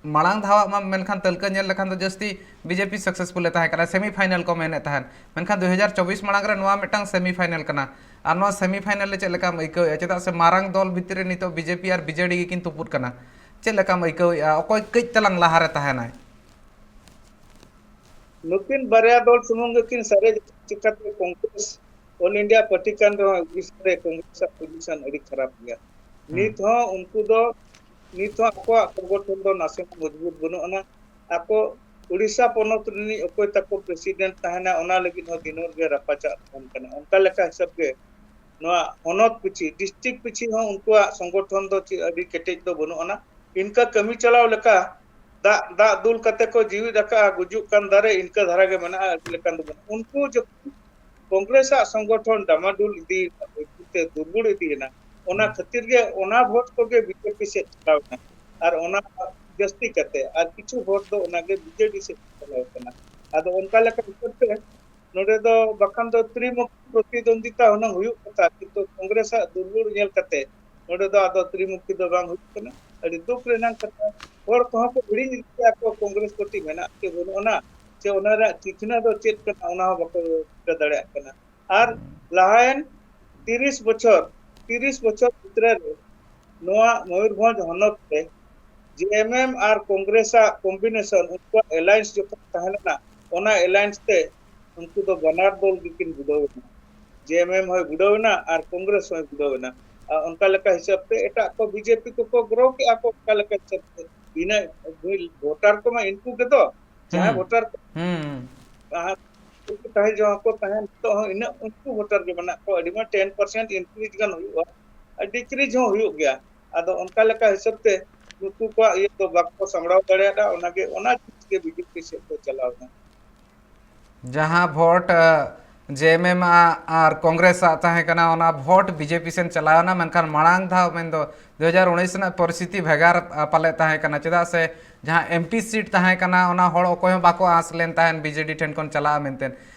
ᱢᱟᱲᱟᱝ ᱫᱷᱟᱣᱟᱜ ᱢᱟ ᱢᱮᱱᱠᱷᱟᱱ ᱛᱟᱹᱞᱠᱟᱹ ᱧᱮᱞ ᱞᱮᱠᱷᱟᱱ ᱫᱚ ᱡᱟᱹᱥᱛᱤ ᱵᱤᱡᱮᱯᱤ ᱥᱟᱠᱥᱮᱥᱯᱷᱩᱞ ᱮ ᱛᱟᱦᱮᱸ ᱠᱟᱱᱟ, ᱥᱮᱢᱤ ᱯᱷᱟᱭᱱᱮᱞ ᱠᱚ ᱢᱮᱱᱮᱫ ᱛᱟᱦᱮᱸᱫ, ᱢᱮᱱᱠᱷᱟᱱ ᱫᱩ ᱦᱟᱡᱟᱨ ᱪᱚᱵᱵᱤᱥ ᱢᱟᱲᱟᱝ ᱨᱮ ᱱᱚᱣᱟ ᱢᱤᱫᱴᱟᱝ ᱥᱮᱢᱤ ᱯᱷᱟᱭᱱᱮᱞ ᱠᱟᱱᱟ᱾ ᱟᱨ ᱱᱚᱣᱟ ᱥᱮᱢᱤ ᱯᱷᱟᱭᱱᱮᱞ ᱨᱮ ᱪᱮᱫ ᱞᱮᱠᱟᱢ ᱟᱹᱭᱠᱟᱹᱣᱮᱫᱼᱟ? ᱪᱮᱫᱟᱜ ᱥᱮ ᱢᱟᱨᱟᱝ ᱫᱚᱞ ᱵᱷᱤᱛᱨᱤ ᱨᱮ ᱱᱤᱛᱚᱜ ᱵᱤᱡᱮᱯᱤ ᱟᱨ ᱵᱤᱡᱮᱰᱤ ᱜᱮᱠᱤᱱ ᱛᱩᱯᱩᱫ ᱠᱟᱱᱟ᱾ ᱪᱮᱫ ᱞᱮᱠᱟᱢ ᱟᱹᱭᱠᱟᱹᱣᱮᱫᱼᱟ? ᱚᱠᱚᱭ ᱠᱟᱹᱡ ᱛᱟᱞᱟᱝ ᱞᱟᱦᱟᱨᱮ ᱛᱟᱦᱮᱱᱟᱭ? ᱱᱩᱠᱤᱱ ᱵᱟᱨᱭᱟ ᱫᱚᱞ ᱥᱩᱢᱩᱝ ᱜᱮᱠᱤᱱ ᱥᱟᱨᱮᱡ, ᱪᱤᱠᱟᱹᱛᱮ ᱠᱚᱝᱜᱨᱮᱥ ᱚᱞ ᱤᱱᱰᱤᱭᱟ ᱯᱟᱨᱴᱤ ᱠᱟᱱ ᱨᱮᱦᱚᱸ ᱩᱲᱤᱥᱥᱟ ᱨᱮ ᱠᱚᱝᱜᱨᱮᱥ ᱟᱜ ᱯᱚᱡᱤᱥᱚᱱ ᱟᱹᱰᱤ ᱠᱷᱟᱨᱟᱯ ᱜᱮᱭᱟ᱾ ᱦᱩᱸ᱾ ᱱᱤᱛ ᱦᱚᱸ ᱩᱱᱠᱩ ᱫᱚ, ᱱᱤᱛ ᱦᱚᱸ ᱟᱠᱚᱣᱟᱜ ᱥᱚᱝᱜᱚᱴᱷᱚᱱ ᱫᱚ ᱱᱟᱥᱮ ᱦᱚᱸ ᱢᱚᱡᱽᱵᱩᱛ ᱵᱟᱹᱱᱩᱜ ᱟᱱᱟ᱾ ᱟᱠᱚ ᱩᱲᱤᱥᱥᱟ ᱯᱚᱱᱚᱛ ᱨᱤᱱᱤᱡ ᱚᱠᱚᱭ ᱛᱟᱠᱚ ᱯᱨᱮᱥᱤᱰᱮᱱᱴ ᱛᱟᱦᱮᱱᱟ, ᱚᱱᱟ ᱞᱟᱹᱜᱤᱫ ᱦᱚᱸ ᱫᱤᱱᱟᱹᱢ ᱜᱮ ᱨᱟᱯᱟᱪᱟᱜ ᱛᱟᱦᱮᱱ ᱠᱟᱱᱟ᱾ ᱚᱱᱠᱟ ᱞᱮᱠᱟ ᱦᱤᱥᱟᱹᱵ ᱜᱮ ᱱᱚᱣᱟ ᱦᱚᱱᱚᱛ ᱯᱤᱪᱷᱤ, ᱰᱤᱥᱴᱨᱤᱠᱴ ᱯᱤᱪᱷᱤ ᱦᱚᱸ ᱩᱱᱠᱩᱣᱟᱜ ᱥᱚᱝᱜᱚᱴᱷᱚᱱ ᱫᱚ ᱪᱮᱫ ᱟᱹᱰᱤ ᱠᱮᱴᱮᱡ ᱫᱚ ᱵᱟᱹᱱᱩᱜ ᱟᱱᱟ᱾ ᱤᱱᱠᱟ ᱠᱟᱹᱢᱤ ᱪᱟᱞᱟᱣ ᱞᱮᱠᱟ ᱫᱟᱜ, ᱫᱟᱜ ᱫᱩᱞ ᱠᱟᱛᱮ ᱠᱚ ᱡᱤᱣᱤᱫ ᱟᱠᱟᱫᱼᱟ, ᱜᱩᱡᱩᱜ ᱠᱟᱱ ᱫᱟᱨᱮ, ᱤᱱᱠᱟᱹ ᱫᱷᱟᱨᱟ ᱜᱮ ᱢᱮᱱᱟᱜᱼᱟ᱾ ᱟᱹᱰᱤ ᱞᱮᱠᱟᱱ ᱫᱚ ᱵᱟᱹᱱᱩᱜᱼᱟ᱾ ᱩᱱᱠᱩ ᱡᱚᱠᱷᱚᱱ ᱠᱚᱝᱜᱨᱮᱥ ᱟᱜ ᱥᱚᱝᱜᱚᱴᱷᱚᱱ ᱰᱟᱢᱟᱰᱩᱞ ᱤᱫᱤᱭᱮᱱᱟ, ᱵᱟᱹᱭ ᱵᱟᱹᱭᱛᱮ ᱫᱩᱨᱵᱚᱞ ᱤᱫᱤᱭᱮᱱᱟ, ᱚᱱᱟ ᱦᱩᱸ᱾ ᱠᱷᱟᱹᱛᱤᱨ ᱜᱮ ᱚᱱᱟ ᱵᱷᱳᱴ ᱠᱚᱜᱮ ᱵᱤᱡᱮᱯᱤ ᱥᱮᱫ ᱪᱟᱞᱟᱣ ᱮᱱᱟ᱾ ᱟᱨ ᱚᱱᱟ ᱡᱟᱹᱥᱛᱤ ᱠᱟᱛᱮ, ᱟᱨ ᱠᱤᱪᱷᱩ ᱵᱷᱳᱴ ᱫᱚ ᱚᱱᱟᱜᱮ ᱵᱤᱡᱮᱰᱤ ᱥᱮᱫ ᱪᱟᱞᱟᱣ ᱠᱟᱱᱟ᱾ ᱟᱫᱚ ᱚᱱᱠᱟ ᱞᱮᱠᱟ ᱦᱤᱥᱟᱹᱵ ᱛᱮ ᱱᱚᱰᱮ ᱫᱚ ᱵᱟᱠᱷᱟᱱ ᱫᱚ ᱛᱨᱤᱢᱩᱠᱷᱤ ᱯᱨᱚᱛᱤᱫᱚᱱᱫᱤᱛᱟ ᱦᱩᱱᱟᱹᱝ ᱦᱩᱭᱩᱜ ᱠᱟᱛᱷᱟ, ᱠᱤᱱᱛᱩ ᱠᱚᱝᱜᱨᱮᱥ ᱟᱜ ᱫᱩᱨᱵᱚᱞ ᱧᱮᱞ ᱠᱟᱛᱮ ᱱᱚᱰᱮ ᱫᱚ ᱟᱫᱚ ᱛᱨᱤᱢᱩᱠᱷᱤ ᱫᱚ ᱵᱟᱝ ᱦᱩᱭᱩᱜ ᱠᱟᱱᱟ᱾ ᱟᱹᱰᱤ ᱫᱩᱠ ᱨᱮᱱᱟᱜ ᱠᱟᱛᱷᱟ, ᱦᱚᱲ ᱠᱚᱦᱚᱸ ᱠᱚ ᱦᱤᱲᱤᱧ ᱤᱫᱤᱭᱮᱫᱟ ᱠᱚ ᱠᱚᱝᱜᱨᱮᱥ ᱯᱟᱨᱴᱤ ᱢᱮᱱᱟᱜ ᱪᱮ ᱵᱟᱹᱱᱩᱜ ᱟᱱᱟ, ᱪᱮ ᱚᱱᱟ ᱨᱮᱭᱟᱜ ᱪᱤᱠᱷᱱᱟᱹ ᱫᱚ ᱪᱮᱫ ᱠᱟᱱᱟ, ᱚᱱᱟ ᱦᱚᱸ ᱵᱟᱠᱚ ᱴᱷᱤᱠᱟᱹ ᱫᱟᱲᱮᱭᱟᱜ ᱠᱟᱱᱟ᱾ ᱟᱨ ᱞᱟᱦᱟᱭᱮᱱ ᱛᱤᱨᱤᱥ ᱵᱚᱪᱷᱚᱨ, ᱛᱤᱨᱤᱥ ᱵᱚᱪᱷᱚᱨ ᱵᱷᱤᱛᱨᱤ ᱨᱮ ᱱᱚᱣᱟ ᱢᱚᱭᱩᱨᱵᱷᱚᱸᱡᱽ ᱦᱚᱱᱚᱛ ᱨᱮ ᱡᱮ ᱮᱢ ᱮᱢ ᱟᱨ ᱠᱚᱝᱜᱨᱮᱥ ᱟᱜ ᱠᱚᱢᱵᱤᱱᱮᱥᱚᱱ, ᱩᱱᱠᱩᱣᱟᱜ ᱮᱞᱟᱭᱮᱱᱥ ᱡᱚᱠᱷᱚᱱ ᱛᱟᱦᱮᱸ ᱞᱮᱱᱟ, ᱚᱱᱟ ᱮᱞᱟᱭᱮᱱᱥ ᱛᱮ ᱩᱱᱠᱩ ᱫᱚ ᱵᱟᱱᱟᱨ ᱫᱚᱞ ᱜᱮᱠᱤᱱ ᱵᱩᱰᱟᱹᱣ ᱮᱱᱟ᱾ ᱡᱮ ᱮᱢ ᱮᱢ ᱦᱚᱸᱭ ᱵᱩᱰᱟᱹᱣ ᱮᱱᱟ ᱟᱨ ᱠᱚᱝᱜᱨᱮᱥ ᱦᱚᱸᱭ ᱵᱩᱰᱟᱹᱣ ᱮᱱᱟ᱾ ᱟᱨ ᱚᱱᱠᱟ ᱞᱮᱠᱟ ᱦᱤᱥᱟᱹᱵ ᱛᱮ ᱮᱴᱟᱜ ᱠᱚ ᱵᱤᱡᱮᱯᱤ ᱠᱚᱠᱚ ᱜᱨᱳ ᱠᱮᱜᱼᱟ ᱠᱚ, ᱚᱱᱠᱟ ᱞᱮᱠᱟ ᱦᱤᱥᱟᱹᱵ ᱛᱮ ᱤᱱᱟᱹ ᱵᱷᱳᱴᱟᱨ ᱠᱚᱢᱟ ᱤᱱᱠᱩ ᱜᱮᱫᱚ, ᱡᱟᱦᱟᱸᱭ ᱦᱩᱸ᱾ ᱵᱷᱳᱴᱟᱨ ᱠᱚ ᱦᱩᱸ᱾ ᱛᱟᱦᱮᱸ, ᱩᱱᱠᱩ ᱛᱟᱦᱮᱸ ᱡᱚᱦᱚᱜ ᱠᱚ ᱛᱟᱦᱮᱸ, ᱱᱤᱛᱚᱜ ᱦᱚᱸ ᱤᱱᱟᱹᱜ ᱩᱱᱠᱩ ᱵᱷᱳᱴᱟᱨ ᱜᱮ ᱢᱮᱱᱟᱜ ᱠᱚᱣᱟ᱾ ᱟᱹᱰᱤ ᱢᱟ ten percent increase ᱜᱟᱱ ᱦᱩᱭᱩᱜᱼᱟ, ᱟᱨ decrease ᱦᱚᱸ ᱦᱩᱭᱩᱜ ᱜᱮᱭᱟ᱾ ᱟᱫᱚ ᱚᱱᱠᱟ ᱞᱮᱠᱟ ᱦᱤᱥᱟᱹᱵ ᱛᱮ ᱱᱩᱠᱩ ᱠᱚᱣᱟᱜ ᱤᱭᱟᱹ ᱫᱚ ᱵᱟᱠᱚ ᱥᱟᱢᱵᱲᱟᱣ ᱫᱟᱲᱮᱭᱟᱫᱟ, ᱚᱱᱟᱜᱮ, ᱚᱱᱟ ᱪᱤᱡᱽ ᱜᱮ ᱵᱤᱡᱮᱯᱤ ᱥᱮᱫ ᱠᱚ ᱪᱟᱞᱟᱣ ᱮᱱᱟ᱾ ᱡᱟᱦᱟᱸ ᱵᱷᱳᱴ, ᱟ, ᱡᱮ ᱮᱢ ᱮᱢ ᱟᱜ ᱟᱨ ᱠᱚᱝᱜᱨᱮᱥ ᱟᱜ ᱛᱟᱦᱮᱸ ᱠᱟᱱᱟ, ᱚᱱᱟ ᱵᱷᱳᱴ ᱵᱤ ᱡᱮ ᱯᱤ ᱥᱮᱱ ᱪᱟᱞᱟᱣ ᱮᱱᱟ᱾ ᱢᱮᱱᱠᱷᱟᱱ ᱢᱟᱲᱟᱝ ᱫᱷᱟᱣ ᱢᱮᱱᱫᱚ ᱫᱩ ᱦᱟᱡᱟᱨ ᱩᱱᱤᱥ ᱨᱮᱱᱟᱜ ᱯᱚᱨᱤᱥᱛᱷᱤᱛᱤ ᱵᱷᱮᱜᱟᱨ, ᱟ, ᱯᱟᱞᱮ ᱛᱟᱦᱮᱸ ᱠᱟᱱᱟ, ᱪᱮᱫᱟᱜ ᱥᱮ ᱡᱟᱦᱟᱸ ᱮᱢ ᱯᱤ ᱥᱤᱴ ᱛᱟᱦᱮᱸ ᱠᱟᱱᱟ, ᱚᱱᱟ ᱦᱚᱲ ᱚᱠᱚᱭ ᱦᱚᱸ ᱵᱟᱠᱚ ᱟᱸᱥ ᱞᱮᱱ ᱛᱟᱦᱮᱸᱫ ᱵᱤ ᱡᱮ ᱰᱤ ᱴᱷᱮᱱ ᱠᱷᱚᱱ ᱪᱟᱞᱟᱜᱼᱟ ᱢᱮᱱᱛᱮ᱾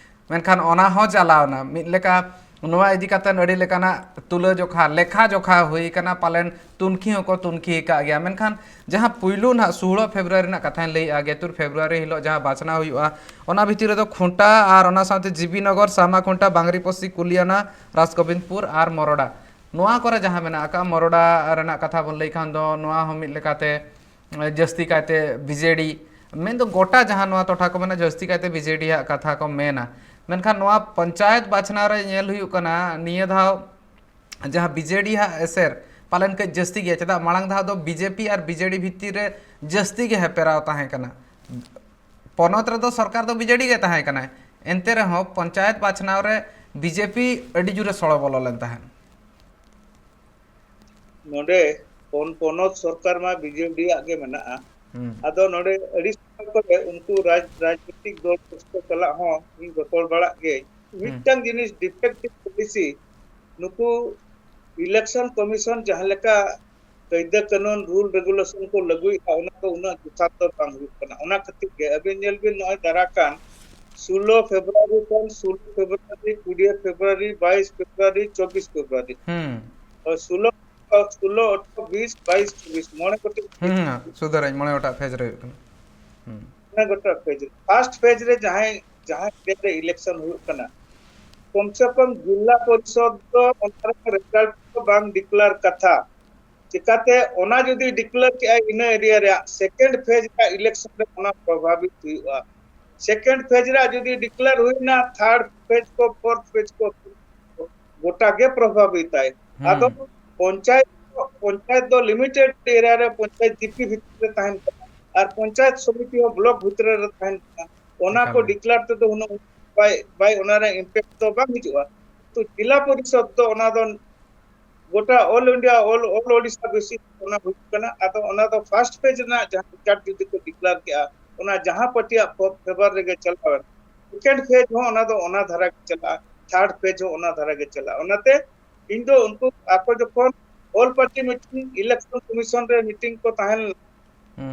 ᱢᱮᱱᱠᱷᱟᱱ ᱚᱱᱟ ᱦᱚᱸ ᱪᱟᱞᱟᱣ ᱮᱱᱟ᱾ ᱢᱤᱫ ᱞᱮᱠᱟ ᱱᱚᱣᱟ ᱤᱫᱤ ᱠᱟᱛᱮ ᱟᱹᱰᱤ ᱞᱮᱠᱟᱱᱟᱜ ᱛᱩᱞᱟᱹ ᱡᱚᱠᱷᱟ, ᱞᱮᱠᱷᱟ ᱡᱚᱠᱷᱟ ᱦᱩᱭ ᱠᱟᱱᱟ, ᱯᱟᱞᱮᱱ ᱛᱩᱱᱠᱷᱤ ᱦᱚᱸᱠᱚ ᱛᱩᱱᱠᱷᱤ ᱟᱠᱟᱫ ᱜᱮᱭᱟ᱾ ᱢᱮᱱᱠᱷᱟᱱ ᱡᱟᱦᱟᱸ ᱯᱩᱭᱞᱩ ᱱᱟᱦᱟᱜ ᱥᱳᱞᱳ ᱯᱷᱮᱵᱽᱨᱩᱣᱟᱨᱤ ᱨᱮᱱᱟᱜ ᱠᱟᱛᱷᱟᱧ ᱞᱟᱹᱭᱮᱫᱼᱟ, ᱜᱮᱛᱩᱨ ᱯᱷᱮᱵᱽᱨᱩᱣᱟᱨᱤ ᱦᱤᱞᱳᱜ ᱡᱟᱦᱟᱸ ᱵᱟᱪᱷᱱᱟᱣ ᱦᱩᱭᱩᱜᱼᱟ, ᱚᱱᱟ ᱵᱷᱤᱛᱤᱨ ᱨᱮᱫᱚ ᱠᱷᱩᱸᱴᱟ ᱟᱨ ᱚᱱᱟ ᱥᱟᱶᱛᱮ ᱡᱤᱵᱤ ᱱᱚᱜᱚᱨ, ᱥᱟᱢᱟ ᱠᱷᱩᱸᱴᱟ, ᱵᱟᱝᱨᱤᱯᱚᱥᱤ, ᱠᱩᱞᱤᱭᱟᱱᱟ, ᱨᱟᱡᱽᱜᱳᱵᱤᱱᱫᱯᱩᱨ ᱟᱨ ᱢᱚᱨᱚᱰᱟ᱾ ᱱᱚᱣᱟ ᱠᱚᱨᱮ ᱡᱟᱦᱟᱸ ᱢᱮᱱᱟᱜ ᱟᱠᱟᱫ, ᱢᱚᱨᱚᱰᱟ ᱨᱮᱱᱟᱜ ᱠᱟᱛᱷᱟ ᱵᱚᱱ ᱞᱟᱹᱭ ᱠᱷᱟᱱ ᱫᱚ, ᱱᱚᱣᱟ ᱦᱚᱸ ᱢᱤᱫ ᱞᱮᱠᱟᱛᱮ ᱡᱟᱹᱥᱛᱤ ᱠᱟᱭᱛᱮ ᱵᱤ ᱡᱮ ᱰᱤ, ᱢᱮᱱᱫᱚ ᱜᱚᱴᱟ ᱡᱟᱦᱟᱸ ᱱᱚᱣᱟ ᱴᱚᱴᱷᱟ ᱠᱚ ᱢᱮᱱᱟᱜᱼᱟ, ᱡᱟᱹᱥᱛᱤ ᱠᱟᱭᱛᱮ ᱵᱤ ᱡᱮ ᱰᱤ ᱦᱟᱸᱜ ᱠᱟᱛᱷᱟ ᱠᱚ ᱢᱮᱱᱟ᱾ ᱢᱮᱱᱠᱷᱟᱱ ᱱᱚᱣᱟ ᱯᱚᱧᱪᱟᱭᱮᱛ ᱵᱟᱪᱷᱱᱟᱣ ᱨᱮ ᱧᱮᱞ ᱦᱩᱭᱩᱜ ᱠᱟᱱᱟ, ᱱᱤᱭᱟᱹ ᱫᱷᱟᱣ ᱡᱟᱦᱟᱸ ᱵᱤ ᱡᱮ ᱰᱤ ᱦᱟᱸᱜ ᱮᱥᱮᱨ ᱯᱟᱞᱮᱱ ᱠᱟᱹᱡ ᱡᱟᱹᱥᱛᱤ ᱜᱮᱭᱟ᱾ ᱪᱮᱫᱟᱜ, ᱢᱟᱲᱟᱝ ᱫᱷᱟᱣ ᱫᱚ B J P R B J ᱰᱤ ᱵᱷᱤᱛᱤᱨ ᱨᱮ ᱡᱟᱹᱥᱛᱤ ᱜᱮ ᱦᱮᱯᱮᱨᱟᱣ ᱛᱟᱦᱮᱸ ᱠᱟᱱᱟ᱾ ᱯᱚᱱᱚᱛ ᱨᱮᱫᱚ ᱥᱚᱨᱠᱟᱨ ᱫᱚ ᱵᱤ ᱡᱮ ᱰᱤ ᱜᱮ ᱛᱟᱦᱮᱸ ᱠᱟᱱᱟᱭ, ᱮᱱᱛᱮ ᱨᱮᱦᱚᱸ ᱯᱚᱧᱪᱟᱭᱮᱛ ᱵᱟᱪᱷᱱᱟᱣ ᱨᱮ ᱵᱤ ᱡᱮ ᱯᱤ ᱟᱹᱰᱤ ᱡᱳᱨᱮ ᱥᱚᱲᱚ ᱵᱚᱞᱚ ᱞᱮᱱ ᱛᱟᱦᱮᱸᱫ᱾ ᱱᱚᱰᱮ ᱯᱚᱱ-, ᱯᱚᱱᱚᱛ ᱥᱚᱨᱠᱟᱨ ᱢᱟ ᱵᱤ ᱡᱮ ᱰᱤ ᱟᱜ ᱜᱮ ᱢᱮᱱᱟᱜᱼᱟ᱾ ᱦᱩᱸ᱾ ᱟᱫᱚ ᱱᱚᱰᱮ ᱟᱹᱰᱤ ᱥᱚᱢᱚᱭ ᱠᱚᱨᱮ ᱩᱱᱠᱩ ᱨᱟᱡᱽ-, ᱨᱟᱡᱽᱱᱤᱛᱤᱠ ᱫᱚᱞ ᱠᱚ ᱥᱟᱞᱟᱜ ᱦᱚᱸ ᱤᱧ ᱨᱚᱯᱚᱲ ᱵᱟᱲᱟᱜ ᱜᱮ᱾ ᱦᱩᱸ᱾ ᱢᱤᱫᱴᱟᱝ ᱡᱤᱱᱤᱥ defective policy, ᱱᱩᱠᱩ election commission ᱡᱟᱦᱟᱸ ᱞᱮᱠᱟ ᱠᱟᱭᱫᱟ ᱠᱟᱹᱱᱩᱱ, rule regulation ᱠᱚ ᱞᱟᱹᱜᱩᱭᱮᱫᱼᱟ, ᱚᱱᱟ ᱫᱚ ᱩᱱᱟᱹᱜ ᱡᱚᱛᱷᱟᱛ ᱫᱚ ᱵᱟᱝ ᱦᱩᱭᱩᱜ ᱠᱟᱱᱟ᱾ ᱚᱱᱟ ᱠᱷᱟᱹᱛᱤᱨ ᱜᱮ ᱟᱹᱵᱤᱱ ᱧᱮᱞ ᱵᱤᱱ, ᱱᱚᱜᱼᱚᱭ ᱫᱟᱨᱟ ᱠᱟᱱ ᱥᱳᱞᱳ ᱯᱷᱮᱵᱽᱨᱩᱣᱟᱨᱤ ᱠᱷᱚᱱ ᱥᱳᱞᱳ ᱯᱷᱮᱵᱽᱨᱩᱣᱟᱨᱤ, ᱠᱩᱲᱤ ᱯᱷᱮᱵᱽᱨᱩᱣᱟᱨᱤ, ᱵᱟᱭᱤᱥ ᱯᱷᱮᱵᱽᱨᱩᱣᱟᱨᱤ, ᱪᱚᱵᱵᱤᱥ ᱯᱷᱮᱵᱽᱨᱩᱣᱟᱨᱤ᱾ ᱦᱩᱸ᱾ ᱦᱳᱭ, ᱥᱳᱞᱳ, ᱥᱳᱞᱳ, ᱟᱴᱷᱨᱚ, ᱵᱤᱥ, ᱵᱟᱭᱤᱥ, ᱪᱚᱵᱵᱤᱥ, ᱢᱚᱬᱮ ᱜᱚᱴᱮᱡ ᱦᱩᱸ, ᱦᱩᱸ, ᱥᱩᱫᱷᱟᱹᱨᱟᱹᱧ, ᱢᱚᱬᱮ ᱜᱚᱴᱟᱝ phase ᱨᱮ ᱦᱩᱭᱩᱜ ᱠᱟᱱᱟ᱾ ᱦᱩᱸ᱾ ᱢᱚᱬᱮ ᱜᱚᱴᱟᱝ phase ᱨᱮ᱾ First phase ᱨᱮ ᱡᱟᱦᱟᱸᱭ, ᱡᱟᱦᱟᱸ area ᱨᱮ election ᱦᱩᱭᱩᱜ ᱠᱟᱱᱟ, ᱠᱚᱢ ᱥᱮ ᱠᱚᱢ ᱡᱤᱞᱟ ᱯᱚᱨᱤᱥᱚᱫ ᱫᱚ ᱚᱱᱟ ᱨᱮ result ᱫᱚ ᱵᱟᱝ declare ᱠᱟᱛᱷᱟ᱾ ᱪᱤᱠᱟᱛᱮ ᱚᱱᱟ ᱡᱩᱫᱤ declare ᱠᱮᱜᱼᱟᱭ ᱤᱱᱟᱹ area ᱨᱮᱭᱟᱜ, second phase ᱨᱮᱭᱟᱜ election ᱨᱮ ᱚᱱᱟ ᱯᱨᱚᱵᱷᱟᱵᱤᱛ ᱦᱩᱭᱩᱜᱼᱟ᱾ Second phase ᱨᱮᱭᱟᱜ ᱡᱩᱫᱤ declare ᱦᱩᱭᱱᱟ, third phase ᱠᱚ, fourth phase ᱠᱚ, ᱜᱚᱴᱟ ᱜᱮ ᱯᱨᱚᱵᱷᱟᱵᱤᱛᱟᱭ᱾ ᱦᱩᱸ᱾ ᱟᱫᱚ ᱯᱚᱧᱪᱟᱭᱮᱛ, ᱯᱚᱧᱪᱟᱭᱮᱛ ᱫᱚ limited area ᱨᱮ ᱯᱚᱧᱪᱟᱭᱮᱛ ᱡᱤᱯᱤ ᱵᱷᱤᱛᱨᱤ ᱨᱮ ᱛᱟᱦᱮᱱ ᱠᱟᱱᱟ, ᱟᱨ ᱯᱚᱧᱪᱟᱭᱮᱛ ᱥᱚᱢᱤᱛᱤ ᱦᱚᱸ block ᱵᱷᱤᱛᱨᱤ ᱨᱮ ᱛᱟᱦᱮᱱ ᱠᱟᱱᱟ᱾ ᱚᱱᱟ ᱮᱠᱟᱞ ᱠᱚ ᱜᱮ᱾ Declare ᱛᱮᱫᱚ ᱩᱱᱟᱹᱜ ᱵᱟᱭ, ᱵᱟᱭ, ᱚᱱᱟ ᱨᱮ impact ᱫᱚ ᱵᱟᱝ ᱦᱤᱡᱩᱜᱼᱟ᱾ ᱛᱚ ᱡᱮᱞᱟ ᱯᱚᱨᱤᱥᱚᱫ ᱫᱚ ᱚᱱᱟ ᱫᱚ ᱜᱚᱴᱟ all India, all, all Odisha basis ᱚᱱᱟ ᱦᱩᱭᱩᱜ ᱠᱟᱱᱟ᱾ ᱟᱫᱚ ᱚᱱᱟ ᱫᱚ first phase ᱨᱮᱱᱟᱜ ᱡᱟᱦᱟᱸ result ᱡᱩᱫᱤ ᱠᱚ declare ᱠᱮᱜᱼᱟ, ᱚᱱᱟ ᱡᱟᱦᱟᱸ ᱯᱟᱨᱴᱤᱭᱟᱜ ᱯᱷᱚ-, favour ᱨᱮᱜᱮ ᱪᱟᱞᱟᱣᱮᱱ, second phase ᱦᱚᱸ ᱚᱱᱟ ᱫᱚ ᱚᱱᱟ ᱫᱷᱟᱨᱟ ᱜᱮ ᱪᱟᱞᱟᱜᱼᱟ, third phase ᱦᱚᱸ ᱚᱱᱟ ᱫᱷᱟᱨᱟ ᱜᱮ ᱪᱟᱞᱟᱜᱼᱟ᱾ ᱚᱱᱟᱛᱮ ᱤᱧ ᱫᱚ ᱩᱱᱠᱩ ᱟᱠᱚ ᱡᱚᱠᱷᱚᱱ all party meeting, election commission ᱨᱮ meeting ᱠᱚ ᱛᱟᱦᱮᱸ ᱞᱮᱱᱟ,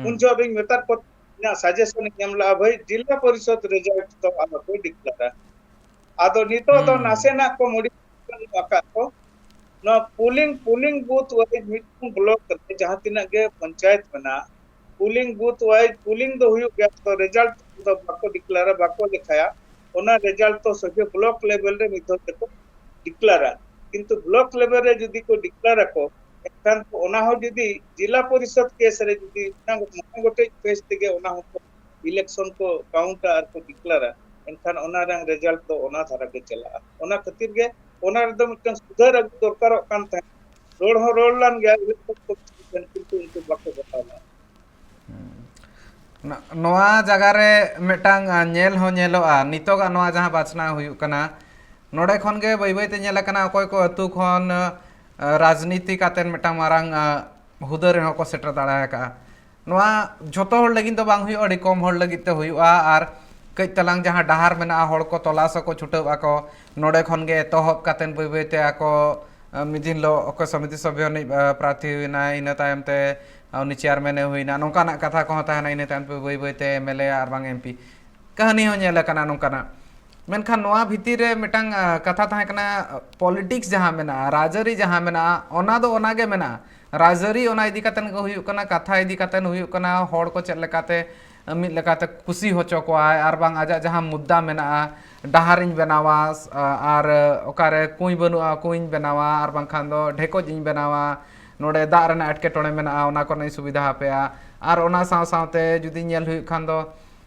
ᱩᱱ ᱡᱚᱦᱚᱜ ᱤᱧ ᱢᱮᱛᱟᱫ ᱠᱚ, ᱤᱧᱟᱹᱜ suggestion ᱤᱧ ᱮᱢ ᱞᱟᱜᱼᱟ, ᱵᱷᱟᱹᱭ, ᱡᱮᱞᱟ ᱯᱚᱨᱤᱥᱚᱫ result ᱫᱚ ᱟᱞᱚ ᱠᱚ declare ᱟ᱾ ᱟᱫᱚ ᱱᱤᱛᱚᱜ ᱫᱚ ᱱᱟᱥᱮᱱᱟᱜ ᱠᱚ modification ᱟᱠᱟᱫ ᱠᱚ᱾ ᱱᱚᱣᱟ polling, polling booth wise ᱢᱤᱫᱴᱟᱝ block ᱨᱮ ᱡᱟᱦᱟᱸ ᱛᱤᱱᱟᱹᱜ ᱜᱮ ᱯᱚᱧᱪᱟᱭᱮᱛ ᱢᱮᱱᱟᱜᱼᱟ, polling booth wise polling ᱫᱚ ᱦᱩᱭᱩᱜ ᱜᱮᱭᱟ, ᱛᱚ result ᱫᱚ ᱵᱟᱠᱚ declare ᱟ, ᱵᱟᱠᱚ ᱞᱮᱠᱷᱟᱭᱟ᱾ ᱚᱱᱟ result ᱫᱚ ᱥᱚᱡᱷᱮ block level ᱨᱮ ᱢᱤᱫ ᱫᱷᱟᱣ ᱛᱮᱠᱚ declare ᱟ᱾ ᱠᱤᱱᱛᱩ block level ᱨᱮ ᱡᱩᱫᱤ ᱠᱚ declare ᱟᱠᱚ, ᱮᱱᱠᱷᱟᱱ ᱚᱱᱟ ᱦᱚᱸ ᱡᱩᱫᱤ ᱡᱮᱞᱟ ᱯᱚᱨᱤᱥᱚᱫ case ᱨᱮ ᱡᱩᱫᱤ ᱢᱚᱬᱮ ᱜᱚᱴᱮᱡ phase ᱛᱮᱜᱮ ᱚᱱᱟ ᱦᱚᱸᱠᱚ election ᱠᱚ count ᱟ ᱟᱨ ᱠᱚ declare ᱟ, ᱮᱱᱠᱷᱟᱱ ᱚᱱᱟ ᱨᱮᱱᱟᱜ result ᱫᱚ ᱚᱱᱟ ᱫᱷᱟᱨᱟ ᱜᱮ ᱪᱟᱞᱟᱜᱼᱟ᱾ ᱚᱱᱟ ᱠᱷᱟᱹᱛᱤᱨ ᱜᱮ ᱚᱱᱟ ᱨᱮᱫᱚ ᱢᱤᱫᱴᱟᱝ ᱥᱩᱫᱷᱟᱹᱨ ᱟᱹᱜᱩ ᱫᱚᱨᱠᱟᱨᱚᱜ ᱠᱟᱱ ᱛᱟᱦᱮᱸᱫ᱾ ᱨᱚᱲ ᱦᱚᱸ ᱨᱚᱲ ᱞᱮᱱ ᱜᱮᱭᱟ election commission, ᱠᱤᱱᱛᱩ ᱩᱱᱠᱩ ᱵᱟᱠᱚ ᱵᱟᱛᱟᱣ ᱞᱮᱫᱟ᱾ ᱱᱚ- ᱱᱚᱣᱟ ᱡᱟᱭᱜᱟ ᱨᱮ ᱢᱤᱫᱴᱟᱝ, ᱟ, ᱧᱮᱞ ᱦᱚᱸ ᱧᱮᱞᱚᱜᱼᱟ, ᱱᱤᱛᱚᱜᱟᱜ ᱱᱚᱣᱟ ᱡᱟᱦᱟᱸ ᱵᱟᱪᱷᱱᱟᱣ ᱦᱩᱭᱩᱜ ᱠᱟᱱᱟ, ᱱᱚᱰᱮ ᱠᱷᱚᱱ ᱜᱮ ᱵᱟᱹᱭ ᱵᱟᱹᱭ ᱛᱮ ᱧᱮᱞ ᱟᱠᱟᱱᱟ, ᱚᱠᱚᱭ ᱠᱚ ᱟᱹᱛᱩ ᱠᱷᱚᱱ, ᱟ, ᱨᱟᱡᱽᱱᱤᱛᱤ ᱠᱟᱛᱮᱫ ᱢᱤᱫᱴᱟᱝ ᱢᱟᱨᱟᱝ, ᱟ, ᱦᱩᱫᱟᱹ ᱨᱮᱦᱚᱸ ᱠᱚ ᱥᱮᱴᱮᱨ ᱫᱟᱲᱮ ᱟᱠᱟᱫᱼᱟ᱾ ᱱᱚᱣᱟ ᱡᱷᱚᱛᱚ ᱦᱚᱲ ᱞᱟᱹᱜᱤᱫ ᱫᱚ ᱵᱟᱝ ᱦᱩᱭᱩᱜᱼᱟ, ᱟᱹᱰᱤ ᱠᱚᱢ ᱦᱚᱲ ᱞᱟᱹᱜᱤᱫ ᱛᱮ ᱦᱩᱭᱩᱜᱼᱟ᱾ ᱟᱨ ᱠᱟᱹᱡ ᱛᱟᱞᱟᱝ ᱡᱟᱦᱟᱸ ᱰᱟᱦᱟᱨ ᱢᱮᱱᱟᱜᱼᱟ, ᱦᱚᱲ ᱠᱚ ᱛᱚᱞᱟᱥ ᱟᱠᱚ ᱪᱷᱩᱴᱟᱹᱣ ᱟᱠᱚ, ᱱᱚᱰᱮ ᱠᱷᱚᱱ ᱜᱮ ᱮᱛᱚᱦᱚᱵ ᱠᱟᱛᱮᱫ ᱵᱟᱹᱭ ᱵᱟᱹᱭ ᱛᱮ ᱟᱠᱚ, ᱟ, ᱢᱤᱫ ᱫᱤᱱ ᱦᱤᱞᱳᱜ ᱚᱠᱚᱭ ᱥᱚᱢᱤᱛᱤ ᱥᱚᱵᱷᱽᱭᱚ ᱨᱤᱱᱤᱡ, ᱟ, ᱯᱨᱟᱨᱛᱷᱤ ᱦᱩᱭᱱᱟ, ᱤᱱᱟᱹ ᱛᱟᱭᱚᱢ ᱛᱮ ᱩᱱᱤ chairman ᱮ ᱦᱩᱭᱱᱟ, ᱱᱚᱝᱠᱟᱱᱟᱜ ᱠᱟᱛᱷᱟ ᱠᱚᱦᱚᱸ ᱛᱟᱦᱮᱱᱟ᱾ ᱤᱱᱟᱹ ᱛᱟᱭᱚᱢ ᱛᱮ ᱵᱟᱹᱭ ᱵᱟᱹᱭ ᱛᱮ MLA ᱟᱨ ᱵᱟᱝ MP ᱠᱟᱹᱦᱱᱤ ᱦᱚᱸ ᱧᱮᱞ ᱟᱠᱟᱱᱟ ᱱᱚᱝᱠᱟᱱᱟᱜ᱾ ᱢᱮᱱᱠᱷᱟᱱ ᱱᱚᱣᱟ ᱵᱷᱤᱛᱤᱨ ᱨᱮ ᱢᱤᱫᱴᱟᱝ, ᱟ, ᱠᱟᱛᱷᱟ ᱛᱟᱦᱮᱸ ᱠᱟᱱᱟ, politics ᱡᱟᱦᱟᱸ ᱢᱮᱱᱟᱜᱼᱟ, ᱨᱟᱡᱽᱟᱹᱨᱤ ᱡᱟᱦᱟᱸ ᱢᱮᱱᱟᱜᱼᱟ, ᱚᱱᱟ ᱫᱚ ᱚᱱᱟ ᱜᱮ ᱢᱮᱱᱟᱜᱼᱟ᱾ ᱨᱟᱡᱽᱟᱹᱨᱤ ᱚᱱᱟ ᱤᱫᱤ ᱠᱟᱛᱮ ᱜᱮ ᱦᱩᱭᱩᱜ ᱠᱟᱱᱟ, ᱠᱟᱛᱷᱟ ᱤᱫᱤ ᱠᱟᱛᱮ ᱦᱩᱭᱩᱜ ᱠᱟᱱᱟ, ᱦᱚᱲ ᱠᱚ ᱪᱮᱫ ᱞᱮᱠᱟᱛᱮ, ᱟ, ᱢᱤᱫ ᱞᱮᱠᱟᱛᱮ ᱠᱩᱥᱤ ᱦᱚᱪᱚ ᱠᱚᱣᱟᱭ, ᱟᱨ ᱵᱟᱝ ᱟᱡᱟᱜ ᱡᱟᱦᱟᱸ ᱢᱩᱫᱽᱫᱟ ᱢᱮᱱᱟᱜᱼᱟ, ᱰᱟᱦᱟᱨᱤᱧ ᱵᱮᱱᱟᱣᱟ, ᱟ, ᱟᱨ ᱚᱠᱟᱨᱮ ᱠᱩᱸᱧ ᱵᱟᱹᱱᱩᱜᱼᱟ, ᱠᱩᱸᱧ ᱵᱮᱱᱟᱣᱟ, ᱟᱨ ᱵᱟᱝᱠᱷᱟᱱ ᱫᱚ ᱰᱷᱮᱠᱚᱡ ᱤᱧ ᱵᱮᱱᱟᱣᱟ, ᱱᱚᱰᱮ ᱫᱟᱜ ᱨᱮᱱᱟᱜ ᱮᱴᱠᱮᱴᱚᱬᱮ ᱢᱮᱱᱟᱜᱼᱟ, ᱚᱱᱟ ᱠᱚᱨᱮᱱᱟᱜ ᱤᱧ ᱥᱩᱵᱤᱫᱷᱟ ᱟᱯᱮᱭᱟ᱾ ᱟᱨ ᱚᱱᱟ ᱥᱟᱶ ᱥᱟᱶᱛᱮ ᱡᱩᱫᱤ ᱧᱮᱞ ᱦᱩᱭᱩᱜ ᱠᱷᱟᱱ ᱫᱚ,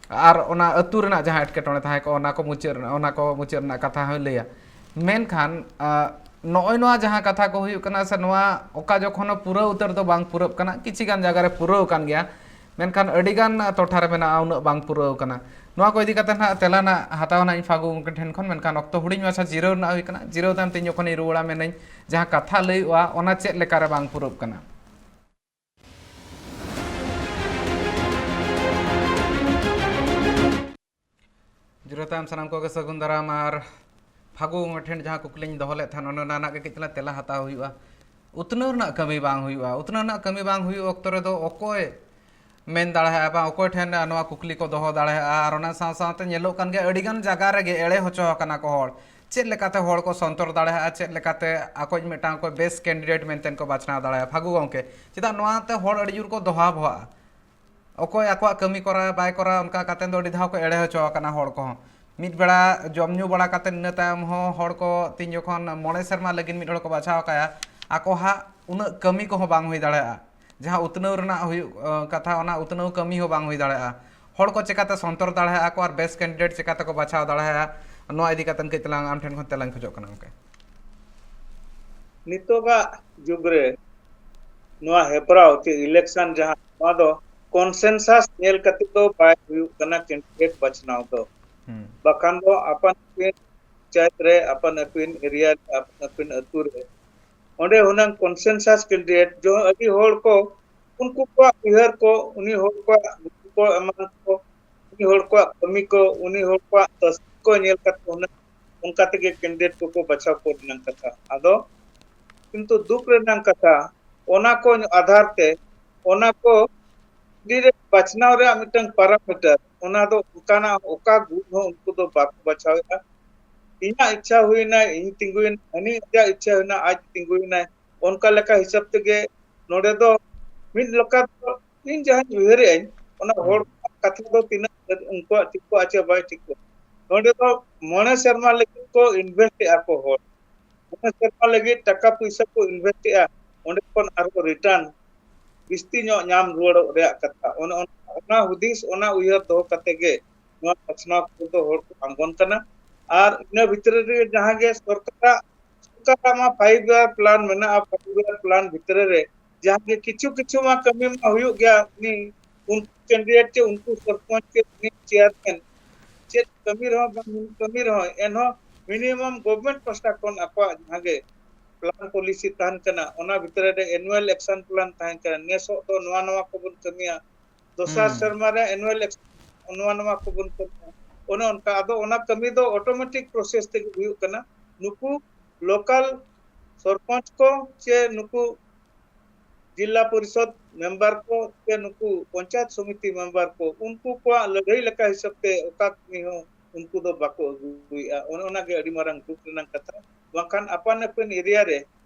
ᱟᱨ ᱚᱱᱟ ᱟᱹᱛᱩ ᱨᱮᱱᱟᱜ ᱡᱟᱦᱟᱸ ᱮᱴᱠᱮᱴᱚᱬᱮ ᱛᱟᱦᱮᱸ ᱠᱚᱜᱼᱟ, ᱚᱱᱟ ᱠᱚ ᱢᱩᱪᱟᱹᱫ ᱨᱮᱱᱟᱜ, ᱚᱱᱟ ᱠᱚ ᱢᱩᱪᱟᱹᱫ ᱨᱮᱱᱟᱜ ᱠᱟᱛᱷᱟ ᱦᱚᱸᱭ ᱞᱟᱹᱭᱟ᱾ ᱢᱮᱱᱠᱷᱟᱱ, ᱟ, ᱱᱚᱜᱼᱚᱭ ᱱᱚᱣᱟ ᱡᱟᱦᱟᱸ ᱠᱟᱛᱷᱟ ᱠᱚ ᱦᱩᱭᱩᱜ ᱠᱟᱱᱟ ᱥᱮ, ᱱᱚᱣᱟ ᱚᱠᱟ ᱡᱚᱠᱷᱚᱱ ᱦᱚᱸ ᱯᱩᱨᱟᱹᱣ ᱩᱛᱟᱹᱨ ᱫᱚ ᱵᱟᱝ ᱯᱩᱨᱟᱹᱜ ᱠᱟᱱᱟ, ᱠᱤᱪᱷᱤ ᱜᱟᱱ ᱡᱟᱭᱜᱟ ᱨᱮ ᱯᱩᱨᱟᱹᱣ ᱟᱠᱟᱱ ᱜᱮᱭᱟ, ᱢᱮᱱᱠᱷᱟᱱ ᱟᱹᱰᱤ ᱜᱟᱱ ᱴᱚᱴᱷᱟ ᱨᱮ ᱢᱮᱱᱟᱜᱼᱟ, ᱩᱱᱟᱹᱜ ᱵᱟᱝ ᱯᱩᱨᱟᱹᱣ ᱟᱠᱟᱱᱟ᱾ ᱱᱚᱣᱟ ᱠᱚ ᱤᱫᱤ ᱠᱟᱛᱮ ᱱᱟᱦᱟᱜ ᱛᱮᱞᱟ ᱱᱟᱜ ᱦᱟᱛᱟᱣ ᱱᱟᱜ ᱤᱧ ᱯᱷᱟᱹᱜᱩ ᱜᱚᱢᱠᱮ ᱴᱷᱮᱱ ᱠᱷᱚᱱ, ᱢᱮᱱᱠᱷᱟᱱ ᱚᱠᱛᱚ ᱦᱩᱰᱤᱧ ᱢᱟᱪᱷᱟ ᱡᱤᱨᱟᱹᱣ ᱨᱮᱱᱟᱜ ᱦᱩᱭ ᱠᱟᱱᱟ᱾ ᱡᱤᱨᱟᱹᱣ ᱛᱟᱭᱚᱢ ᱛᱮ ᱤᱧ ᱡᱚᱠᱷᱚᱱ ᱤᱧ ᱨᱩᱣᱟᱹᱲᱟ, ᱢᱮᱱᱟᱹᱧ ᱡᱟᱦᱟᱸ ᱠᱟᱛᱷᱟ ᱞᱟᱹᱭᱚᱜᱼᱟ, ᱚᱱᱟ ᱪᱮᱫ ᱞᱮᱠᱟᱨᱮ ᱵᱟᱝ ᱯᱩᱨᱟᱹᱜ ᱠᱟᱱᱟ᱾ ᱥᱤᱨᱟᱹ ᱛᱟᱭᱚᱢ ᱥᱟᱱᱟᱢ ᱠᱚᱜᱮ ᱥᱟᱹᱜᱩᱱ ᱫᱟᱨᱟᱢ᱾ ᱟᱨ ᱯᱷᱟᱹᱜᱩ ᱴᱷᱮᱱ ᱡᱟᱦᱟᱸ ᱠᱩᱠᱞᱤᱧ ᱫᱚᱦᱚ ᱞᱮᱫ ᱛᱟᱦᱮᱸᱫ, ᱚᱱᱮ ᱚᱱᱟ ᱨᱮᱱᱟᱜ ᱜᱮ ᱠᱟᱹᱡ ᱛᱟᱞᱟᱝ ᱛᱮᱞᱟ ᱦᱟᱛᱟᱣ ᱦᱩᱭᱩᱜᱼᱟ᱾ ᱩᱛᱱᱟᱹᱣ ᱨᱮᱱᱟᱜ ᱠᱟᱹᱢᱤ ᱵᱟᱝ ᱦᱩᱭᱩᱜᱼᱟ᱾ ᱩᱛᱱᱟᱹᱣ ᱨᱮᱱᱟᱜ ᱠᱟᱹᱢᱤ ᱵᱟᱝ ᱦᱩᱭᱩᱜ ᱚᱠᱛᱚ ᱨᱮᱫᱚ ᱚᱠᱚᱭ ᱢᱮᱱ ᱫᱟᱲᱮᱭᱟᱜᱼᱟ ᱵᱟᱝ, ᱚᱠᱚᱭ ᱴᱷᱮᱱ ᱱᱚᱣᱟ ᱠᱩᱠᱞᱤ ᱠᱚ ᱫᱚᱦᱚ ᱫᱟᱲᱮᱭᱟᱜᱼᱟ? ᱟᱨ ᱚᱱᱟ ᱥᱟᱶ ᱥᱟᱶᱛᱮ ᱧᱮᱞᱚᱜ ᱠᱟᱱ ᱜᱮᱭᱟ, ᱟᱹᱰᱤᱜᱟᱱ ᱡᱟᱭᱜᱟ ᱨᱮᱜᱮ ᱮᱲᱮ ᱦᱚᱪᱚ ᱟᱠᱟᱱᱟ ᱠᱚ ᱦᱚᱲ᱾ ᱪᱮᱫ ᱞᱮᱠᱟᱛᱮ ᱦᱚᱲ ᱠᱚ ᱥᱚᱱᱛᱚᱨ ᱫᱟᱲᱮᱭᱟᱜᱼᱟ, ᱪᱮᱫ ᱞᱮᱠᱟᱛᱮ ᱟᱠᱚ ᱢᱤᱫᱴᱟᱝ ᱚᱠᱚᱭ ᱵᱮᱥ ᱠᱮᱱᱰᱤᱰᱮᱴ ᱢᱮᱱᱛᱮ ᱠᱚ ᱵᱟᱪᱷᱱᱟᱣ ᱫᱟᱲᱮᱭᱟᱜᱼᱟ? ᱯᱷᱟᱹᱜᱩ ᱜᱚᱢᱠᱮ, ᱪᱮᱫᱟᱜ ᱱᱚᱣᱟᱛᱮ ᱦᱚᱲ ᱟᱹᱰᱤ ᱡᱳᱨ ᱠᱚ ᱫᱚᱦᱟ ᱵᱚᱦᱟᱜᱼᱟ? ᱚᱠᱚᱭ ᱟᱠᱚᱣᱟᱜ ᱠᱟᱹᱢᱤ ᱠᱚᱨᱟᱣ ᱵᱟᱭ ᱠᱚᱨᱟᱣ, ᱚᱱᱠᱟ ᱠᱟᱛᱮ ᱫᱚ ᱟᱹᱰᱤ ᱫᱷᱟᱣ ᱠᱚ ᱮᱲᱮ ᱦᱚᱪᱚ ᱟᱠᱟᱱᱟ ᱦᱚᱲ ᱠᱚᱦᱚᱸ᱾ ᱢᱤᱫ ᱵᱮᱲᱟ ᱡᱚᱢ ᱧᱩ ᱵᱟᱲᱟ ᱠᱟᱛᱮ ᱤᱱᱟᱹ ᱛᱟᱭᱚᱢ ᱦᱚᱸ ᱦᱚᱲ ᱠᱚ ᱛᱤᱱ ᱡᱚᱠᱷᱚᱱ ᱢᱚᱬᱮ ᱥᱮᱨᱢᱟ ᱞᱟᱹᱜᱤᱫ ᱢᱤᱫ ᱦᱚᱲ ᱠᱚ ᱵᱟᱪᱷᱟᱣ ᱠᱟᱭᱟ, ᱟᱠᱚ ᱦᱟᱸᱜ ᱩᱱᱟᱹᱜ ᱠᱟᱹᱢᱤ ᱠᱚᱦᱚᱸ ᱵᱟᱝ ᱦᱩᱭ ᱫᱟᱲᱮᱭᱟᱜᱼᱟ᱾ ᱡᱟᱦᱟᱸ ᱩᱛᱱᱟᱹᱣ ᱨᱮᱱᱟᱜ ᱦᱩᱭᱩᱜ, ᱟᱸ, ᱠᱟᱛᱷᱟ, ᱚᱱᱟ ᱩᱛᱱᱟᱹᱣ ᱠᱟᱹᱢᱤ ᱦᱚᱸ ᱵᱟᱝ ᱦᱩᱭ ᱫᱟᱲᱮᱭᱟᱜᱼᱟ᱾ ᱦᱚᱲ ᱠᱚ ᱪᱮᱠᱟᱛᱮ ᱥᱚᱱᱛᱚᱨ ᱫᱟᱲᱮᱭᱟᱜᱼᱟ ᱠᱚ ᱟᱨ ᱵᱮᱥ ᱠᱮᱱᱰᱤᱰᱮᱴ ᱪᱮᱠᱟᱛᱮ ᱠᱚ ᱵᱟᱪᱷᱟᱣ ᱫᱟᱲᱮᱭᱟᱜᱼᱟ, ᱱᱚᱣᱟ ᱤᱫᱤ ᱠᱟᱛᱮ ᱠᱟᱹᱡ ᱛᱟᱞᱟᱝ ᱟᱢ ᱴᱷᱮᱱ ᱠᱷᱚᱱ ᱛᱮᱞᱟᱧ ᱠᱷᱚᱡᱚᱜ ᱠᱟᱱᱟ ᱜᱚᱢᱠᱮ᱾ ᱱᱤᱛᱚᱜᱟᱜ ᱡᱩᱜᱽ ᱨᱮ ᱱᱚᱣᱟ ᱦᱮᱯᱨᱟᱣ ᱪᱮ ᱤᱞᱮᱠᱥᱚᱱ ᱡᱟᱦᱟᱸ, ᱱᱚᱣᱟ ᱫᱚ ᱠᱚᱱᱥᱮᱱᱥᱟᱥ ᱧᱮᱞ ᱠᱟᱛᱮ ᱫᱚ ᱵᱟᱭ ᱦᱩᱭᱩᱜ ᱠᱟᱱᱟ ᱠᱮᱱᱰᱤᱰᱮᱴ ᱵᱟᱪᱷᱱᱟᱣ ᱫᱚ᱾ ᱦᱩᱸ᱾ ᱵᱟᱠᱷᱟᱱ ᱫᱚ ᱟᱯᱟᱱ ᱟᱹᱯᱤᱱ ᱯᱚᱧᱪᱟᱭᱮᱛ ᱨᱮ, ᱟᱯᱟᱱ ᱟᱹᱯᱤᱱ ᱮᱨᱤᱭᱟ ᱨᱮ, ᱟᱯᱟᱱ ᱟᱹᱯᱤᱱ ᱟᱹᱛᱩ ᱨᱮ, ᱚᱸᱰᱮ ᱦᱩᱱᱟᱹᱝ ᱠᱚᱱᱥᱮᱱᱥᱟᱥ ᱠᱮᱱᱰᱤᱰᱮᱴ ᱡᱚ ᱟᱹᱰᱤ ᱦᱚᱲ ᱠᱚ, ᱩᱱᱠᱩ ᱠᱚᱣᱟᱜ ᱩᱭᱦᱟᱹᱨ ᱠᱚ, ᱩᱱᱤ ᱦᱚᱲ ᱠᱚᱣᱟᱜ ᱜᱩᱱ ᱠᱚ, ᱮᱢᱟᱱ ᱠᱚ, ᱩᱱᱤ ᱦᱚᱲ ᱠᱚᱣᱟᱜ ᱠᱟᱹᱢᱤ ᱠᱚ, ᱩᱱᱤ ᱦᱚᱲ ᱠᱚᱣᱟᱜ ᱛᱟᱹᱥᱠᱤ ᱠᱚ ᱧᱮᱞ ᱠᱟᱛᱮ ᱦᱩᱱᱟᱹᱝ ᱚᱱᱠᱟ ᱛᱮᱜᱮ ᱠᱮᱱᱰᱤᱰᱮᱴ ᱠᱚᱠᱚ ᱵᱟᱪᱷᱟᱣ ᱠᱚ ᱨᱮᱱᱟᱜ ᱠᱟᱛᱷᱟ᱾ ᱟᱫᱚ ᱠᱤᱱᱛᱩ ᱫᱩᱠ ᱨᱮᱱᱟᱜ ᱠᱟᱛᱷᱟ, ᱚᱱᱟ ᱠᱚ ᱟᱫᱷᱟᱨ ᱛᱮ, ᱚᱱᱟ ᱠᱚ ᱠᱮᱱᱰᱤᱰᱮᱴ ᱵᱟᱪᱷᱱᱟᱣ ᱨᱮᱭᱟᱜ ᱢᱤᱫᱴᱟᱝ ᱯᱟᱨᱟᱢᱤᱴᱟᱨ, ᱚᱱᱟ ᱫᱚ ᱚᱱᱠᱟᱱᱟᱜ ᱚᱠᱟ ᱜᱩᱱ ᱦᱚᱸ ᱩᱱᱠᱩ ᱫᱚ ᱵᱟᱠᱚ ᱵᱟᱪᱷᱟᱣᱮᱫᱼᱟ᱾ ᱤᱧᱟᱹᱜ ᱤᱪᱪᱷᱟ ᱦᱩᱭᱱᱟ, ᱤᱧ ᱛᱤᱸᱜᱩᱭᱮᱱᱟ, ᱦᱟᱹᱱᱤ ᱟᱡᱟᱜ ᱤᱪᱪᱷᱟ ᱦᱩᱭᱱᱟ, ᱟᱡ ᱛᱤᱸᱜᱩᱭᱮᱱᱟᱭ᱾ ᱚᱱᱠᱟ ᱞᱮᱠᱟ ᱦᱤᱥᱟᱹᱵ ᱛᱮᱜᱮ ᱱᱚᱰᱮ ᱫᱚ ᱢᱤᱫ ᱞᱮᱠᱟ ᱫᱚ ᱤᱧ ᱡᱟᱦᱟᱸᱧ ᱩᱭᱦᱟᱹᱨᱮᱜᱼᱟᱹᱧ, ᱚᱱᱟ ᱦᱚᱲ ᱠᱚᱣᱟᱜ ᱠᱟᱛᱷᱟ ᱫᱚ ᱛᱤᱱᱟᱹᱜ ᱩᱱᱠᱩᱣᱟᱜ ᱴᱷᱤᱠᱚᱜᱼᱟ ᱪᱮ ᱵᱟᱭ ᱴᱷᱤᱠᱚᱜᱼᱟ᱾ ᱱᱚᱰᱮ ᱫᱚ ᱢᱚᱬᱮ ᱥᱮᱨᱢᱟ ᱞᱟᱹᱜᱤᱫ ᱠᱚ ᱤᱱᱵᱷᱮᱥᱴ ᱮᱫᱼᱟ ᱠᱚ ᱦᱚᱲ᱾ ᱢᱚᱬᱮ ᱥᱮᱨᱢᱟ ᱞᱟᱹᱜᱤᱫ ᱴᱟᱠᱟ ᱯᱩᱭᱥᱟᱹ ᱠᱚ ᱤᱱᱵᱷᱮᱥᱴ ᱮᱫᱼᱟ, ᱚᱸᱰᱮ ᱠᱷᱚᱱ ᱟᱨᱦᱚᱸ ᱨᱤᱴᱟᱨᱱ ᱵᱤᱥᱛᱤ ᱧᱚᱜ ᱧᱟᱢ ᱨᱩᱣᱟᱹᱲᱚᱜ ᱨᱮᱭᱟᱜ ᱠᱟᱛᱷᱟ᱾ ᱚᱱᱮ ᱚᱱᱟ, ᱚᱱᱟ ᱦᱩᱫᱤᱥ, ᱚᱱᱟ ᱩᱭᱦᱟᱹᱨ ᱫᱚᱦᱚ ᱠᱟᱛᱮ ᱜᱮ ᱱᱚᱣᱟ ᱵᱟᱪᱷᱱᱟᱣ ᱠᱚᱫᱚ ᱦᱚᱲ ᱠᱚ ᱟᱬᱜᱚᱱ ᱠᱟᱱᱟ᱾ ᱟᱨ ᱤᱱᱟᱹ ᱵᱷᱤᱛᱨᱤ ᱨᱮ ᱡᱟᱦᱟᱸ ᱜᱮ ᱥᱚᱨᱠᱟᱨᱟᱜ, ᱥᱚᱨᱠᱟᱨᱟᱜ ᱢᱟ five year plan ᱢᱮᱱᱟᱜᱼᱟ, five year plan ᱵᱷᱤᱛᱨᱤ ᱨᱮ ᱡᱟᱦᱟᱸ ᱜᱮ ᱠᱤᱪᱷᱩ ᱠᱤᱪᱷᱩ ᱢᱟ ᱠᱟᱹᱢᱤ ᱢᱟ ᱦᱩᱭᱩᱜ ᱜᱮᱭᱟ, ᱩᱱᱤ, ᱩᱱᱠᱩ ᱠᱮᱱᱰᱤᱰᱮᱴ ᱪᱮ ᱩᱱᱠᱩ ᱥᱚᱨᱯᱚᱧᱪ ᱪᱮ ᱩᱱᱤ ᱪᱮᱭᱟᱨᱢᱮᱱ ᱪᱮᱫ ᱠᱟᱹᱢᱤ ᱨᱮᱦᱚᱸ ᱵᱟᱝ ᱠᱟᱹᱢᱤ ᱨᱮᱦᱚᱸ, ᱮᱱᱦᱚᱸ ᱢᱤᱱᱤᱢᱟᱢ ᱜᱚᱵᱷᱢᱮᱱᱴ ᱯᱟᱥᱴᱟ ᱠᱷᱚᱱ ᱟᱠᱚᱣᱟᱜ ᱡᱟᱦᱟᱸ ᱜᱮ ᱯᱞᱟᱱ ᱯᱚᱞᱤᱥᱤ ᱛᱟᱦᱮᱱ ᱠᱟᱱᱟ, ᱚᱱᱟ ᱵᱷᱤᱛᱨᱤ ᱨᱮ ᱮᱱᱩᱣᱟᱞ ᱮᱠᱥᱚᱱ ᱯᱞᱟᱱ ᱛᱟᱦᱮᱱ ᱠᱟᱱᱟ, ᱱᱮᱥᱚᱜ ᱫᱚ ᱱᱚᱣᱟ ᱱᱚᱣᱟ ᱠᱚᱵᱚᱱ ᱠᱟᱹᱢᱤᱭᱟ, ᱫᱚᱥᱟᱨ ᱦᱩᱸ᱾ ᱥᱮᱨᱢᱟ ᱨᱮ ᱮᱱᱩᱣᱟᱞ ᱮᱠᱥᱚᱱ ᱱᱚᱣᱟ ᱱᱚᱣᱟ ᱠᱚᱵᱚᱱ ᱠᱟᱹᱢᱤᱭᱟ᱾ ᱚᱱᱮ ᱚᱱᱠᱟ᱾ ᱟᱫᱚ ᱚᱱᱟ ᱠᱟᱹᱢᱤ ᱫᱚ automatic process ᱛᱮᱜᱮ ᱦᱩᱭᱩᱜ ᱠᱟᱱᱟ᱾ ᱱᱩᱠᱩ local ᱥᱚᱨᱯᱚᱧᱪ ᱠᱚ ᱥᱮ ᱱᱩᱠᱩ ᱡᱤᱞᱟ ᱯᱚᱨᱤᱥᱚᱫ ᱢᱮᱢᱵᱟᱨ ᱠᱚ ᱥᱮ ᱱᱩᱠᱩ ᱯᱚᱧᱪᱟᱭᱮᱛ ᱥᱚᱢᱤᱛᱤ ᱢᱮᱢᱵᱟᱨ ᱠᱚ, ᱩᱱᱠᱩ ᱠᱚᱣᱟᱜ ᱞᱟᱹᱲᱦᱟᱹᱭ ᱞᱮᱠᱟ ᱦᱤᱥᱟᱹᱵ ᱛᱮ ᱚᱠᱟ ᱠᱟᱹᱢᱤ ᱦᱚᱸ ᱩᱱᱠᱩ ᱫᱚ ᱵᱟᱠᱚ ᱟᱹᱜᱩᱭᱮᱫᱼᱟ᱾ ᱚᱱᱮ ᱚᱱᱟᱜᱮ ᱟᱹᱰᱤ ᱢᱟᱨᱟᱝ ᱫᱩᱠ ᱨᱮᱱᱟᱜ ᱠᱟᱛᱷᱟ᱾ ᱵᱟᱝᱠᱷᱟᱱ ᱟᱯᱟᱱ ᱟᱹᱯᱤᱱ area ᱨᱮ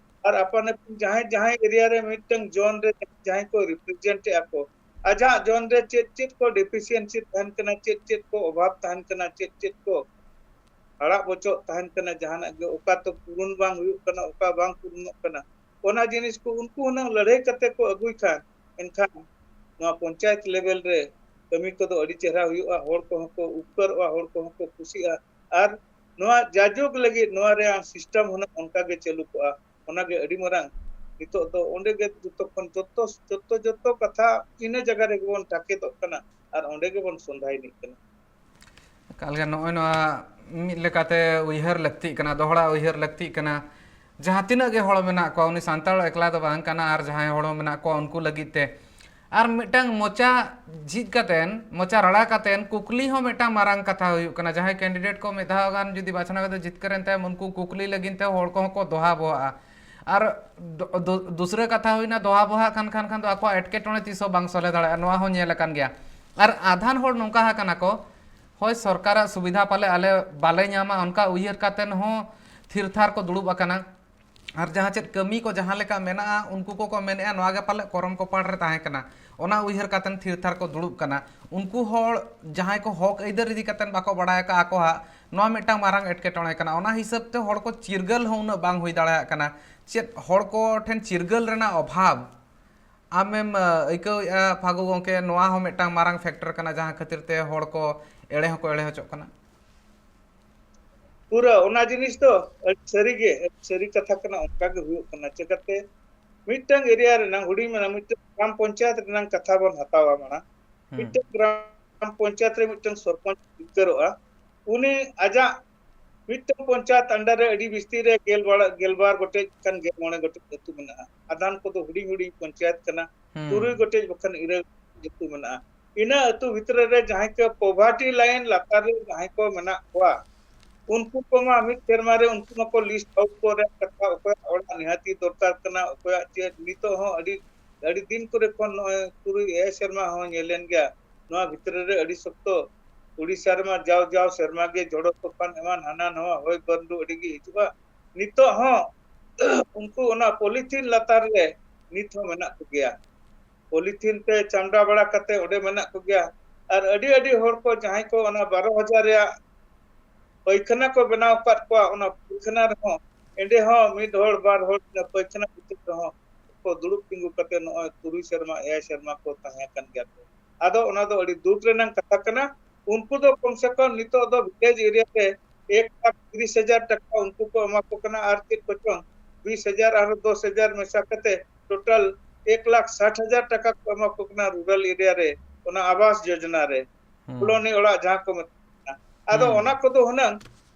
ᱟᱨ ᱟᱯᱟᱱ ᱟᱹᱯᱤᱱ ᱡᱟᱦᱟᱸᱭ ᱡᱟᱦᱟᱸᱭ area ᱨᱮ ᱢᱤᱫᱴᱟᱝ zone ᱨᱮ ᱡᱟᱦᱟᱸᱭ ᱠᱚ represent ᱮᱫᱼᱟ ᱠᱚ, ᱟᱡᱟᱜ zone ᱨᱮ ᱪᱮᱫ ᱪᱮᱫ ᱠᱚ deficiency ᱛᱟᱦᱮᱱ ᱠᱟᱱᱟ, ᱪᱮᱫ ᱪᱮᱫ ᱠᱚ ᱚᱵᱷᱟᱵᱽ ᱛᱟᱦᱮᱱ ᱠᱟᱱᱟ, ᱪᱮᱫ ᱪᱮᱫ ᱠᱚ ᱟᱲᱟᱜ ᱵᱚᱪᱚᱜ ᱛᱟᱦᱮᱱ ᱠᱟᱱᱟ, ᱡᱟᱦᱟᱱᱟᱜ ᱜᱮ ᱚᱠᱟ ᱛᱚ ᱯᱩᱨᱩᱱ ᱵᱟᱝ ᱦᱩᱭᱩᱜ ᱠᱟᱱᱟ, ᱚᱠᱟ ᱵᱟᱝ ᱯᱩᱨᱩᱱᱚᱜ ᱠᱟᱱᱟ, ᱚᱱᱟ ᱡᱤᱱᱤᱥ ᱠᱚ ᱩᱱᱠᱩ ᱦᱩᱱᱟᱹᱝ ᱞᱟᱹᱲᱦᱟᱹᱭ ᱠᱟᱛᱮ ᱠᱚ ᱟᱹᱜᱩᱭ ᱠᱷᱟᱱ, ᱮᱱᱠᱷᱟᱱ ᱱᱚᱣᱟ ᱯᱚᱧᱪᱟᱭᱮᱛ level ᱨᱮ ᱠᱟᱹᱢᱤ ᱠᱚᱫᱚ ᱟᱹᱰᱤ ᱪᱮᱦᱨᱟ ᱦᱩᱭᱩᱜᱼᱟ, ᱦᱚᱲ ᱠᱚᱦᱚᱸ ᱠᱚ ᱩᱯᱠᱟᱹᱨᱚᱜᱼᱟ, ᱦᱚᱲ ᱠᱚᱦᱚᱸ ᱠᱚ ᱠᱩᱥᱤᱜᱼᱟ᱾ ᱟᱨ ᱱᱚᱣᱟ ᱡᱟᱡᱩᱜᱽ ᱞᱟᱹᱜᱤᱫ ᱱᱚᱣᱟ ᱨᱮᱭᱟᱜ system ᱦᱩᱱᱟᱹᱝ ᱚᱱᱠᱟ ᱜᱮ ᱪᱟᱹᱞᱩ ᱠᱚᱜᱼᱟ, ᱚᱱᱟᱜᱮ ᱟᱹᱰᱤ ᱢᱟᱨᱟᱝ᱾ ᱱᱤᱛᱚᱜ ᱫᱚ ᱚᱸᱰᱮ ᱜᱮ ᱡᱚᱛᱚ ᱠᱷᱚᱱ ᱡᱚᱛᱚ ᱡᱚᱛᱚ ᱡᱚᱛᱚ ᱠᱟᱛᱷᱟ ᱤᱱᱟᱹ ᱡᱟᱭᱜᱟ ᱨᱮᱜᱮ ᱵᱚᱱ ᱴᱟᱠᱮᱫᱚᱜ ᱠᱟᱱᱟ ᱟᱨ ᱚᱸᱰᱮ ᱜᱮᱵᱚᱱ ᱥᱚᱱᱫᱷᱟᱭᱱᱤᱜ ᱠᱟᱱᱟ᱾ ᱮᱠᱟᱞ ᱜᱮ ᱱᱚᱜᱼᱚᱭ ᱱᱚᱣᱟ ᱢᱤᱫ ᱞᱮᱠᱟᱛᱮ ᱩᱭᱦᱟᱹᱨ ᱞᱟᱹᱠᱛᱤᱜ ᱠᱟᱱᱟ, ᱫᱚᱦᱲᱟ ᱩᱭᱦᱟᱹᱨ ᱞᱟᱹᱠᱛᱤᱜ ᱠᱟᱱᱟ᱾ ᱡᱟᱦᱟᱸ ᱛᱤᱱᱟᱹᱜ ᱜᱮ ᱦᱚᱲ ᱢᱮᱱᱟᱜ ᱠᱚᱣᱟ, ᱩᱱᱤ ᱥᱟᱱᱛᱟᱲ ᱮᱠᱞᱟ ᱫᱚ ᱵᱟᱝ ᱠᱟᱱᱟ, ᱟᱨ ᱡᱟᱦᱟᱸᱭ ᱦᱚᱲ ᱢᱮᱱᱟᱜ ᱠᱚᱣᱟ ᱩᱱᱠᱩ ᱞᱟᱹᱜᱤᱫ ᱛᱮ᱾ ᱟᱨ ᱢᱤᱫᱴᱟᱝ ᱢᱚᱪᱟ ᱡᱷᱤᱡ ᱠᱟᱛᱮᱱ, ᱢᱚᱪᱟ ᱨᱟᱲᱟ ᱠᱟᱛᱮᱱ ᱠᱩᱠᱞᱤ ᱦᱚᱸ ᱢᱤᱫᱴᱟᱝ ᱢᱟᱨᱟᱝ ᱠᱟᱛᱷᱟ ᱦᱩᱭᱩᱜ ᱠᱟᱱᱟ᱾ ᱡᱟᱦᱟᱸᱭ candidate ᱠᱚ ᱢᱤᱫ ᱫᱷᱟᱣ ᱜᱟᱱ ᱡᱩᱫᱤ ᱵᱟᱪᱷᱱᱟᱣ ᱠᱟᱛᱮ ᱡᱤᱛᱠᱟᱹᱨᱮᱱ ᱛᱟᱭᱚᱢ, ᱩᱱᱠᱩ ᱠᱩᱠᱞᱤ ᱞᱟᱹᱜᱤᱫ ᱛᱮ ᱦᱚᱲ ᱠᱚᱦᱚᱸ ᱠᱚ ᱫᱚᱦᱟ ᱵᱚᱦᱟᱜᱼᱟ᱾ ᱟᱨ ᱫᱚ-, ᱫᱚ-, ᱫᱩᱥᱨᱟᱹ ᱠᱟᱛᱷᱟ ᱦᱩᱭᱱᱟ, ᱫᱚᱦᱟ ᱵᱚᱦᱟᱜ ᱠᱷᱟᱱ, ᱠᱷᱟᱱ, ᱠᱷᱟᱱ ᱫᱚ ᱟᱠᱚᱣᱟᱜ ᱮᱴᱠᱮᱴᱚᱬᱮ ᱛᱤᱥ ᱦᱚᱸ ᱵᱟᱝ ᱥᱚᱞᱦᱮ ᱫᱟᱲᱮᱭᱟᱜᱼᱟ, ᱱᱚᱣᱟ ᱦᱚᱸ ᱧᱮᱞ ᱟᱠᱟᱱ ᱜᱮᱭᱟ᱾ ᱟᱨ ᱟᱫᱷᱟᱱ ᱦᱚᱲ ᱱᱚᱝᱠᱟ ᱟᱠᱟᱱᱟ ᱠᱚ, ᱦᱳᱭ ᱥᱚᱨᱠᱟᱨᱟᱜ ᱥᱩᱵᱤᱫᱷᱟ ᱯᱟᱞᱮ ᱟᱞᱮ ᱵᱟᱞᱮ ᱧᱟᱢᱟ, ᱚᱱᱠᱟ ᱩᱭᱦᱟᱹᱨ ᱠᱟᱛᱮᱱ ᱦᱚᱸ ᱛᱷᱤᱨ ᱛᱷᱟᱨ ᱠᱚ ᱫᱩᱲᱩᱵ ᱟᱠᱟᱱᱟ᱾ ᱟᱨ ᱡᱟᱦᱟᱸ ᱪᱮᱫ ᱠᱟᱹᱢᱤ ᱠᱚ ᱡᱟᱦᱟᱸ ᱞᱮᱠᱟ ᱢᱮᱱᱟᱜᱼᱟ, ᱩᱱᱠᱩ ᱠᱚᱠᱚ ᱢᱮᱱᱮᱫᱼᱟ ᱱᱚᱣᱟ ᱜᱮ ᱯᱟᱞᱮ ᱠᱚᱨᱚᱢ ᱠᱚᱯᱟᱲ ᱨᱮ ᱛᱟᱦᱮᱸ ᱠᱟᱱᱟ, ᱚᱱᱟ ᱩᱭᱦᱟᱹᱨ ᱠᱟᱛᱮᱱ ᱛᱷᱤᱨ ᱛᱷᱟᱨ ᱠᱚ ᱫᱩᱲᱩᱵ ᱠᱟᱱᱟ᱾ ᱩᱱᱠᱩ ᱦᱚᱲ ᱡᱟᱦᱟᱸᱭ ᱠᱚ ᱦᱚᱠ ᱟᱹᱭᱫᱟᱹᱨ ᱤᱫᱤ ᱠᱟᱛᱮᱱ ᱵᱟᱠᱚ ᱵᱟᱲᱟᱭ ᱟᱠᱟᱫᱼᱟ ᱟᱠᱚᱣᱟᱜ, ᱱᱚᱣᱟ ᱢᱤᱫᱴᱟᱝ ᱢᱟᱨᱟᱝ ᱮᱴᱠᱮᱴᱚᱬᱮ ᱠᱟᱱᱟ᱾ ᱚᱱᱟ ᱦᱤᱥᱟᱹᱵ ᱛᱮ ᱦᱚᱲ ᱠᱚ ᱪᱤᱨᱜᱟᱹᱞ ᱦᱚᱸ ᱩᱱᱟᱹᱜ ᱵᱟᱝ ᱦᱩᱭ ᱫᱟᱲᱮᱭᱟᱜ ᱠᱟᱱᱟ᱾ ᱪᱮᱫ ᱦᱚᱲ ᱠᱚ ᱴᱷᱮᱱ ᱪᱤᱨᱜᱟᱹᱞ ᱨᱮᱱᱟᱜ ᱚᱵᱷᱟᱵᱽ ᱟᱢᱮᱢ, ᱟᱹ, ᱟᱹᱭᱠᱟᱹᱣᱮᱫᱼᱟ ᱯᱷᱟᱹᱜᱩ ᱜᱚᱢᱠᱮ? ᱱᱚᱣᱟ ᱦᱚᱸ ᱢᱤᱫᱴᱟᱝ ᱢᱟᱨᱟᱝ factor ᱠᱟᱱᱟ, ᱡᱟᱦᱟᱸ ᱠᱷᱟᱹᱛᱤᱨ ᱛᱮ ᱦᱚᱲ ᱠᱚ ᱮᱲᱮ ᱦᱚᱸᱠᱚ ᱮᱲᱮ ᱦᱚᱪᱚᱜ ᱠᱟᱱᱟ᱾ ᱯᱩᱨᱟᱹ ᱚᱱᱟ ᱡᱤᱱᱤᱥ ᱫᱚ ᱟᱹᱰᱤ ᱥᱟᱹᱨᱤ ᱜᱮ, ᱟᱹᱰᱤ ᱥᱟᱹᱨᱤ ᱠᱟᱛᱷᱟ ᱠᱟᱱᱟ᱾ ᱚᱱᱠᱟ ᱜᱮ ᱦᱩᱭᱩᱜ ᱠᱟᱱᱟ᱾ ᱪᱤᱠᱟᱹᱛᱮ ᱢᱤᱫᱴᱟᱝ area ᱨᱮᱱᱟᱜ, ᱦᱩᱰᱤᱧ ᱢᱮᱱᱟᱜ, ᱢᱤᱫᱴᱟᱝ ᱜᱨᱟᱢ ᱯᱚᱧᱪᱟᱭᱮᱛ ᱨᱮᱱᱟᱜ ᱠᱟᱛᱷᱟ ᱵᱚᱱ ᱦᱟᱛᱟᱣᱟ ᱢᱟᱲᱟᱝ᱾ ᱦᱩᱸ᱾ ᱢᱤᱫᱴᱟᱝ ᱜᱨᱟᱢ ᱯᱚᱧᱪᱟᱭᱮᱛ ᱨᱮ ᱢᱤᱫᱴᱟᱝ ᱥᱚᱨᱯᱚᱧᱪ ᱩᱛᱟᱹᱨᱚᱜᱼᱟ, ᱩᱱᱤ ᱟᱡᱟᱜ ᱢᱤᱫᱴᱟᱝ ᱯᱚᱧᱪᱟᱭᱮᱛ under ᱨᱮ ᱟᱹᱰᱤ ᱵᱤᱥᱛᱤ ᱨᱮ ᱜᱮᱞ ᱵᱟᱨ, ᱜᱮᱞ ᱵᱟᱨ ᱜᱚᱴᱮᱡ ᱠᱷᱟᱱ ᱜᱮᱞ ᱢᱚᱬᱮ ᱜᱚᱴᱮᱡ ᱟᱹᱛᱩ ᱢᱮᱱᱟᱜᱼᱟ᱾ ᱟᱫᱷᱟᱱ ᱠᱚᱫᱚ ᱦᱩᱰᱤᱧ ᱦᱩᱰᱤᱧ ᱯᱚᱧᱪᱟᱭᱮᱛ ᱠᱟᱱᱟ, ᱦᱩᱸ᱾ ᱛᱩᱨᱩᱭ ᱜᱚᱴᱮᱡ ᱵᱟᱠᱷᱟᱱ ᱤᱨᱟᱹᱞ ᱟᱹᱛᱩ ᱢᱮᱱᱟᱜᱼᱟ᱾ ᱤᱱᱟᱹ ᱟᱹᱛᱩ ᱵᱷᱤᱛᱨᱤ ᱨᱮ ᱡᱟᱦᱟᱸᱭ ᱠᱚ poverty line ᱞᱟᱛᱟᱨ ᱨᱮ ᱡᱟᱦᱟᱸᱭ ᱠᱚ ᱢᱮᱱᱟᱜ ᱠᱚᱣᱟ, ᱩᱱᱠᱩ ᱠᱚᱢᱟ ᱢᱤᱫ ᱥᱮᱨᱢᱟ ᱨᱮ ᱩᱱᱠᱩ ᱢᱟᱠᱚ list out ᱠᱚ ᱨᱮᱭᱟᱜ ᱠᱟᱛᱷᱟ, ᱚᱠᱚᱭᱟᱜ ᱚᱲᱟᱜ ᱱᱤᱦᱟᱹᱛᱤ ᱫᱚᱨᱠᱟᱨ ᱠᱟᱱᱟ, ᱚᱠᱚᱭᱟᱜ ᱪᱮᱫ᱾ ᱱᱤᱛᱚᱜ ᱦᱚᱸ ᱟᱹᱰᱤ, ᱟᱹᱰᱤ ᱫᱤᱱ ᱠᱚᱨᱮ ᱠᱷᱚᱱ ᱱᱚᱜᱼᱚᱭ ᱛᱩᱨᱩᱭ ᱮᱭᱟᱭ ᱥᱮᱨᱢᱟ ᱦᱚᱸ ᱧᱮᱞᱮᱱ ᱜᱮᱭᱟ, ᱱᱚᱣᱟ ᱵᱷᱤᱛᱨᱤ ᱨᱮ ᱟᱹᱰᱤ ᱥᱚᱠᱛᱚ ᱩᱲᱤᱥᱥᱟ ᱨᱮᱢᱟ ᱡᱟᱣ ᱡᱟᱣ ᱥᱮᱨᱢᱟ ᱜᱮ ᱡᱷᱚᱲᱚ ᱛᱩᱯᱷᱟᱱ ᱮᱢᱟᱱ ᱦᱟᱱᱟ ᱱᱟᱣᱟ ᱦᱚᱭ ᱵᱟᱹᱨᱰᱩ ᱟᱹᱰᱤ ᱜᱮ ᱦᱤᱡᱩᱜᱼᱟ᱾ ᱱᱤᱛᱚᱜ ᱦᱚᱸ ᱩᱱᱠᱩ ᱚᱱᱟ polythene ᱞᱟᱛᱟᱨ ᱨᱮ ᱱᱤᱛ ᱦᱚᱸ ᱢᱮᱱᱟᱜ ᱠᱚᱜᱮᱭᱟ᱾ Polythene ᱛᱮ ᱪᱟᱢᱲᱟ ᱵᱟᱲᱟ ᱠᱟᱛᱮ ᱚᱸᱰᱮ ᱢᱮᱱᱟᱜ ᱠᱚᱜᱮᱭᱟ᱾ ᱟᱨ ᱟᱹᱰᱤ ᱟᱹᱰᱤ ᱦᱚᱲ ᱠᱚ ᱡᱟᱦᱟᱸᱭ ᱠᱚ ᱚᱱᱟ ᱵᱟᱨᱚ ᱦᱟᱡᱟᱨ ᱨᱮᱭᱟᱜ ᱯᱟᱭᱠᱷᱟᱱᱟ ᱠᱚ ᱵᱮᱱᱟᱣ ᱟᱠᱟᱫ ᱠᱚᱣᱟ, ᱚᱱᱟ ᱯᱟᱭᱠᱷᱟᱱᱟ ᱨᱮᱦᱚᱸ ᱮᱸᱰᱮ ᱦᱚᱸ ᱢᱤᱫ ᱦᱚᱲ ᱵᱟᱨ ᱦᱚᱲ ᱚᱱᱟ ᱯᱟᱭᱠᱷᱟᱱᱟ ᱵᱷᱤᱛᱤᱨ ᱨᱮᱦᱚᱸ ᱠᱚ ᱫᱩᱲᱩᱵ ᱛᱤᱸᱜᱩ ᱠᱟᱛᱮ ᱱᱚᱜᱼᱚᱭ ᱛᱩᱨᱩᱭ ᱥᱮᱨᱢᱟ, ᱮᱭᱟᱭ ᱥᱮᱨᱢᱟ ᱠᱚ ᱛᱟᱦᱮᱸ ᱠᱟᱱ ᱜᱮᱭᱟ ᱠᱚ᱾ ᱟᱫᱚ ᱚᱱᱟ ᱫᱚ ᱟᱹᱰᱤ ᱫᱩᱠ ᱨᱮᱱᱟᱜ ᱠᱟᱛᱷᱟ ᱠᱟᱱᱟ᱾ ᱩᱱᱠᱩ ᱫᱚ ᱠᱚᱢ ᱥᱮ ᱠᱚᱢ ᱱᱤᱛᱚᱜ ᱫᱚ village area ᱨᱮ ᱮᱠ ᱞᱟᱠᱷ ᱛᱤᱨᱤᱥ ᱦᱟᱡᱟᱨ ᱴᱟᱠᱟ ᱩᱱᱠᱩ ᱠᱚ ᱮᱢᱟ ᱠᱚ ᱠᱟᱱᱟ, ᱟᱨ ᱪᱮᱫ ᱠᱚᱪᱚᱝ ᱵᱤᱥ ᱦᱟᱡᱟᱨ ᱟᱨ ᱫᱚᱥ ᱦᱟᱡᱟᱨ ᱢᱮᱥᱟ ᱠᱟᱛᱮ total ᱮᱠ ᱞᱟᱠᱷ ᱥᱟᱴ ᱦᱟᱡᱟᱨ ᱴᱟᱠᱟ ᱠᱚ ᱮᱢᱟ ᱠᱚ ᱠᱟᱱᱟ rural area ᱨᱮ, ᱚᱱᱟ ᱟᱵᱟᱥ ᱡᱳᱡᱚᱱᱟ ᱨᱮ, ᱦᱩᱸ᱾ ᱠᱚᱞᱚᱱᱤ ᱚᱲᱟᱜ ᱡᱟᱦᱟᱸ ᱠᱚ ᱢᱮᱛᱟᱜ ᱠᱟᱱᱟ᱾ ᱟᱫᱚ ᱦᱩᱸ᱾ ᱚᱱᱟ ᱠᱚᱫᱚ ᱦᱩᱱᱟᱹᱝ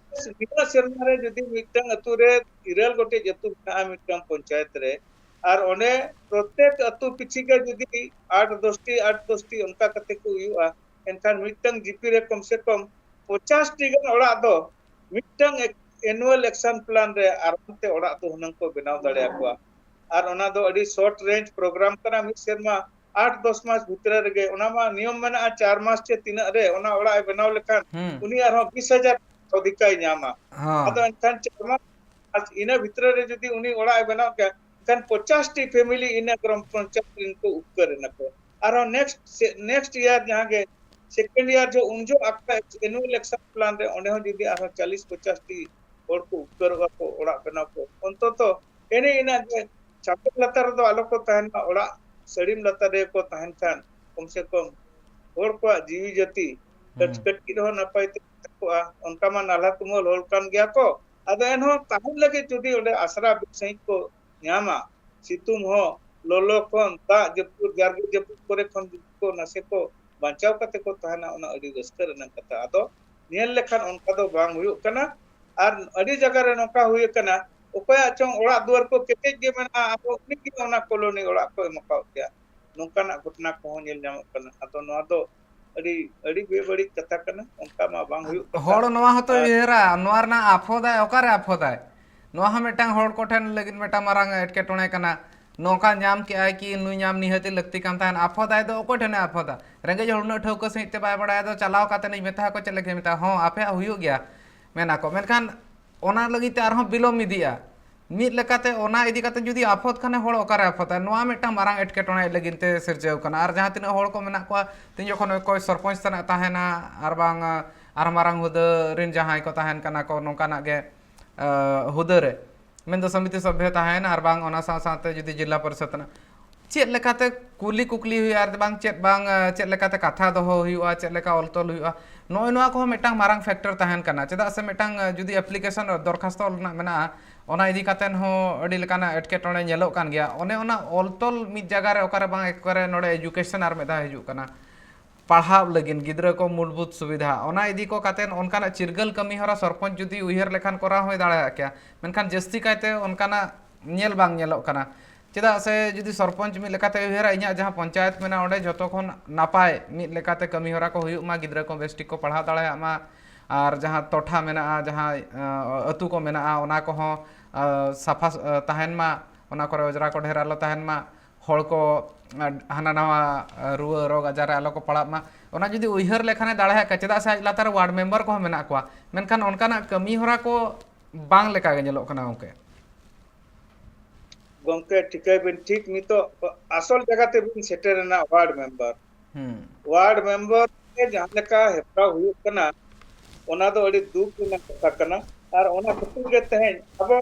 ᱱᱤᱭᱟᱹ ᱥᱮᱨᱢᱟ ᱨᱮ ᱡᱩᱫᱤ ᱢᱤᱫᱴᱟᱝ ᱟᱹᱛᱩ ᱨᱮ ᱤᱨᱟᱹᱞ ᱜᱚᱴᱮᱡ ᱟᱹᱛᱩ ᱢᱮᱱᱟᱜᱼᱟ ᱢᱤᱫᱴᱟᱝ ᱯᱚᱧᱪᱟᱭᱮᱛ ᱨᱮ, ᱟᱨ ᱚᱸᱰᱮ ᱯᱨᱚᱛᱮᱠ ᱟᱹᱛᱩ ᱯᱤᱪᱷᱤ ᱜᱮ ᱡᱩᱫᱤ ᱟᱴ ᱫᱚᱥ ᱴᱤ, ᱟᱴ ᱫᱚᱥ ᱴᱤ ᱚᱱᱠᱟ ᱠᱟᱛᱮ ᱠᱚ ᱦᱩᱭᱩᱜᱼᱟ, ᱮᱱᱠᱷᱟᱱ ᱢᱤᱫᱴᱟᱝ ᱡᱤᱯᱤ ᱨᱮ ᱠᱚᱢ ᱥᱮ ᱠᱚᱢ ᱯᱚᱧᱪᱟᱥ ᱴᱤ ᱜᱟᱱ ᱚᱲᱟᱜ ᱫᱚ ᱢᱤᱫᱴᱟᱝ ᱮᱠ-, annual action plan ᱨᱮ ᱟᱨᱟᱢ ᱛᱮ ᱚᱲᱟᱜ ᱫᱚ ᱦᱩᱱᱟᱹᱝ ᱠᱚ ᱵᱮᱱᱟᱣ ᱫᱟᱲᱮᱭᱟᱠᱚᱣᱟ᱾ ᱟᱨ ᱚᱱᱟ ᱫᱚ ᱟᱹᱰᱤ short range program ᱠᱟᱱᱟ, ᱢᱤᱫ ᱥᱮᱨᱢᱟ ᱟᱴ ᱫᱚᱥ ᱢᱟᱥ ᱵᱷᱤᱛᱨᱤ ᱨᱮᱜᱮ᱾ ᱚᱱᱟ ᱢᱟ ᱱᱤᱭᱚᱢ ᱢᱮᱱᱟᱜᱼᱟ, ᱪᱟᱨ ᱢᱟᱥ ᱪᱮ ᱛᱤᱱᱟᱹᱜ ᱨᱮ ᱚᱱᱟ ᱚᱲᱟᱜ ᱮ ᱵᱮᱱᱟᱣ ᱞᱮᱠᱷᱟᱱ ᱦᱩᱸ᱾ ᱩᱱᱤ ᱟᱨᱦᱚᱸ ᱵᱤᱥ ᱦᱟᱡᱟᱨ ᱚᱫᱷᱤᱠᱟᱭ ᱧᱟᱢᱟ᱾ ᱦᱚᱸ᱾ ᱟᱫᱚ ᱮᱱᱠᱷᱟᱱ ᱪᱟᱨ ᱢᱟᱥ ᱟᱨ ᱤᱱᱟᱹ ᱵᱷᱤᱛᱨᱤ ᱨᱮ ᱡᱩᱫᱤ ᱩᱱᱤ ᱚᱲᱟᱜ ᱮ ᱵᱮᱱᱟᱣ ᱠᱮᱭᱟ, ᱮᱱᱠᱷᱟᱱ ᱯᱚᱧᱪᱟᱥ ᱴᱤ family ᱤᱱᱟᱹ ᱜᱨᱟᱢ ᱯᱚᱧᱪᱟᱭᱮᱛ ᱨᱮᱱ ᱠᱚ ᱩᱯᱠᱟᱹᱨ ᱮᱱᱟ ᱠᱚ᱾ ᱟᱨᱦᱚᱸ next, next year ᱡᱟᱦᱟᱸ ᱜᱮ second year ᱡᱚ, ᱩᱱ ᱡᱚ ᱟᱠᱚᱣᱟᱜ annual action plan ᱨᱮ ᱚᱸᱰᱮ ᱦᱚᱸ ᱡᱩᱫᱤ ᱟᱨᱦᱚᱸ ᱪᱟᱞᱤᱥ ᱯᱚᱧᱪᱟᱥ ᱴᱤ ᱦᱚᱲ ᱠᱚ ᱩᱯᱠᱟᱹᱨᱚᱜᱼᱟ ᱠᱚ, ᱚᱲᱟᱜ ᱵᱮᱱᱟᱣ ᱠᱚ, ᱚᱱᱛᱚᱛᱚ ᱮᱱᱮ ᱤᱱᱟᱹ ᱜᱮ ᱪᱷᱟᱯᱨᱤ ᱞᱟᱛᱟᱨ ᱨᱮᱫᱚ ᱟᱞᱚ ᱠᱚ ᱛᱟᱦᱮᱱ ᱢᱟ, ᱚᱲᱟᱜ ᱥᱟᱹᱲᱤᱢ ᱞᱟᱛᱟᱨ ᱨᱮᱜᱮ ᱠᱚ ᱛᱟᱦᱮᱱ ᱠᱷᱟᱱ ᱠᱚᱢ ᱥᱮ ᱠᱚᱢ ᱦᱚᱲ ᱠᱚᱣᱟᱜ ᱡᱤᱣᱤ ᱡᱟᱹᱛᱤ ᱦᱩᱸ᱾ ᱠᱟᱹᱴ-, ᱠᱟᱹᱴᱠᱤᱡ ᱨᱮᱦᱚᱸ ᱱᱟᱯᱟᱭ ᱛᱮ ᱛᱟᱦᱮᱸ ᱠᱚᱜᱼᱟ᱾ ᱚᱱᱠᱟ ᱢᱟ ᱱᱟᱞᱦᱟ ᱛᱩᱢᱟᱹᱞ ᱦᱚᱲ ᱠᱟᱱ ᱜᱮᱭᱟ ᱠᱚ᱾ ᱟᱫᱚ ᱮᱱᱦᱚᱸ ᱛᱟᱦᱮᱱ ᱞᱟᱹᱜᱤᱫ ᱡᱩᱫᱤ ᱚᱸᱰᱮ ᱟᱥᱨᱟ ᱵᱮᱥ ᱥᱟᱺᱦᱤᱡ ᱠᱚ ᱧᱟᱢᱟ, ᱥᱤᱛᱩᱝ ᱦᱚᱸ, ᱞᱚᱞᱚ ᱠᱷᱚᱱ, ᱫᱟᱜ ᱡᱟᱹᱯᱩᱫ, ᱡᱟᱨᱜᱮ ᱡᱟᱹᱯᱩᱫ ᱠᱚᱨᱮ ᱠᱷᱚᱱ ᱡᱩᱫᱤ ᱠᱚ ᱱᱟᱥᱮ ᱠᱚ ᱵᱟᱧᱪᱟᱣ ᱠᱟᱛᱮ ᱠᱚ ᱛᱟᱦᱮᱱᱟ, ᱚᱱᱟ ᱟᱹᱰᱤ ᱨᱟᱹᱥᱠᱟᱹ ᱨᱮᱱᱟᱜ ᱠᱟᱛᱷᱟ᱾ ᱟᱫᱚ ᱧᱮᱞ ᱞᱮᱠᱷᱟᱱ ᱚᱱᱠᱟ ᱫᱚ ᱵᱟᱝ ᱦᱩᱭᱩᱜ ᱠᱟᱱᱟ᱾ ᱟᱨ ᱟᱹᱰᱤ ᱡᱟᱭᱜᱟ ᱨᱮ ᱱᱚᱝᱠᱟ ᱦᱩᱭ ᱟᱠᱟᱱᱟ, ᱚᱠᱚᱭᱟᱜ ᱪᱚᱝ ᱚᱲᱟᱜ ᱫᱩᱣᱟᱹᱨ ᱠᱚ ᱠᱮᱴᱮᱡ ᱜᱮ ᱢᱮᱱᱟᱜᱼᱟ, ᱟᱫᱚ ᱩᱱᱤ ᱜᱮ ᱚᱱᱟ ᱠᱚᱞᱚᱱᱤ ᱚᱲᱟᱜ ᱠᱚ ᱮᱢ ᱟᱠᱟᱣᱟᱫ ᱜᱮᱭᱟ᱾ ᱱᱚᱝᱠᱟᱱᱟᱜ ᱜᱷᱚᱴᱚᱱᱟ ᱠᱚᱦᱚᱸ ᱧᱮᱞ ᱧᱟᱢᱚᱜ ᱠᱟᱱᱟ᱾ ᱟᱫᱚ ᱱᱚᱣᱟ ᱫᱚ ᱟᱹᱰᱤ, ᱟᱹᱰᱤ ᱵᱮᱵᱟᱹᱲᱤᱡ ᱠᱟᱛᱷᱟ ᱠᱟᱱᱟ, ᱚᱱᱠᱟ ᱢᱟ ᱵᱟᱝ ᱦᱩᱭᱩᱜ ᱫᱚᱨᱠᱟᱨ᱾ ᱦᱚᱲ ᱱᱚᱣᱟ ᱦᱚᱸᱛᱚᱭ ᱟᱨ ᱩᱭᱦᱟᱹᱨᱟ, ᱱᱚᱣᱟ ᱨᱮᱱᱟᱜ ᱟᱯᱷᱚᱫᱟᱭ ᱚᱠᱟᱨᱮ ᱟᱯᱷᱚᱫᱟᱭ? ᱱᱚᱣᱟ ᱦᱚᱸ ᱢᱤᱫᱴᱟᱝ ᱦᱚᱲ ᱠᱚᱴᱷᱮᱱ ᱞᱟᱹᱜᱤᱫ ᱢᱤᱫᱴᱟᱝ ᱢᱟᱨᱟᱝ ᱮᱴᱠᱮᱴᱚᱬᱮ ᱠᱟᱱᱟ᱾ ᱱᱚᱝᱠᱟ ᱧᱟᱢ ᱠᱮᱜᱼᱟᱭ ᱠᱤ ᱱᱩᱭ ᱧᱟᱢ ᱱᱤᱦᱟᱹᱛᱤ ᱞᱟᱹᱠᱛᱤ ᱠᱟᱱ ᱛᱟᱦᱮᱸᱱ, ᱟᱯᱷᱚᱫᱟᱭ ᱫᱚ ᱚᱠᱚᱭ ᱴᱷᱮᱱᱮ ᱟᱯᱷᱚᱫᱟ? ᱨᱮᱸᱜᱮᱡ ᱦᱚᱲ ᱩᱱᱟᱹᱜ ᱴᱷᱟᱹᱣᱠᱟᱹ ᱥᱟᱺᱦᱤᱡ ᱛᱮ ᱵᱟᱭ ᱵᱟᱲᱟᱭᱟ, ᱟᱫᱚ ᱪᱟᱞᱟᱣ ᱠᱟᱛᱮ ᱤᱧ ᱢᱮᱛᱟ ᱟᱠᱚ ᱪᱮᱫ ᱞᱟᱹᱜᱤᱫ ᱢᱮᱛᱟ, ᱦᱚᱸ ᱟᱯᱮᱭᱟᱜ ᱦᱩᱭᱩᱜ ᱜᱮᱭᱟ ᱢᱮᱱᱟ ᱠᱚ, ᱢᱮᱱᱠᱷᱟᱱ ᱚᱱᱟ ᱞᱟᱹᱜᱤᱫ ᱛᱮ ᱟᱨᱦᱚᱸ ᱵᱤᱞᱚᱢ ᱤᱫᱤᱜᱼᱟ᱾ ᱢᱤᱫ ᱞᱮᱠᱟᱛᱮ ᱚᱱᱟ ᱤᱫᱤ ᱠᱟᱛᱮ ᱡᱩᱫᱤ ᱟᱯᱷᱚᱫ ᱠᱷᱟᱱᱮ ᱦᱚᱲ ᱚᱠᱟᱨᱮ ᱟᱯᱷᱚᱫᱟᱭ? ᱱᱚᱣᱟ ᱢᱤᱫᱴᱟᱝ ᱢᱟᱨᱟᱝ ᱮᱴᱠᱮᱴᱚᱬᱮ ᱞᱟᱹᱜᱤᱫ ᱛᱮ ᱥᱤᱨᱡᱟᱹᱣ ᱠᱟᱱᱟ᱾ ᱟᱨ ᱡᱟᱦᱟᱸ ᱛᱤᱱᱟᱹᱜ ᱦᱚᱲ ᱠᱚ ᱢᱮᱱᱟᱜ ᱠᱚᱣᱟ, ᱛᱮᱦᱮᱧ ᱡᱚᱠᱷᱚᱱ ᱚᱠᱚᱭ ᱥᱚᱨᱯᱚᱧᱪ ᱛᱟᱱᱟᱜ ᱛᱟᱦᱮᱱᱟ, ᱟᱨ ᱵᱟᱝ ᱟᱨ ᱢᱟᱨᱟᱝ ᱦᱩᱫᱟᱹ ᱨᱮᱱ ᱡᱟᱦᱟᱸᱭ ᱠᱚ ᱛᱟᱦᱮᱱ ᱠᱟᱱᱟ ᱠᱚ ᱱᱚᱝᱠᱟᱱᱟᱜ ᱜᱮ, ᱟᱸ, ᱦᱩᱫᱟᱹ ᱨᱮ, ᱢᱮᱱᱫᱚ ᱥᱚᱢᱤᱛᱤ ᱥᱚᱵᱷᱭᱚ ᱛᱟᱦᱮᱱ ᱟᱨ ᱵᱟᱝ ᱚᱱᱟ ᱥᱟᱶ ᱥᱟᱶᱛᱮ ᱡᱩᱫᱤ ᱡᱮᱞᱟ ᱯᱚᱨᱤᱥᱚᱫ ᱨᱮᱱᱟᱜ ᱪᱮᱫ ᱞᱮᱠᱟᱛᱮ ᱠᱩᱞᱤ ᱠᱩᱠᱞᱤ ᱦᱩᱭᱩᱜᱼᱟ ᱟᱨ ᱵᱟᱝ ᱪᱮᱫ ᱵᱟᱝ, ᱟᱸ, ᱪᱮᱫ ᱞᱮᱠᱟᱛᱮ ᱠᱟᱛᱷᱟ ᱫᱚᱦᱚ ᱦᱩᱭᱩᱜᱼᱟ, ᱪᱮᱫ ᱞᱮᱠᱟ ᱚᱞ ᱛᱚᱞ ᱦᱩᱭᱩᱜᱼᱟ, ᱱᱚᱜᱼᱚᱭ ᱱᱚᱣᱟ ᱠᱚᱦᱚᱸ ᱢᱤᱫᱴᱟᱝ ᱢᱟᱨᱟᱝ factor ᱛᱟᱦᱮᱱ ᱠᱟᱱᱟ᱾ ᱪᱮᱫᱟᱜ ᱥᱮ ᱢᱤᱫᱴᱟᱝ, ᱟᱸ, ᱡᱩᱫᱤ application ᱫᱚᱨᱠᱷᱟᱥᱛᱚ ᱚᱞ ᱨᱮᱱᱟᱜ ᱢᱮᱱᱟᱜᱼᱟ, ᱚᱱᱟ ᱤᱫᱤ ᱠᱟᱛᱮᱱ ᱦᱚᱸ ᱟᱹᱰᱤ ᱞᱮᱠᱟᱱᱟᱜ ᱮᱴᱠᱮᱴᱚᱬᱮ ᱧᱮᱞᱚᱜ ᱠᱟᱱ ᱜᱮᱭᱟ᱾ ᱚᱱᱮ ᱚᱱᱟ ᱚᱞ ᱛᱚᱞ ᱢᱤᱫ ᱡᱟᱭᱜᱟ ᱨᱮ ᱚᱠᱟᱨᱮ ᱵᱟᱝ ᱚᱠᱟᱨᱮ ᱱᱚᱰᱮ education ᱟᱨ ᱢᱤᱫ ᱫᱷᱟᱣ ᱦᱤᱡᱩᱜ ᱠᱟᱱᱟ, ᱯᱟᱲᱦᱟᱣ ᱞᱟᱹᱜᱤᱫ ᱜᱤᱫᱽᱨᱟᱹ ᱠᱚ ᱢᱩᱞᱵᱷᱩᱛ ᱥᱩᱵᱤᱫᱷᱟ, ᱚᱱᱟ ᱤᱫᱤ ᱠᱚ ᱠᱟᱛᱮ ᱚᱱᱠᱟᱱᱟᱜ ᱪᱤᱨᱜᱟᱹᱞ ᱠᱟᱹᱢᱤ ᱦᱚᱨᱟ ᱥᱚᱨᱯᱚᱧᱪ ᱡᱩᱫᱤ ᱩᱭᱦᱟᱹᱨ ᱞᱮᱠᱷᱟᱱ ᱠᱚᱨᱟᱣ ᱦᱚᱸᱭ ᱫᱟᱲᱮᱭᱟᱜ ᱠᱮᱭᱟ᱾ ᱢᱮᱱᱠᱷᱟᱱ ᱡᱟᱹᱥᱛᱤ ᱠᱟᱭᱛᱮ ᱚᱱᱠᱟᱱᱟᱜ ᱧᱮᱞ ᱵᱟᱝ ᱧᱮᱞᱚᱜ ᱠᱟᱱᱟ᱾ ᱪᱮᱫᱟᱜ ᱥᱮ ᱡᱩᱫᱤ ᱥᱚᱨᱯᱚᱧᱪ ᱢᱤᱫ ᱞᱮᱠᱟᱛᱮ ᱩᱭᱦᱟᱹᱨᱟ, ᱤᱧᱟᱹᱜ ᱡᱟᱦᱟᱸ ᱯᱚᱧᱪᱟᱭᱮᱛ ᱢᱮᱱᱟᱜᱼᱟ, ᱚᱸᱰᱮ ᱡᱷᱚᱛᱚ ᱠᱷᱚᱱ ᱱᱟᱯᱟᱭ ᱢᱤᱫ ᱞᱮᱠᱟᱛᱮ ᱠᱟᱹᱢᱤ ᱦᱚᱨᱟ ᱠᱚ ᱦᱩᱭᱩᱜ ᱢᱟ, ᱜᱤᱫᱽᱨᱟᱹ ᱠᱚ ᱵᱮᱥ ᱴᱷᱤᱠ ᱠᱚ ᱯᱟᱲᱦᱟᱣ ᱫᱟᱲᱮᱭᱟᱜ ᱢᱟ, ᱟᱨ ᱡᱟᱦᱟᱸ ᱴᱚᱴᱷᱟ ᱢᱮᱱᱟᱜᱼᱟ, ᱡᱟᱦᱟᱸ, ᱟᱸ, ᱟᱹᱛᱩ ᱠᱚ ᱢᱮᱱᱟᱜᱼᱟ, ᱚᱱᱟ ᱠᱚᱦᱚᱸ, ᱟᱸ, ᱥᱟᱯᱷᱟ, ᱟᱸ, ᱛᱟᱦᱮᱱ ᱢᱟ, ᱚᱱᱟ ᱠᱚᱨᱮ ᱚᱸᱡᱽᱨᱟ ᱠᱚ ᱰᱷᱮᱨ ᱟᱞᱚ ᱛᱟᱦᱮᱱ ᱢᱟ, ᱦᱚᱲ ᱠᱚ, ᱟᱸ, ᱦᱟᱱᱟ ᱱᱟᱣᱟ, ᱟᱸ, ᱨᱩᱣᱟᱹ ᱨᱳᱜᱽ ᱟᱡᱟᱨ ᱨᱮ ᱟᱞᱚ ᱠᱚ ᱯᱟᱲᱟᱜ ᱢᱟ, ᱚᱱᱟ ᱡᱩᱫᱤ ᱩᱭᱦᱟᱹᱨ ᱞᱮᱠᱷᱟᱱᱮ ᱫᱟᱲᱮᱭᱟᱜ ᱠᱮᱭᱟ᱾ ᱪᱮᱫᱟᱜ ᱥᱮ ᱟᱡ ᱞᱟᱛᱟᱨ ᱨᱮ ward member ᱠᱚᱦᱚᱸ ᱢᱮᱱᱟᱜ ᱠᱚᱣᱟ, ᱢᱮᱱᱠᱷᱟᱱ ᱚᱱᱠᱟᱱᱟᱜ ᱠᱟᱹᱢᱤ ᱦᱚᱨᱟ ᱠᱚ ᱵᱟᱝ ᱞᱮᱠᱟ ᱜᱮ ᱧᱮᱞᱚᱜ ᱠᱟᱱᱟ ᱜᱚᱝᱠᱮ᱾ ᱜᱚᱝᱠᱮ, ᱴᱷᱤᱠᱟᱹᱭ ᱵᱤᱱ, ᱴᱷᱤᱠ ᱱᱤᱛᱚᱜ ᱟᱥᱚᱞ ᱡᱟᱭᱜᱟ ᱛᱮᱵᱤᱱ ᱥᱮᱴᱮᱨ ᱮᱱᱟ, ward member᱾ ᱦᱩᱸ᱾ Ward member ᱨᱮ ᱡᱟᱦᱟᱸ ᱞᱮᱠᱟ ᱦᱮᱯᱨᱟᱣ ᱦᱩᱭᱩᱜ ᱠᱟᱱᱟ, ᱚᱱᱟ ᱫᱚ ᱟᱹᱰᱤ ᱫᱩᱠ ᱨᱮᱱᱟᱜ ᱠᱟᱛᱷᱟ ᱠᱟᱱᱟ᱾ ᱟᱨ ᱚᱱᱟ ᱠᱷᱟᱹᱛᱤᱨ ᱜᱮ ᱛᱮᱦᱮᱧ ᱟᱵᱚ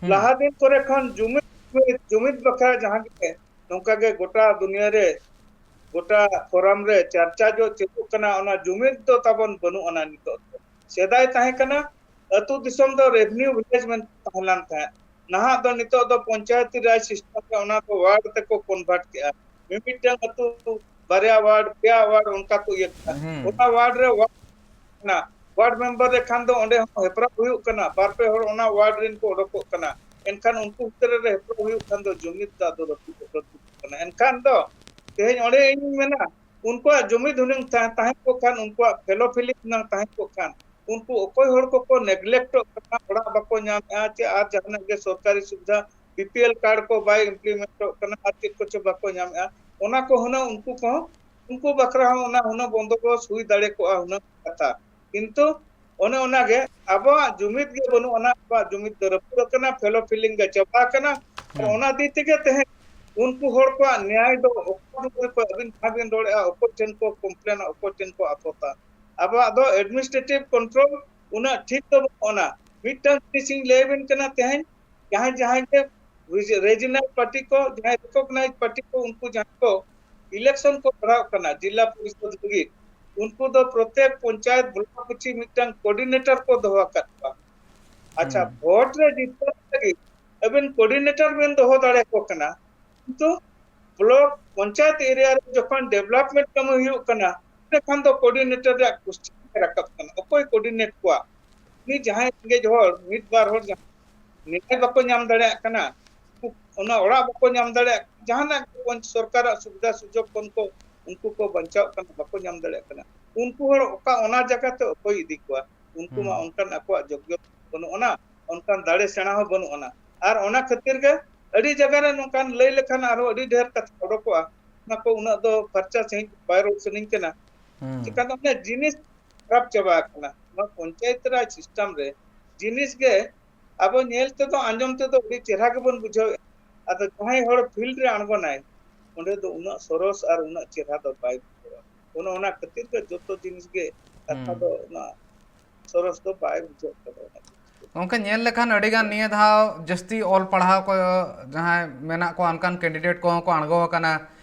ᱦᱩᱸ᱾ ᱞᱟᱦᱟ ᱫᱤᱱ ᱠᱚᱨᱮ ᱠᱷᱚᱱ ᱡᱩᱢᱤᱫ, ᱡᱩᱢᱤᱫ, ᱡᱩᱢᱤᱫ ᱵᱟᱠᱷᱨᱟ ᱡᱟᱦᱟᱸ ᱜᱮ ᱱᱚᱝᱠᱟ ᱜᱮ ᱜᱚᱴᱟ ᱫᱩᱱᱤᱭᱟᱹ ᱨᱮ, ᱜᱚᱴᱟ forum ᱨᱮ ᱪᱟᱨᱪᱟ ᱡᱚ ᱪᱟᱹᱞᱩᱜ ᱠᱟᱱᱟ, ᱚᱱᱟ ᱡᱩᱢᱤᱫ ᱫᱚ ᱛᱟᱵᱚᱱ ᱵᱟᱹᱱᱩᱜ ᱟᱱᱟ ᱱᱤᱛᱚᱜ ᱫᱚ᱾ ᱥᱮᱫᱟᱭ ᱛᱟᱦᱮᱸ ᱠᱟᱱᱟ, ᱟᱹᱛᱩ ᱫᱤᱥᱚᱢ ᱫᱚ revenue village ᱢᱮᱱᱛᱮ ᱛᱟᱦᱮᱸ ᱞᱮᱱ ᱛᱟᱦᱮᱸᱫ᱾ ᱱᱟᱦᱟᱜ ᱫᱚ ᱱᱤᱛᱚᱜ ᱫᱚ ᱯᱚᱧᱪᱟᱭᱮᱛᱤ ᱨᱟᱡᱽ system ᱨᱮ ᱚᱱᱟ ᱫᱚ ward ᱛᱮᱠᱚ convert ᱠᱮᱜᱼᱟ᱾ ᱢᱤᱢᱤᱫᱴᱟᱝ ᱟᱹᱛᱩ ᱵᱟᱨᱭᱟ ward, ᱯᱮᱭᱟ ward ᱚᱱᱠᱟ ᱠᱚ ᱤᱭᱟᱹ ᱠᱮᱜᱼᱟ᱾ ᱦᱩᱸ᱾ ᱚᱱᱟ ward ᱨᱮ ward ᱠᱟᱱᱟ, ward member ᱨᱮ ᱠᱷᱟᱱ ᱫᱚ ᱚᱸᱰᱮ ᱦᱚᱸ ᱦᱮᱯᱨᱟᱣ ᱦᱩᱭᱩᱜ ᱠᱟᱱᱟ, ᱵᱟᱨ ᱯᱮ ᱦᱚᱲ ᱚᱱᱟ ward ᱨᱮᱱ ᱠᱚ ᱚᱰᱚᱠᱚᱜ ᱠᱟᱱᱟ᱾ ᱮᱱᱠᱷᱟᱱ ᱩᱱᱠᱩ ᱵᱷᱤᱛᱨᱤ ᱨᱮ ᱦᱮᱯᱨᱟᱣ ᱦᱩᱭᱩᱜ ᱠᱷᱟᱱ ᱫᱚ ᱡᱩᱢᱤᱫ ᱫᱚ ᱟᱫᱚ ᱨᱟᱹᱯᱩᱫᱚᱜ, ᱨᱟᱹᱯᱩᱫᱚᱜ ᱠᱟᱱᱟ᱾ ᱠᱟᱱᱟ᱾ ᱮᱱᱠᱷᱟᱱ ᱫᱚ ᱛᱮᱦᱮᱧ ᱚᱸᱰᱮ ᱤᱧᱤᱧ ᱢᱮᱱᱟ, ᱩᱱᱠᱩᱣᱟᱜ ᱡᱩᱢᱤᱫ ᱦᱩᱱᱟᱹᱝ ᱛᱟᱦᱮᱸ, ᱛᱟᱦᱮᱸ ᱠᱚᱜ ᱠᱷᱟᱱ, ᱩᱱᱠᱩᱣᱟᱜ fellow feeling ᱦᱩᱱᱟᱹᱝ ᱛᱟᱦᱮᱸ ᱠᱚᱜ ᱠᱷᱟᱱ, ᱩᱱᱠᱩ ᱚᱠᱚᱭ ᱦᱚᱲ ᱠᱚᱠᱚ ᱱᱮᱜᱞᱮᱠᱴᱚᱜ ᱠᱟᱱᱟ, ᱚᱲᱟᱜ ᱵᱟᱠᱚ ᱧᱟᱢᱮᱫᱼᱟ, ᱪᱮ ᱟᱨ ᱡᱟᱦᱟᱱᱟᱜ ᱜᱮ ᱥᱚᱨᱠᱟᱨᱤ ᱥᱩᱵᱤᱫᱷᱟ, ᱵᱤᱯᱤᱮᱞ ᱠᱟᱨᱰ ᱠᱚ ᱵᱟᱭ ᱤᱢᱯᱞᱤᱢᱮᱱᱴᱚᱜ ᱠᱟᱱᱟ, ᱟᱨ ᱪᱮᱫ ᱠᱚᱪᱚ ᱵᱟᱠᱚ ᱧᱟᱢᱮᱫᱼᱟ, ᱚᱱᱟ ᱠᱚ ᱦᱩᱱᱟᱹᱝ ᱩᱱᱠᱩ ᱠᱚᱦᱚᱸ, ᱩᱱᱠᱩ ᱵᱟᱠᱷᱨᱟ ᱦᱚᱸ ᱚᱱᱟ ᱦᱩᱱᱟᱹᱝ ᱵᱚᱱᱫᱳᱵᱚᱥᱛ ᱦᱩᱭ ᱫᱟᱲᱮ ᱠᱚᱜᱼᱟ ᱦᱩᱱᱟᱹᱝ ᱠᱟᱛᱷᱟ᱾ ᱠᱤᱱᱛᱩ ᱚᱱᱮ ᱚᱱᱟᱜᱮ ᱟᱵᱚᱣᱟᱜ ᱡᱩᱢᱤᱫ ᱜᱮ ᱵᱟᱹᱱᱩᱜ ᱟᱱᱟ, ᱟᱵᱚᱣᱟᱜ ᱡᱩᱢᱤᱫ ᱫᱚ ᱨᱟᱹᱯᱩᱫ ᱟᱠᱟᱱᱟ, fellow feeling ᱜᱮ ᱪᱟᱵᱟ ᱟᱠᱟᱱᱟ᱾ ᱟᱨ ᱚᱱᱟ ᱫᱤᱠ ᱛᱮᱜᱮ ᱛᱮᱦᱮᱧ ᱩᱱᱠᱩ ᱦᱚᱲ ᱠᱚᱣᱟᱜ ᱱᱮᱭᱟᱭ ᱫᱚ ᱚᱠᱟ ᱫᱩᱣᱟᱹᱨ ᱠᱚ ᱟᱹᱵᱤᱱ ᱡᱟᱦᱟᱸ ᱵᱤᱱ ᱨᱚᱲᱮᱫᱼᱟ, ᱚᱠᱚᱭ ᱴᱷᱮᱱ ᱠᱚ ᱠᱚᱢᱯᱞᱮᱱᱟ, ᱚᱠᱚᱭ ᱴᱷᱮᱱ ᱠᱚ ᱟᱯᱚᱛᱟ? ᱟᱵᱚᱣᱟᱜ ᱫᱚ administrative control ᱩᱱᱟᱹᱜ ᱴᱷᱤᱠ ᱫᱚ ᱵᱟᱹᱱᱩᱜ ᱟᱱᱟ᱾ ᱢᱤᱫᱴᱟᱝ ᱡᱤᱱᱤᱥ ᱤᱧ ᱞᱟᱹᱭ ᱟᱵᱤᱱ ᱠᱟᱱᱟ, ᱛᱮᱦᱮᱧ ᱡᱟᱦᱟᱸᱭ ᱡᱟᱦᱟᱸᱭ ᱜᱮ regional party ᱠᱚ, ᱡᱟᱦᱟᱸᱭ recognized party ᱠᱚ, ᱩᱱᱠᱩ ᱡᱟᱦᱟᱸᱭ ᱠᱚ election ᱠᱚ ᱠᱚᱨᱟᱣ ᱠᱟᱱᱟ ᱡᱤᱞᱟ ᱯᱚᱨᱤᱥᱚᱫ ᱞᱟᱹᱜᱤᱫ, ᱩᱱᱠᱩ ᱫᱚ ᱯᱨᱚᱛᱮᱠ ᱯᱚᱧᱪᱟᱭᱮᱛ ᱵᱞᱚᱠ ᱯᱤᱪᱷᱤ ᱢᱤᱫᱴᱟᱝ coordinator ᱠᱚ ᱫᱚᱦᱚ ᱟᱠᱟᱫ ᱠᱚᱣᱟ᱾ ᱟᱪᱪᱷᱟ, ᱦᱩᱸ᱾ ᱵᱷᱳᱴ ᱨᱮ ᱡᱤᱛᱟᱹᱣ ᱞᱟᱹᱜᱤᱫ ᱟᱹᱵᱤᱱ coordinator ᱵᱤᱱ ᱫᱚᱦᱚ ᱫᱟᱲᱮᱭᱟᱠᱚ ᱠᱟᱱᱟ, ᱠᱤᱱᱛᱩ ᱵᱞᱚᱠ ᱯᱚᱧᱪᱟᱭᱮᱛ area ᱨᱮ ᱡᱚᱠᱷᱚᱱ development ᱠᱟᱹᱢᱤ ᱦᱩᱭᱩᱜ ᱠᱟᱱᱟ, ᱮᱸᱰᱮᱠᱷᱟᱱ ᱫᱚ coordinator ᱨᱮᱭᱟᱜ question ᱜᱮ ᱨᱟᱠᱟᱵ ᱠᱟᱱᱟ, ᱚᱠᱚᱭ coordinate ᱠᱚᱣᱟ? ᱩᱱᱤ ᱡᱟᱦᱟᱸᱭ ᱨᱮᱸᱜᱮᱡ ᱦᱚᱲ, ᱢᱤᱫ ᱵᱟᱨ ᱦᱚᱲ ᱡᱟᱦᱟᱸᱭ ᱱᱮᱭᱟᱭ ᱵᱟᱠᱚ ᱧᱟᱢ ᱫᱟᱲᱮᱭᱟᱜ ᱠᱟᱱᱟ, ᱚᱱᱟ ᱚᱲᱟᱜ ᱵᱟᱠᱚ ᱧᱟᱢ ᱫᱟᱲᱮᱭᱟᱜ ᱠᱟᱱᱟ, ᱡᱟᱦᱟᱱᱟᱜ ᱜᱮ ᱥᱚᱨᱠᱟᱨᱟᱜ ᱥᱩᱵᱤᱫᱷᱟ ᱥᱩᱡᱳᱜᱽ ᱠᱷᱚᱱ ᱠᱚ, ᱩᱱᱠᱩ ᱠᱚ ᱵᱟᱧᱪᱟᱣ ᱠᱟᱱᱟ, ᱵᱟᱠᱚ ᱧᱟᱢ ᱫᱟᱲᱮᱭᱟᱜ ᱠᱟᱱᱟ, ᱩᱱᱠᱩ ᱦᱚᱲ ᱚᱠᱟ, ᱚᱱᱟ ᱡᱟᱭᱜᱟ ᱛᱮ ᱚᱠᱚᱭ ᱤᱫᱤ ᱠᱚᱣᱟ? ᱩᱱᱠᱩ ᱢᱟ ᱦᱩᱸ᱾ ᱚᱱᱠᱟᱱ ᱟᱠᱚᱣᱟᱜ ᱡᱳᱜᱽᱭᱚᱛᱟ ᱵᱟᱹᱱᱩᱜ ᱟᱱᱟ, ᱚᱱᱠᱟᱱ ᱫᱟᱲᱮ ᱥᱮᱬᱟ ᱦᱚᱸ ᱵᱟᱹᱱᱩᱜ ᱟᱱᱟ᱾ ᱟᱨ ᱚᱱᱟ ᱠᱷᱟᱹᱛᱤᱨ ᱜᱮ ᱟᱹᱰᱤ ᱡᱟᱭᱜᱟ ᱨᱮ ᱱᱚᱝᱠᱟᱱ ᱞᱟᱹᱭ ᱞᱮᱠᱷᱟᱱ ᱟᱨᱦᱚᱸ ᱟᱹᱰᱤ ᱰᱷᱮᱨ ᱠᱟᱛᱷᱟ ᱚᱰᱚᱠᱚᱜᱼᱟ, ᱚᱱᱟ ᱠᱚ ᱩᱱᱟᱹᱜ ᱫᱚ ᱯᱷᱟᱨᱪᱟ ᱥᱟᱺᱦᱤᱡ ᱵᱟᱭ ᱨᱚᱲ ᱥᱟᱱᱟᱧ ᱠᱟᱱᱟ᱾ ᱦᱩᱸ᱾ ᱪᱤᱠᱟᱹ ᱫᱚ ᱢᱟᱱᱮ ᱡᱤᱱᱤᱥ ᱠᱷᱟᱨᱟᱯ ᱪᱟᱵᱟ ᱟᱠᱟᱱᱟ᱾ ᱱᱚᱣᱟ ᱯᱚᱧᱪᱟᱭᱮᱛ ᱨᱟᱡᱽ system ᱨᱮ ᱡᱤᱱᱤᱥ ᱜᱮ ᱟᱵᱚ ᱧᱮᱞ ᱛᱮᱫᱚ, ᱟᱸᱡᱚᱢ ᱛᱮᱫᱚ ᱟᱹᱰᱤ ᱪᱮᱦᱨᱟ ᱜᱮᱵᱚᱱ ᱵᱩᱡᱷᱟᱹᱣᱮᱫᱼᱟ, ᱟᱫᱚ ᱡᱟᱦᱟᱸᱭ ᱦᱚᱲ field ᱨᱮ ᱟᱬᱜᱚᱱᱟᱭ, ᱚᱸᱰᱮ ᱫᱚ ᱩᱱᱟᱹᱜ ᱥᱚᱨᱚᱥ ᱟᱨ ᱩᱱᱟᱹᱜ ᱪᱮᱦᱨᱟ ᱫᱚ ᱵᱟᱭ ᱵᱩᱡᱷᱟᱹᱣᱟ᱾ ᱚᱱᱮ ᱚᱱᱟ ᱠᱷᱟᱹᱛᱤᱨ ᱜᱮ ᱡᱚᱛᱚ ᱡᱤᱱᱤᱥ ᱜᱮ ᱠᱟᱛᱷᱟ ᱦᱩᱸ᱾ ᱫᱚ ᱚᱱᱟ ᱥᱚᱨᱚᱥ ᱫᱚ ᱵᱟᱭ ᱵᱩᱡᱷᱟᱹᱜ ᱠᱟᱱᱟ᱾ ᱜᱚᱝᱠᱮ, ᱧᱮᱞ ᱞᱮᱠᱷᱟᱱ ᱟᱹᱰᱤ ᱜᱟᱱ ᱱᱤᱭᱟᱹ ᱫᱷᱟᱣ ᱡᱟᱹᱥᱛᱤ ᱚᱞ ᱯᱟᱲᱦᱟᱣ ᱠᱚ ᱡᱟᱦᱟᱸᱭ ᱢᱮᱱᱟᱜ ᱠᱚᱣᱟ, ᱚᱱᱠᱟᱱ candidate ᱠᱚᱦᱚᱸ ᱠᱚ ᱟᱬᱜᱚ ᱟᱠᱟᱱᱟ᱾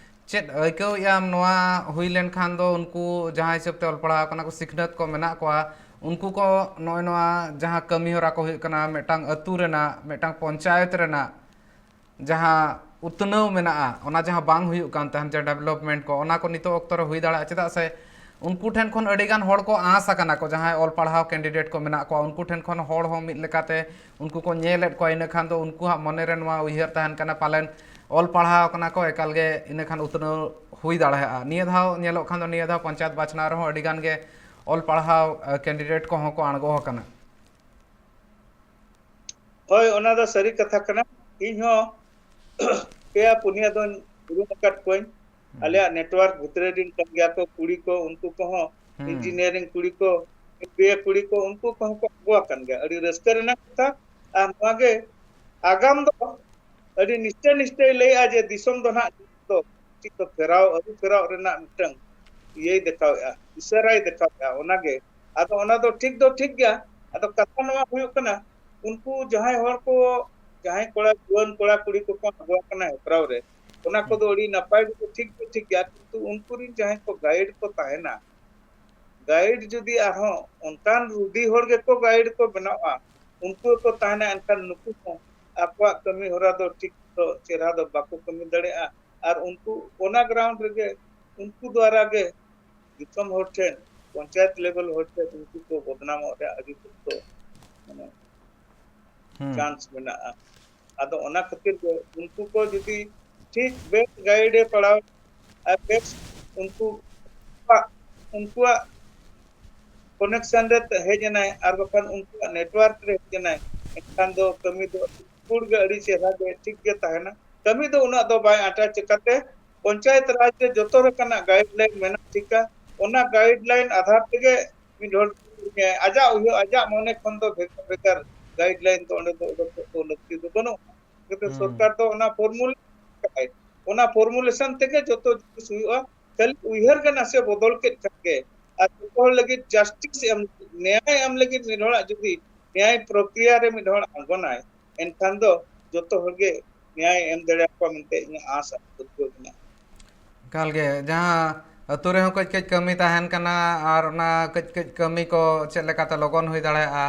ᱪᱮᱫ ᱟᱹᱭᱠᱟᱹᱣᱮᱫ ᱟᱢ ᱱᱚᱣᱟ ᱦᱩᱭ ᱞᱮᱱᱠᱷᱟᱱ ᱫᱚ, ᱩᱱᱠᱩ ᱡᱟᱦᱟᱸ ᱦᱤᱥᱟᱹᱵ ᱛᱮ ᱚᱞ ᱯᱟᱲᱦᱟᱣ ᱠᱟᱱᱟ ᱠᱚ, ᱥᱤᱠᱷᱱᱟᱹᱛ ᱠᱚ ᱢᱮᱱᱟᱜ ᱠᱚᱣᱟ, ᱩᱱᱠᱩ ᱠᱚ ᱱᱚᱜᱼᱚᱭ ᱱᱚᱣᱟ ᱡᱟᱦᱟᱸ ᱠᱟᱹᱢᱤ ᱦᱚᱨᱟ ᱠᱚ ᱦᱩᱭᱩᱜ ᱠᱟᱱᱟ, ᱢᱤᱫᱴᱟᱝ ᱟᱹᱛᱩ ᱨᱮᱱᱟᱜ, ᱢᱤᱫᱴᱟᱝ ᱯᱚᱧᱪᱟᱭᱮᱛ ᱨᱮᱱᱟᱜ ᱡᱟᱦᱟᱸ ᱩᱛᱱᱟᱹᱣ ᱢᱮᱱᱟᱜᱼᱟ, ᱚᱱᱟ ᱡᱟᱦᱟᱸ ᱵᱟᱝ ᱦᱩᱭᱩᱜ ᱠᱟᱱ ᱛᱟᱦᱮᱸᱱ, ᱡᱮ development ᱠᱚ, ᱚᱱᱟ ᱠᱚ ᱱᱤᱛᱚᱜ ᱚᱠᱛᱚ ᱨᱮ ᱦᱩᱭ ᱫᱟᱲᱮᱭᱟᱜᱼᱟ᱾ ᱪᱮᱫᱟᱜ ᱥᱮ ᱩᱱᱠᱩ ᱴᱷᱮᱱ ᱠᱷᱚᱱ ᱟᱹᱰᱤ ᱜᱟᱱ ᱦᱚᱲ ᱠᱚ ᱟᱸᱥ ᱟᱠᱟᱱᱟ ᱠᱚ, ᱡᱟᱦᱟᱸᱭ ᱚᱞ ᱯᱟᱲᱦᱟᱣ candidate ᱠᱚ ᱢᱮᱱᱟᱜ ᱠᱚᱣᱟ, ᱩᱱᱠᱩ ᱴᱷᱮᱱ ᱠᱷᱚᱱ ᱦᱚᱲ ᱦᱚᱸ ᱢᱤᱫ ᱞᱮᱠᱟᱛᱮ ᱩᱱᱠᱩ ᱠᱚ ᱧᱮᱞᱮᱫ ᱠᱚᱣᱟ᱾ ᱤᱱᱟᱹ ᱠᱷᱟᱱ ᱫᱚ ᱩᱱᱠᱩᱣᱟᱜ ᱢᱚᱱᱮ ᱨᱮ ᱱᱚᱣᱟ ᱩᱭᱦᱟᱹᱨ ᱛᱟᱦᱮᱱ ᱠᱟᱱᱟ, ᱯᱟᱞᱮᱱ ᱚᱞ ᱯᱟᱲᱦᱟᱣ ᱠᱟᱱᱟ ᱠᱚ, ᱮᱠᱟᱞ ᱜᱮ ᱤᱱᱟᱹ ᱠᱷᱟᱱ ᱩᱛᱱᱟᱹᱣ ᱦᱩᱭ ᱫᱟᱲᱮᱭᱟᱜᱼᱟ᱾ ᱱᱤᱭᱟᱹ ᱫᱷᱟᱣ ᱧᱮᱞᱚᱜ ᱠᱷᱟᱱ ᱫᱚ, ᱱᱤᱭᱟᱹ ᱫᱷᱟᱣ ᱯᱚᱧᱪᱟᱭᱮᱛ ᱵᱟᱪᱷᱱᱟᱣ ᱨᱮᱦᱚᱸ ᱟᱹᱰᱤ ᱜᱟᱱ ᱜᱮ ᱚᱞ ᱯᱟᱲᱦᱟᱣ, ᱮ, ᱠᱮᱱᱰᱤᱰᱮᱴ ᱠᱚᱦᱚᱸ ᱠᱚ ᱟᱬᱜᱚ ᱟᱠᱟᱱᱟ᱾ ᱦᱳᱭ, ᱚᱱᱟ ᱫᱚ ᱥᱟᱹᱨᱤ ᱠᱟᱛᱷᱟ ᱠᱟᱱᱟ᱾ ᱤᱧ ᱦᱚᱸ ᱯᱮᱭᱟ ᱯᱩᱱᱭᱟᱹ ᱫᱚᱧ ᱩᱨᱩᱢ ᱟᱠᱟᱫ ᱠᱚᱣᱟᱧ᱾ ᱦᱩᱸ᱾ ᱟᱞᱮᱭᱟᱜ ᱱᱮᱴᱣᱟᱨᱠ ᱵᱷᱤᱛᱨᱤ ᱨᱮᱱ ᱠᱟᱱ ᱜᱮᱭᱟ ᱠᱚ, ᱠᱩᱲᱤ ᱠᱚ, ᱩᱱᱠᱩ ᱠᱚᱦᱚᱸ ᱦᱩᱸ᱾ ᱤᱧᱡᱤᱱᱤᱭᱟᱨᱤᱝ ᱠᱩᱲᱤ ᱠᱚ, ᱮᱢ ᱵᱤ ᱮ ᱠᱩᱲᱤ ᱠᱚ, ᱩᱱᱠᱩ ᱠᱚᱦᱚᱸ ᱠᱚ ᱟᱬᱜᱚ ᱟᱠᱟᱱ ᱜᱮᱭᱟ᱾ ᱟᱹᱰᱤ ᱨᱟᱹᱥᱠᱟᱹ ᱨᱮᱱᱟᱜ ᱠᱟᱛᱷᱟ᱾ ᱟᱨ ᱱᱚᱣᱟ ᱜᱮ ᱟᱜᱟᱢ ᱫᱚ ᱟᱹᱰᱤ ᱱᱤᱥᱪᱟᱹᱭ ᱱᱤᱥᱪᱟᱹᱭ ᱞᱟᱹᱭᱮᱜᱼᱟ ᱡᱮ ᱫᱤᱥᱚᱢ ᱫᱚ ᱱᱟᱦᱟᱜ ᱫᱚ ᱪᱮᱫ ᱫᱚ ᱯᱷᱮᱨᱟᱣ, ᱟᱹᱨᱩ ᱯᱷᱮᱨᱟᱣ ᱨᱮᱱᱟᱜ ᱢᱤᱫᱴᱟᱝ ᱤᱭᱟᱹᱭ ᱫᱮᱠᱷᱟᱣᱮᱜᱼᱟ, ᱤᱥᱟᱹᱨᱟᱭ ᱫᱮᱠᱷᱟᱣᱮᱜᱼᱟ᱾ ᱚᱱᱟᱜᱮ, ᱟᱫᱚ ᱚᱱᱟ ᱫᱚ ᱴᱷᱤᱠ ᱫᱚ ᱴᱷᱤᱠ ᱜᱮᱭᱟ᱾ ᱟᱫᱚ ᱠᱟᱛᱷᱟ ᱱᱚᱣᱟ ᱦᱩᱭᱩᱜ ᱠᱟᱱᱟ, ᱩᱱᱠᱩ ᱡᱟᱦᱟᱸᱭ ᱦᱚᱲ ᱠᱚ, ᱡᱟᱦᱟᱸᱭ ᱠᱚᱲᱟ, ᱡᱩᱣᱟᱹᱱ ᱠᱚᱲᱟ ᱠᱩᱲᱤ ᱠᱚᱠᱚ ᱟᱬᱜᱚ ᱟᱠᱟᱱᱟ ᱦᱮᱯᱨᱟᱣ ᱨᱮ, ᱚᱱᱟ ᱦᱩᱸ᱾ ᱠᱚᱫᱚ ᱟᱹᱰᱤ ᱱᱟᱯᱟᱭ ᱜᱮ, ᱴᱷᱤᱠ ᱫᱚ ᱴᱷᱤᱠ ᱜᱮᱭᱟ, ᱠᱤᱱᱛᱩ ᱩᱱᱠᱩ ᱨᱤᱱ ᱡᱟᱦᱟᱸᱭ ᱠᱚ ᱜᱟᱭᱤᱰ ᱠᱚ ᱛᱟᱦᱮᱱᱟ, ᱜᱟᱭᱤᱰ ᱡᱩᱫᱤ ᱟᱨᱦᱚᱸ ᱚᱱᱠᱟᱱ ᱨᱩᱰᱤ ᱦᱚᱲ ᱜᱮᱠᱚ ᱜᱟᱭᱤᱰ ᱠᱚ ᱵᱮᱱᱟᱣᱟ, ᱩᱱᱠᱩ ᱜᱮᱠᱚ ᱛᱟᱦᱮᱱᱟ, ᱮᱱᱠᱷᱟᱱ ᱱᱩᱠᱩ ᱦᱚᱸ ᱟᱠᱚᱣᱟᱜ ᱠᱟᱹᱢᱤ ᱦᱚᱨᱟ ᱫᱚ ᱴᱷᱤᱠ ᱫᱚ ᱪᱮᱦᱨᱟ ᱫᱚ ᱵᱟᱠᱚ ᱠᱟᱹᱢᱤ ᱫᱟᱲᱮᱭᱟᱜᱼᱟ᱾ ᱟᱨ ᱩᱱᱠᱩ ᱚᱱᱟ ᱜᱨᱟᱣᱩᱱᱰ ᱨᱮᱜᱮ, ᱩᱱᱠᱩ ᱫᱣᱟᱨᱟ ᱜᱮ ᱫᱤᱥᱚᱢ ᱦᱚᱲ ᱴᱷᱮᱱ, ᱯᱚᱧᱪᱟᱭᱮᱛ ᱞᱮᱵᱮᱞ ᱦᱚᱲ ᱴᱷᱮᱱ ᱩᱱᱠᱩ ᱠᱚ ᱵᱚᱫᱱᱟᱢᱚᱜ ᱨᱮᱭᱟᱜ ᱟᱹᱰᱤ ᱥᱚᱠᱛᱚ, ᱢᱟᱱᱮ, ᱦᱩᱸ᱾ ᱪᱟᱱᱥ ᱢᱮᱱᱟᱜᱼᱟ᱾ ᱟᱫᱚ ᱚᱱᱟ ᱠᱷᱟᱹᱛᱤᱨ ᱜᱮ ᱩᱱᱠᱩ ᱠᱚ ᱡᱩᱫᱤ ᱴᱷᱤᱠ ᱵᱮᱥ ᱜᱟᱭᱤᱰ ᱮ ᱯᱟᱲᱟᱣ ᱟᱨ ᱵᱮᱥ ᱩᱱᱠᱩ, ᱩᱱᱠᱩᱣᱟᱜ ᱠᱚᱱᱮᱠᱥᱚᱱ ᱨᱮ ᱦᱮᱡ ᱮᱱᱟᱭ ᱟᱨ ᱵᱟᱠᱷᱟᱱ ᱩᱱᱠᱩᱣᱟᱜ ᱱᱮᱴᱣᱟᱨᱠ ᱨᱮ ᱦᱮᱡ ᱮᱱᱟᱭ, ᱮᱱᱠᱷᱟᱱ ᱫᱚ ᱠᱟᱹᱢᱤ ᱫᱚ ᱯᱩᱨ ᱜᱮ ᱟᱹᱰᱤ ᱪᱮᱦᱨᱟ ᱜᱮ ᱴᱷᱤᱠ ᱜᱮ ᱛᱟᱦᱮᱱᱟ᱾ ᱠᱟᱹᱢᱤ ᱫᱚ ᱩᱱᱟᱹᱜ ᱫᱚ ᱵᱟᱭ ᱟᱸᱴᱟ᱾ ᱪᱤᱠᱟᱹᱛᱮ? ᱯᱚᱧᱪᱟᱭᱮᱛ ᱨᱟᱡᱽ ᱨᱮ ᱡᱚᱛᱚ ᱞᱮᱠᱟᱱᱟᱜ ᱜᱟᱭᱤᱰ ᱞᱟᱭᱤᱱ ᱢᱮᱱᱟᱜ ᱴᱷᱤᱠᱟ᱾ ᱚᱱᱟ ᱜᱟᱭᱤᱰ ᱞᱟᱭᱤᱱ ᱟᱫᱷᱟᱨ ᱛᱮᱜᱮ ᱢᱤᱫ ᱦᱚᱲ, ᱦᱮᱸ, ᱟᱡᱟᱜ ᱩᱭᱦᱟᱹᱨ, ᱟᱡᱟᱜ ᱢᱚᱱᱮ ᱠᱷᱚᱱ ᱫᱚ ᱵᱷᱮᱜᱟᱨ ᱵᱷᱮᱜᱟᱨ ᱜᱟᱭᱤᱰ ᱞᱟᱭᱤᱱ ᱫᱚ ᱚᱸᱰᱮ ᱫᱚ ᱚᱰᱚᱠᱚᱜ ᱫᱚ ᱞᱟᱹᱠᱛᱤ ᱫᱚ ᱵᱟᱹᱱᱩᱜᱼᱟ᱾ ᱪᱤᱠᱟᱹᱛᱮ ᱦᱩᱸ᱾ ᱥᱚᱨᱠᱟᱨ ᱫᱚ ᱚᱱᱟ ᱯᱷᱚᱨᱢᱩᱞᱟ ᱠᱟᱜᱼᱟᱭ, ᱚᱱᱟ ᱯᱷᱚᱨᱢᱩᱞᱮᱥᱚᱱ ᱛᱮᱜᱮ ᱡᱚᱛᱚ ᱡᱤᱱᱤᱥ ᱦᱩᱭᱩᱜᱼᱟ᱾ ᱠᱷᱟᱹᱞᱤ ᱩᱭᱦᱟᱹᱨ ᱜᱮ ᱱᱟᱥᱮ ᱵᱚᱫᱚᱞ ᱠᱮᱫ ᱠᱷᱟᱱ ᱜᱮ, ᱟᱨ ᱡᱚᱛᱚ ᱦᱚᱲ ᱞᱟᱹᱜᱤᱫ ᱡᱟᱥᱴᱤᱥ ᱮᱢ, ᱱᱮᱭᱟᱭ ᱮᱢ ᱞᱟᱹᱜᱤᱫ ᱢᱤᱫ ᱦᱚᱲᱟᱜ ᱡᱩᱫᱤ ᱱᱮᱭᱟᱭ ᱯᱨᱚᱠᱨᱤᱭᱟ ᱨᱮ ᱢᱤᱫ ᱦᱚᱲ ᱟᱬᱜᱚᱱᱟᱭ, ᱮᱱᱠᱷᱟᱱ ᱫᱚ ᱡᱚᱛᱚ ᱦᱚᱲ ᱜᱮ ᱱᱮᱭᱟᱭ ᱮᱢ ᱫᱟᱲᱮᱭᱟᱠᱚᱣᱟ ᱢᱮᱱᱛᱮ ᱤᱧᱟᱹᱜ ᱟᱸᱥ ᱟᱨ ᱯᱟᱹᱛᱭᱟᱹᱣ ᱢᱮᱱᱟᱜᱼᱟ᱾ ᱮᱠᱟᱞ ᱜᱮ, ᱡᱟᱦᱟᱸ ᱟᱹᱛᱩ ᱨᱮᱦᱚᱸ ᱠᱟᱹᱡ ᱠᱟᱹᱡ ᱠᱟᱹᱢᱤ ᱛᱟᱦᱮᱱ ᱠᱟᱱᱟ, ᱟᱨ ᱚᱱᱟ ᱠᱟᱹᱡ ᱠᱟᱹᱡ ᱠᱟᱹᱢᱤ ᱠᱚ ᱪᱮᱫ ᱞᱮᱠᱟᱛᱮ ᱞᱚᱜᱚᱱ ᱦᱩᱭ ᱫᱟᱲᱮᱭᱟᱜᱼᱟ,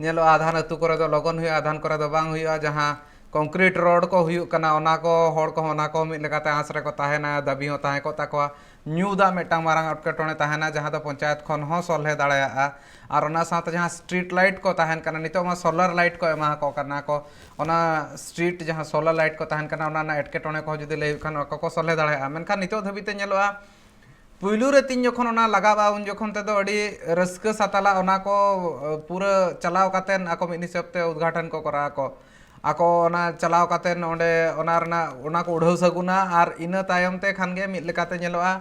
ᱧᱮᱞᱚᱜᱼᱟ ᱟᱫᱷᱟᱱ ᱟᱹᱛᱩ ᱠᱚᱨᱮ ᱫᱚ ᱞᱚᱜᱚᱱ ᱦᱩᱭᱩᱜᱼᱟ, ᱟᱫᱷᱟᱱ ᱠᱚᱨᱮ ᱫᱚ ᱵᱟᱝ ᱦᱩᱭᱩᱜᱼᱟ᱾ ᱡᱟᱦᱟᱸ ᱠᱚᱝᱠᱨᱤᱴ ᱨᱳᱰ ᱠᱚ ᱦᱩᱭᱩᱜ ᱠᱟᱱᱟ, ᱚᱱᱟ ᱠᱚ ᱦᱚᱲ ᱠᱚᱦᱚᱸ ᱚᱱᱟ ᱠᱚ ᱢᱤᱫ ᱞᱮᱠᱟᱛᱮ ᱟᱸᱥ ᱨᱮᱠᱚ ᱛᱟᱦᱮᱱᱟ, ᱫᱟᱹᱵᱤ ᱦᱚᱸ ᱛᱟᱦᱮᱸ ᱠᱚᱜ ᱛᱟᱠᱚᱣᱟ᱾ ᱧᱩ ᱫᱟᱜ ᱢᱤᱫᱴᱟᱝ ᱢᱟᱨᱟᱝ ᱮᱴᱠᱮᱴᱚᱬᱮ ᱛᱟᱦᱮᱱᱟ, ᱡᱟᱦᱟᱸ ᱫᱚ ᱯᱚᱧᱪᱟᱭᱮᱛ ᱠᱷᱚᱱ ᱦᱚᱸ ᱥᱚᱞᱦᱮ ᱫᱟᱲᱮᱭᱟᱜᱼᱟ᱾ ᱟᱨ ᱚᱱᱟ ᱥᱟᱶᱛᱮ ᱡᱟᱦᱟᱸ ᱥᱴᱨᱤᱴ ᱞᱟᱭᱤᱴ ᱠᱚ ᱛᱟᱦᱮᱱ ᱠᱟᱱᱟ, ᱱᱤᱛᱚᱜ ᱢᱟ ᱥᱳᱞᱟᱨ ᱞᱟᱭᱤᱴ ᱠᱚ ᱮᱢᱟ ᱠᱚ ᱠᱟᱱᱟ ᱠᱚ, ᱚᱱᱟ ᱥᱴᱨᱤᱴ ᱡᱟᱦᱟᱸ ᱥᱳᱞᱟᱨ ᱞᱟᱭᱤᱴ ᱠᱚ ᱛᱟᱦᱮᱱ ᱠᱟᱱᱟ, ᱚᱱᱟ ᱨᱮᱱᱟᱜ ᱮᱴᱠᱮᱴᱚᱬᱮ ᱠᱚᱦᱚᱸ ᱡᱩᱫᱤ ᱞᱟᱹᱭ ᱦᱩᱭᱩᱜ ᱠᱷᱟᱱ, ᱚᱱᱟ ᱠᱚᱠᱚ ᱥᱚᱞᱦᱮ ᱫᱟᱲᱮᱭᱟᱜᱼᱟ᱾ ᱢᱮᱱᱠᱷᱟᱱ ᱱᱤᱛᱚᱜ ᱫᱷᱟᱹᱵᱤᱡ ᱛᱮ ᱧᱮᱞᱚᱜᱼᱟ, ᱯᱩᱭᱞᱩ ᱨᱮ ᱛᱤᱧ ᱡᱚᱠᱷᱚᱱ ᱚᱱᱟ ᱞᱟᱜᱟᱜᱼᱟ, ᱩᱱ ᱡᱚᱠᱷᱚᱱ ᱛᱮᱫᱚ ᱟᱹᱰᱤ ᱨᱟᱹᱥᱠᱟᱹ ᱥᱟᱛᱟᱞᱟ ᱚᱱᱟ ᱠᱚ, ᱟᱹ, ᱯᱩᱨᱟᱹ ᱪᱟᱞᱟᱣ ᱠᱟᱛᱮᱱ ᱟᱠᱚ ᱢᱤᱫ ᱦᱤᱥᱟᱹᱵ ᱛᱮ ᱩᱫᱽᱜᱷᱟᱴᱚᱱ ᱠᱚ ᱠᱚᱨᱟᱣᱟ ᱠᱚ᱾ ᱟᱠᱚ ᱚᱱᱟ ᱪᱟᱞᱟᱣ ᱠᱟᱛᱮᱱ ᱚᱸᱰᱮ ᱚᱱᱟ ᱨᱮᱱᱟᱜ, ᱚᱱᱟ ᱠᱚ ᱩᱰᱷᱟᱹᱣ ᱥᱟᱹᱜᱩᱱᱟ, ᱟᱨ ᱤᱱᱟᱹ ᱛᱟᱭᱚᱢ ᱛᱮ ᱠᱷᱟᱱ ᱜᱮ ᱢᱤᱫ ᱞᱮᱠᱟᱛᱮ ᱧᱮᱞᱚᱜᱼᱟ᱾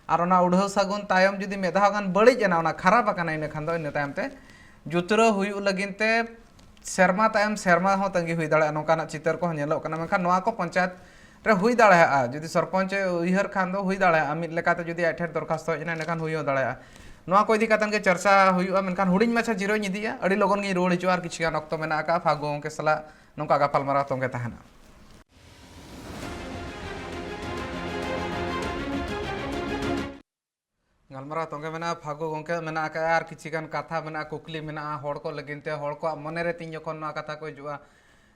ᱟᱨ ᱚᱱᱟ ᱩᱰᱷᱟᱹᱣ ᱥᱟᱹᱜᱩᱱ ᱛᱟᱭᱚᱢ ᱡᱩᱫᱤ ᱢᱤᱫ ᱫᱷᱟᱣ ᱜᱟᱱ ᱵᱟᱹᱲᱤᱡ ᱮᱱᱟ, ᱚᱱᱟ ᱠᱷᱟᱨᱟᱯ ᱟᱠᱟᱱᱟ, ᱤᱱᱟᱹ ᱠᱷᱟᱱ ᱫᱚ ᱤᱱᱟᱹ ᱛᱟᱭᱚᱢ ᱛᱮ ᱡᱩᱛᱨᱟᱹᱣ ᱦᱩᱭᱩᱜ ᱞᱟᱹᱜᱤᱫ ᱛᱮ ᱥᱮᱨᱢᱟ ᱛᱟᱭᱚᱢ ᱥᱮᱨᱢᱟ ᱦᱚᱸ ᱛᱟᱺᱜᱤ ᱦᱩᱭ ᱫᱟᱲᱮᱭᱟᱜᱼᱟ, ᱱᱚᱝᱠᱟᱱᱟᱜ ᱪᱤᱛᱟᱹᱨ ᱠᱚᱦᱚᱸ ᱧᱮᱞᱚᱜ ᱠᱟᱱᱟ᱾ ᱢᱮᱱᱠᱷᱟᱱ ᱱᱚᱣᱟ ᱠᱚ ᱯᱚᱧᱪᱟᱭᱮᱛ ᱨᱮ ᱦᱩᱭ ᱫᱟᱲᱮᱭᱟᱜᱼᱟ, ᱡᱩᱫᱤ ᱥᱚᱨᱯᱚᱧᱪ ᱮ ᱩᱭᱦᱟᱹᱨ ᱠᱷᱟᱱ ᱫᱚ ᱦᱩᱭ ᱫᱟᱲᱮᱭᱟᱜᱼᱟ, ᱢᱤᱫ ᱞᱮᱠᱟᱛᱮ ᱡᱩᱫᱤ ᱟᱡ ᱴᱷᱮᱱ ᱫᱚᱨᱠᱷᱟᱥᱛᱚ ᱦᱮᱡ ᱮᱱᱟ, ᱮᱸᱰᱮᱠᱷᱟᱱ ᱦᱩᱭ ᱦᱚᱸ ᱫᱟᱲᱮᱭᱟᱜᱼᱟ᱾ ᱱᱚᱣᱟ ᱠᱚ ᱤᱫᱤ ᱠᱟᱛᱮᱱ ᱜᱮ ᱪᱟᱨᱪᱟ ᱦᱩᱭᱩᱜᱼᱟ, ᱢᱮᱱᱠᱷᱟᱱ ᱦᱩᱰᱤᱧ ᱢᱟᱪᱷᱟ ᱡᱤᱨᱟᱹᱣ ᱤᱧ ᱤᱫᱤᱭᱟ, ᱟᱹᱰᱤ ᱞᱚᱜᱚᱱ ᱜᱤᱧ ᱨᱩᱣᱟᱹᱲ ᱦᱤᱡᱩᱜᱼᱟ ᱟᱨ ᱠᱤᱪᱷᱩ ᱜᱟᱱ ᱚᱠᱛᱚ ᱢᱮᱱᱟᱜ ᱟᱠᱟᱫᱼᱟ ᱯᱷᱟᱹᱜᱩ ᱜᱚᱢᱠᱮ ᱥᱟᱞᱟᱜ ᱱᱚᱝᱠᱟ ᱜᱟᱯᱟᱞᱢᱟᱨᱟᱣ ᱛᱚᱸᱜᱮ ᱛᱟᱦᱮᱱᱟ᱾ ᱜᱟᱞᱢᱟᱨᱟᱣ ᱛᱚᱸᱜᱮ ᱢᱮᱱᱟᱜᱼᱟ, ᱯᱷᱟᱹᱜᱩ ᱜᱚᱢᱠᱮ ᱢᱮᱱᱟᱜ ᱟᱠᱟᱫᱼᱟ, ᱟᱨ ᱠᱤᱪᱷᱤ ᱜᱟᱱ ᱠᱟᱛᱷᱟ ᱢᱮᱱᱟᱜᱼᱟ, ᱠᱩᱠᱞᱤ ᱢᱮᱱᱟᱜᱼᱟ ᱦᱚᱲ ᱠᱚ ᱞᱟᱹᱜᱤᱫ ᱛᱮ, ᱦᱚᱲ ᱠᱚᱣᱟᱜ ᱢᱚᱱᱮ ᱨᱮ ᱛᱤᱧ ᱡᱚᱠᱷᱚᱱ ᱱᱚᱣᱟ ᱠᱟᱛᱷᱟ ᱠᱚ ᱦᱤᱡᱩᱜᱼᱟ,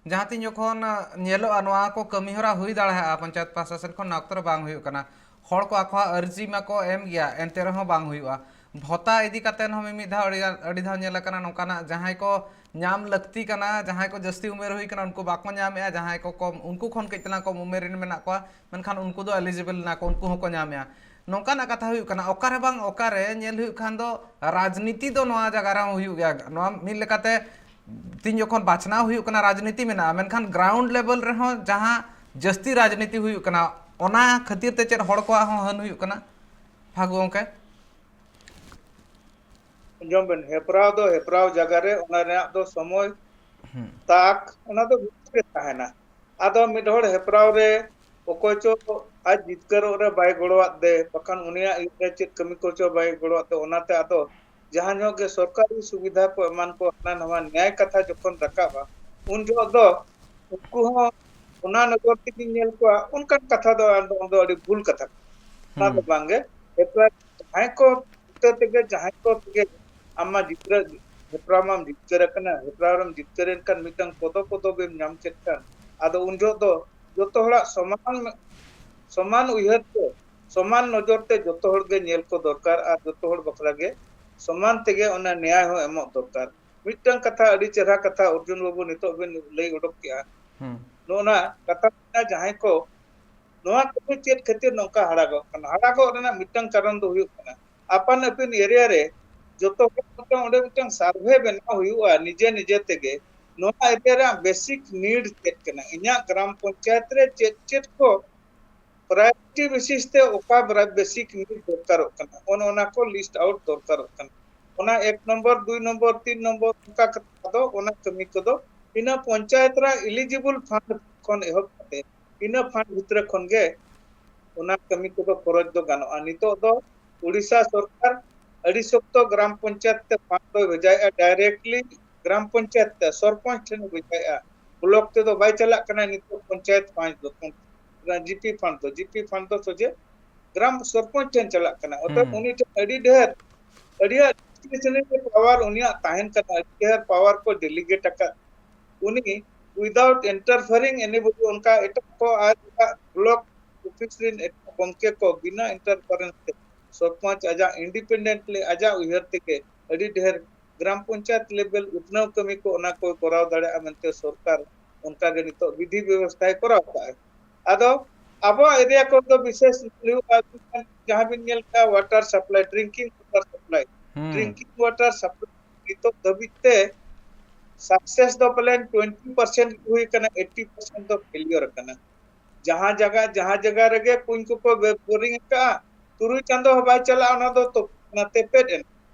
ᱡᱟᱦᱟᱸ ᱛᱤᱧ ᱡᱚᱠᱷᱚᱱ, ᱟᱸ, ᱧᱮᱞᱚᱜᱼᱟ ᱱᱚᱣᱟ ᱠᱚ ᱠᱟᱹᱢᱤ ᱦᱚᱨᱟ ᱦᱩᱭ ᱫᱟᱲᱮᱭᱟᱜᱼᱟ ᱯᱚᱧᱪᱟᱭᱮᱛ ᱯᱟᱦᱴᱟ ᱥᱮᱱ ᱠᱷᱚᱱ, ᱱᱚᱣᱟ ᱚᱠᱛᱚ ᱨᱮ ᱵᱟᱝ ᱦᱩᱭᱩᱜ ᱠᱟᱱᱟ᱾ ᱦᱚᱲ ᱠᱚ ᱟᱠᱚᱣᱟᱜ ᱟᱹᱨᱡᱤ ᱢᱟᱠᱚ ᱮᱢ ᱜᱮᱭᱟ, ᱮᱱᱛᱮ ᱨᱮᱦᱚᱸ ᱵᱟᱝ ᱦᱩᱭᱩᱜᱼᱟ᱾ ᱵᱷᱚᱛᱟ ᱤᱫᱤ ᱠᱟᱛᱮ ᱦᱚᱸ ᱢᱤᱢᱤᱫ ᱫᱷᱟᱣ ᱟᱹᱰᱤ ᱜᱟᱱ, ᱟᱹᱰᱤ ᱫᱷᱟᱣ ᱧᱮᱞ ᱟᱠᱟᱱᱟ ᱱᱚᱝᱠᱟᱱᱟᱜ, ᱡᱟᱦᱟᱸᱭ ᱠᱚ ᱧᱟᱢ ᱞᱟᱹᱠᱛᱤ ᱠᱟᱱᱟ, ᱡᱟᱦᱟᱸᱭ ᱠᱚ ᱡᱟᱹᱥᱛᱤ ᱩᱢᱮᱨ ᱦᱩᱭ ᱠᱟᱱᱟ, ᱩᱱᱠᱩ ᱵᱟᱠᱚ ᱧᱟᱢᱮᱜᱼᱟ, ᱡᱟᱦᱟᱸᱭ ᱠᱚ ᱠᱚᱢ, ᱩᱱᱠᱩ ᱠᱷᱚᱱ ᱠᱟᱹᱡ ᱛᱟᱞᱟᱝ ᱠᱚᱢ ᱩᱢᱮᱨ ᱨᱮᱱ ᱢᱮᱱᱟᱜ ᱠᱚᱣᱟ, ᱢᱮᱱᱠᱷᱟᱱ ᱩᱱᱠᱩ ᱫᱚ eligible ᱮᱱᱟ ᱠᱚ, ᱩᱱᱠᱩ ᱦᱚᱸᱠᱚ ᱧᱟᱢᱮᱜᱼᱟ᱾ ᱱᱚᱝᱠᱟᱱᱟᱜ ᱠᱟᱛᱷᱟ ᱦᱩᱭᱩᱜ ᱠᱟᱱᱟ, ᱚᱠᱟᱨᱮ ᱵᱟᱝ ᱚᱠᱟᱨᱮ ᱧᱮᱞ ᱦᱩᱭᱩᱜ ᱠᱷᱟᱱ ᱫᱚ ᱨᱟᱡᱽᱱᱤᱛᱤ ᱫᱚ ᱱᱚᱣᱟ ᱡᱟᱭᱜᱟ ᱨᱮᱦᱚᱸ ᱦᱩᱭᱩᱜ ᱜᱮᱭᱟ᱾ ᱱᱚᱣᱟ ᱢᱤᱫ ᱞᱮᱠᱟᱛᱮ ᱛᱤᱧ ᱡᱚᱠᱷᱚᱱ ᱵᱟᱪᱷᱱᱟᱣ ᱦᱩᱭᱩᱜ ᱠᱟᱱᱟ, ᱨᱟᱡᱽᱱᱤᱛᱤ ᱢᱮᱱᱟᱜᱼᱟ, ᱢᱮᱱᱠᱷᱟᱱ ground level ᱨᱮᱦᱚᱸ ᱡᱟᱦᱟᱸ ᱡᱟᱹᱥᱛᱤ ᱨᱟᱡᱽᱱᱤᱛᱤ ᱦᱩᱭᱩᱜ ᱠᱟᱱᱟ, ᱚᱱᱟ ᱠᱷᱟᱹᱛᱤᱨ ᱛᱮ ᱪᱮᱫ ᱦᱚᱲ ᱠᱚᱣᱟᱜ ᱦᱚᱸ ᱦᱟᱹᱱ ᱦᱩᱭᱩᱜ ᱠᱟᱱᱟ? ᱯᱷᱟᱹᱜᱩ ᱜᱚᱢᱠᱮ᱾ ᱟᱸᱡᱚᱢ ᱵᱮᱱ, ᱦᱮᱯᱨᱟᱣ ᱫᱚ ᱦᱮᱯᱨᱟᱣ ᱡᱟᱭᱜᱟ ᱨᱮ, ᱚᱱᱟ ᱨᱮᱱᱟᱜ ᱫᱚ ᱥᱚᱢᱚᱭ, ᱦᱩᱸ᱾ ᱛᱟᱠ, ᱚᱱᱟ ᱫᱚ ᱵᱷᱤᱛᱤᱨ ᱨᱮ ᱛᱟᱦᱮᱱᱟ᱾ ᱟᱫᱚ ᱢᱤᱫ ᱦᱚᱲ ᱦᱮᱯᱨᱟᱣ ᱨᱮ ᱚᱠᱚᱭ ᱪᱚ ᱟᱡ ᱡᱤᱛᱠᱟᱹᱨᱚᱜ ᱨᱮ ᱵᱟᱭ ᱜᱚᱲᱚᱣᱟᱫ ᱫᱮ, ᱵᱟᱠᱷᱟᱱ ᱩᱱᱤᱭᱟᱜ ᱤᱭᱟᱹ ᱨᱮ ᱪᱮᱫ ᱠᱟᱹᱢᱤ ᱠᱚ ᱪᱚ ᱵᱟᱭ ᱜᱚᱲᱚᱣᱟᱫ ᱫᱮ, ᱚᱱᱟᱛᱮ ᱟᱫᱚ ᱡᱟᱦᱟᱸ ᱧᱚᱜ ᱜᱮ ᱥᱚᱨᱠᱟᱨᱤ ᱥᱩᱵᱤᱫᱷᱟ ᱠᱚ ᱮᱢᱟᱱ ᱠᱚ ᱦᱟᱱᱟ ᱱᱟᱣᱟ ᱱᱮᱭᱟᱭ ᱠᱟᱛᱷᱟ ᱡᱚᱠᱷᱚᱱ ᱨᱟᱠᱟᱵᱼᱟ, ᱩᱱ ᱡᱚᱦᱚᱜ ᱫᱚ ᱩᱱᱠᱩ ᱦᱚᱸ ᱚᱱᱟ ᱱᱚᱡᱚᱨ ᱛᱮᱜᱮᱧ ᱧᱮᱞ ᱠᱚᱣᱟ, ᱚᱱᱠᱟᱱ ᱠᱟᱛᱷᱟ ᱫᱚ ᱟᱫᱚ, ᱟᱫᱚ ᱟᱹᱰᱤ ᱵᱷᱩᱞ ᱠᱟᱛᱷᱟ ᱠᱟᱱᱟ᱾ ᱚᱱᱟ ᱫᱚ ᱦᱩᱸ᱾ ᱵᱟᱝᱜᱮ᱾ ᱦᱮᱯᱨᱟᱣ ᱡᱟᱦᱟᱸᱭ ᱠᱚ ᱦᱚᱛᱮ ᱛᱮᱜᱮ, ᱡᱟᱦᱟᱸᱭ ᱠᱚ ᱛᱮᱜᱮ ᱟᱢ ᱢᱟ ᱡᱤᱛᱠᱟᱹᱨ, ᱦᱮᱯᱨᱟᱣ ᱢᱟᱢ ᱡᱤᱛᱠᱟᱹᱨ ᱟᱠᱟᱱᱟ, ᱦᱮᱯᱨᱟᱣ ᱨᱮᱢ ᱡᱤᱛᱠᱟᱹᱨ ᱮᱱ ᱠᱷᱟᱱ ᱢᱤᱫᱴᱟᱝ ᱯᱚᱫᱚ ᱯᱚᱫᱚᱵᱤᱢ ᱧᱟᱢ ᱠᱮᱫ ᱠᱷᱟᱱ, ᱟᱫᱚ ᱩᱱ ᱡᱚᱦᱚᱜ ᱫᱚ ᱡᱚᱛᱚ ᱦᱚᱲᱟᱜ ᱥᱚᱢᱟᱱ, ᱥᱚᱢᱟᱱ ᱩᱭᱦᱟᱹᱨ ᱛᱮ, ᱥᱚᱢᱟᱱ ᱱᱚᱡᱚᱨ ᱛᱮ ᱡᱚᱛᱚ ᱦᱚᱲ ᱜᱮ ᱧᱮᱞ ᱠᱚ ᱫᱚᱨᱠᱟᱨ ᱟᱨ ᱡᱚᱛᱚ ᱦᱚᱲ ᱵᱟᱠᱷᱨᱟ ᱜᱮ ᱥᱚᱢᱟᱱ ᱛᱮᱜᱮ ᱚᱱᱟ ᱱᱮᱭᱟᱭ ᱦᱚᱸ ᱮᱢᱚᱜ ᱫᱚᱨᱠᱟᱨ᱾ ᱢᱤᱫᱴᱟᱝ ᱠᱟᱛᱷᱟ, ᱟᱹᱰᱤ ᱪᱮᱦᱨᱟ ᱠᱟᱛᱷᱟ ᱚᱨᱡᱩᱱ ᱵᱟᱹᱵᱩ ᱱᱤᱛᱚᱜ ᱵᱤᱱ ᱞᱟᱹᱭ ᱩᱰᱩᱠ ᱠᱮᱜᱼᱟ᱾ ᱦᱩᱸ᱾ ᱱᱚᱜᱼᱚ ᱱᱟ ᱠᱟᱛᱷᱟ ᱠᱟᱱᱟ, ᱡᱟᱦᱟᱸᱭ ᱠᱚ ᱱᱚᱣᱟ ᱠᱟᱹᱢᱤ ᱪᱮᱫ ᱠᱷᱟᱹᱛᱤᱨ ᱱᱚᱝᱠᱟ ᱦᱟᱨᱟᱜᱚᱜ ᱠᱟᱱᱟ? ᱦᱟᱨᱟᱜᱚᱜ ᱨᱮᱱᱟᱜ ᱢᱤᱫᱴᱟᱝ ᱠᱟᱨᱚᱱ ᱫᱚ ᱦᱩᱭᱩᱜ ᱠᱟᱱᱟ, ᱟᱯᱟᱱ ᱟᱹᱯᱤᱱ area ᱨᱮ ᱡᱚᱛᱚ ᱦᱚᱲ ᱢᱤᱫᱴᱟᱝ, ᱚᱸᱰᱮ ᱢᱤᱫᱴᱟᱝ survey ᱵᱮᱱᱟᱣ ᱦᱩᱭᱩᱜᱼᱟ ᱱᱤᱡᱮ ᱱᱤᱡᱮ ᱛᱮᱜᱮ, ᱱᱚᱣᱟ area ᱨᱮᱭᱟᱜ basic need ᱪᱮᱫ ᱠᱟᱱᱟ, ᱤᱧᱟᱹᱜ ᱜᱨᱟᱢ ᱯᱚᱧᱪᱟᱭᱮᱛ ᱨᱮ ᱪᱮᱫ ᱪᱮᱫ ᱠᱚ priority basis ᱛᱮ ᱚᱠᱟ ᱵᱨᱟ-, basic need ᱫᱚᱨᱠᱟᱨᱚᱜ ᱠᱟᱱᱟ, ᱚᱱ-, ᱚᱱᱟ ᱠᱚ list out ᱫᱚᱨᱠᱟᱨᱚᱜ ᱠᱟᱱᱟ᱾ ᱚᱱᱟ ᱮᱠ ᱱᱚᱢᱵᱚᱨ, ᱫᱩᱭ ᱱᱚᱢᱵᱚᱨ, ᱛᱤᱱ ᱱᱚᱢᱵᱚᱨ, ᱚᱱᱠᱟ ᱠᱟᱛᱮ ᱫᱚ ᱚᱱᱟ ᱠᱟᱹᱢᱤ ᱠᱚᱫᱚ ᱤᱱᱟᱹ ᱯᱚᱧᱪᱟᱭᱮᱛ ᱨᱮ eligible fund ᱠᱷᱚᱱ ᱮᱦᱚᱵ ᱠᱟᱛᱮ ᱤᱱᱟᱹ fund ᱵᱷᱤᱛᱨᱤ ᱠᱷᱚᱱ ᱜᱮ ᱚᱱᱟ ᱠᱟᱹᱢᱤ ᱠᱚᱫᱚ ᱠᱷᱚᱨᱚᱪ ᱫᱚ ᱜᱟᱱᱚᱜᱼᱟ᱾ ᱱᱤᱛᱚᱜ ᱫᱚ ᱩᱲᱤᱥᱥᱟ ᱥᱚᱨᱠᱟᱨ ᱟᱹᱰᱤ ᱥᱚᱠᱛᱚ ᱜᱨᱟᱢ ᱯᱚᱧᱪᱟᱭᱮᱛ ᱛᱮ fund ᱫᱚᱭ ᱵᱷᱮᱡᱟᱭᱮᱫᱼᱟ, directly ᱜᱨᱟᱢ ᱯᱚᱧᱪᱟᱭᱮᱛ ᱛᱮ ᱥᱚᱨᱯᱚᱧᱪ ᱴᱷᱮᱱ ᱮ ᱵᱷᱮᱡᱟᱭᱮᱫᱼᱟ᱾ Block ᱛᱮᱫᱚ ᱵᱟᱭ ᱪᱟᱞᱟᱜ ᱠᱟᱱᱟ ᱱᱤᱛᱚᱜ ᱯᱚᱧᱪᱟᱭᱮᱛ fund ᱫᱚ, ᱚᱱᱟ GP fund ᱫᱚ, GP fund ᱫᱚ ᱥᱚᱡᱷᱮ ᱜᱨᱟᱢ ᱥᱚᱨᱯᱚᱧᱪ ᱴᱷᱮᱱ ᱪᱟᱞᱟᱜ ᱠᱟᱱᱟ᱾ ᱚᱛᱚᱮᱵ ᱦᱩᱸ᱾ ᱩᱱᱤ ᱴᱷᱮᱱ ᱟᱹᱰᱤ ᱰᱷᱮᱨ, ᱟᱹᱰᱤ discretionary power ᱩᱱᱤᱭᱟᱜ ᱛᱟᱦᱮᱱ ᱠᱟᱱᱟ, ᱟᱹᱰᱤ ᱰᱷᱮᱨ power ᱠᱚ delegate ᱟᱠᱟᱫ᱾ ᱩᱱᱤ without interfering anybody, ᱚᱱᱠᱟ ᱮᱴᱟᱜ ᱠᱚ ᱟᱨ ᱮᱴᱟᱜ block office ᱨᱮᱱ ᱮᱴᱟᱜ ᱜᱚᱢᱠᱮ ᱠᱚ ᱵᱤᱱᱟᱹ interference ᱛᱮ ᱥᱚᱨᱯᱚᱧᱪ ᱟᱡᱟᱜ independently ᱟᱡᱟᱜ ᱩᱭᱦᱟᱹᱨ ᱛᱮᱜᱮ ᱟᱹᱰᱤ ᱰᱷᱮᱨ ᱜᱨᱟᱢ ᱯᱚᱧᱪᱟᱭᱮᱛ level ᱩᱛᱱᱟᱹᱣ ᱠᱟᱹᱢᱤ ᱠᱚ ᱚᱱᱟ ᱠᱚᱭ ᱠᱚᱨᱟᱣ ᱫᱟᱲᱮᱭᱟᱜᱼᱟ ᱢᱮᱱᱛᱮ ᱥᱚᱨᱠᱟᱨ ᱚᱱᱠᱟ ᱜᱮ ᱱᱤᱛᱚᱜ ᱵᱤᱫᱷᱤ ᱵᱮᱵᱚᱥᱛᱷᱟᱭ ᱠᱚᱨᱟᱣ ᱠᱟᱜᱼᱟ᱾ ᱟᱫᱚ ᱟᱵᱚᱣᱟᱜ area ᱠᱚᱨᱮ ᱫᱚ ᱵᱤᱥᱮᱥ ᱦᱩᱭᱩᱜᱼᱟ, ᱡᱟᱦᱟᱸ ᱵᱤᱱ ᱧᱮᱞ ᱠᱟᱜᱼᱟ water supply, drinking water supply, ᱦᱩᱸ᱾ Drinking water supply ᱱᱤᱛᱚᱜ ᱫᱷᱟᱹᱵᱤᱡ ᱛᱮ success ᱫᱚ ᱯᱟᱞᱮᱱ twenty percent ᱜᱮ ᱦᱩᱭ ᱠᱟᱱᱟ, eighty percent ᱫᱚ failure ᱠᱟᱱᱟ᱾ ᱡᱟᱦᱟᱸ ᱡᱟᱭᱜᱟ, ᱡᱟᱦᱟᱸ ᱡᱟᱭᱜᱟ ᱨᱮᱜᱮ ᱠᱩᱧ ᱠᱚᱠᱚ ᱵᱮ-, boring ᱟᱠᱟᱜᱼᱟ, ᱛᱩᱨᱩᱭ ᱪᱟᱸᱫᱚ ᱦᱚᱸ ᱵᱟᱭ ᱪᱟᱞᱟᱜᱼᱟ, ᱚᱱᱟ ᱫᱚ ᱛᱚ-, ᱚᱱᱟ ᱛᱮᱯᱮᱫ ᱮᱱᱟ,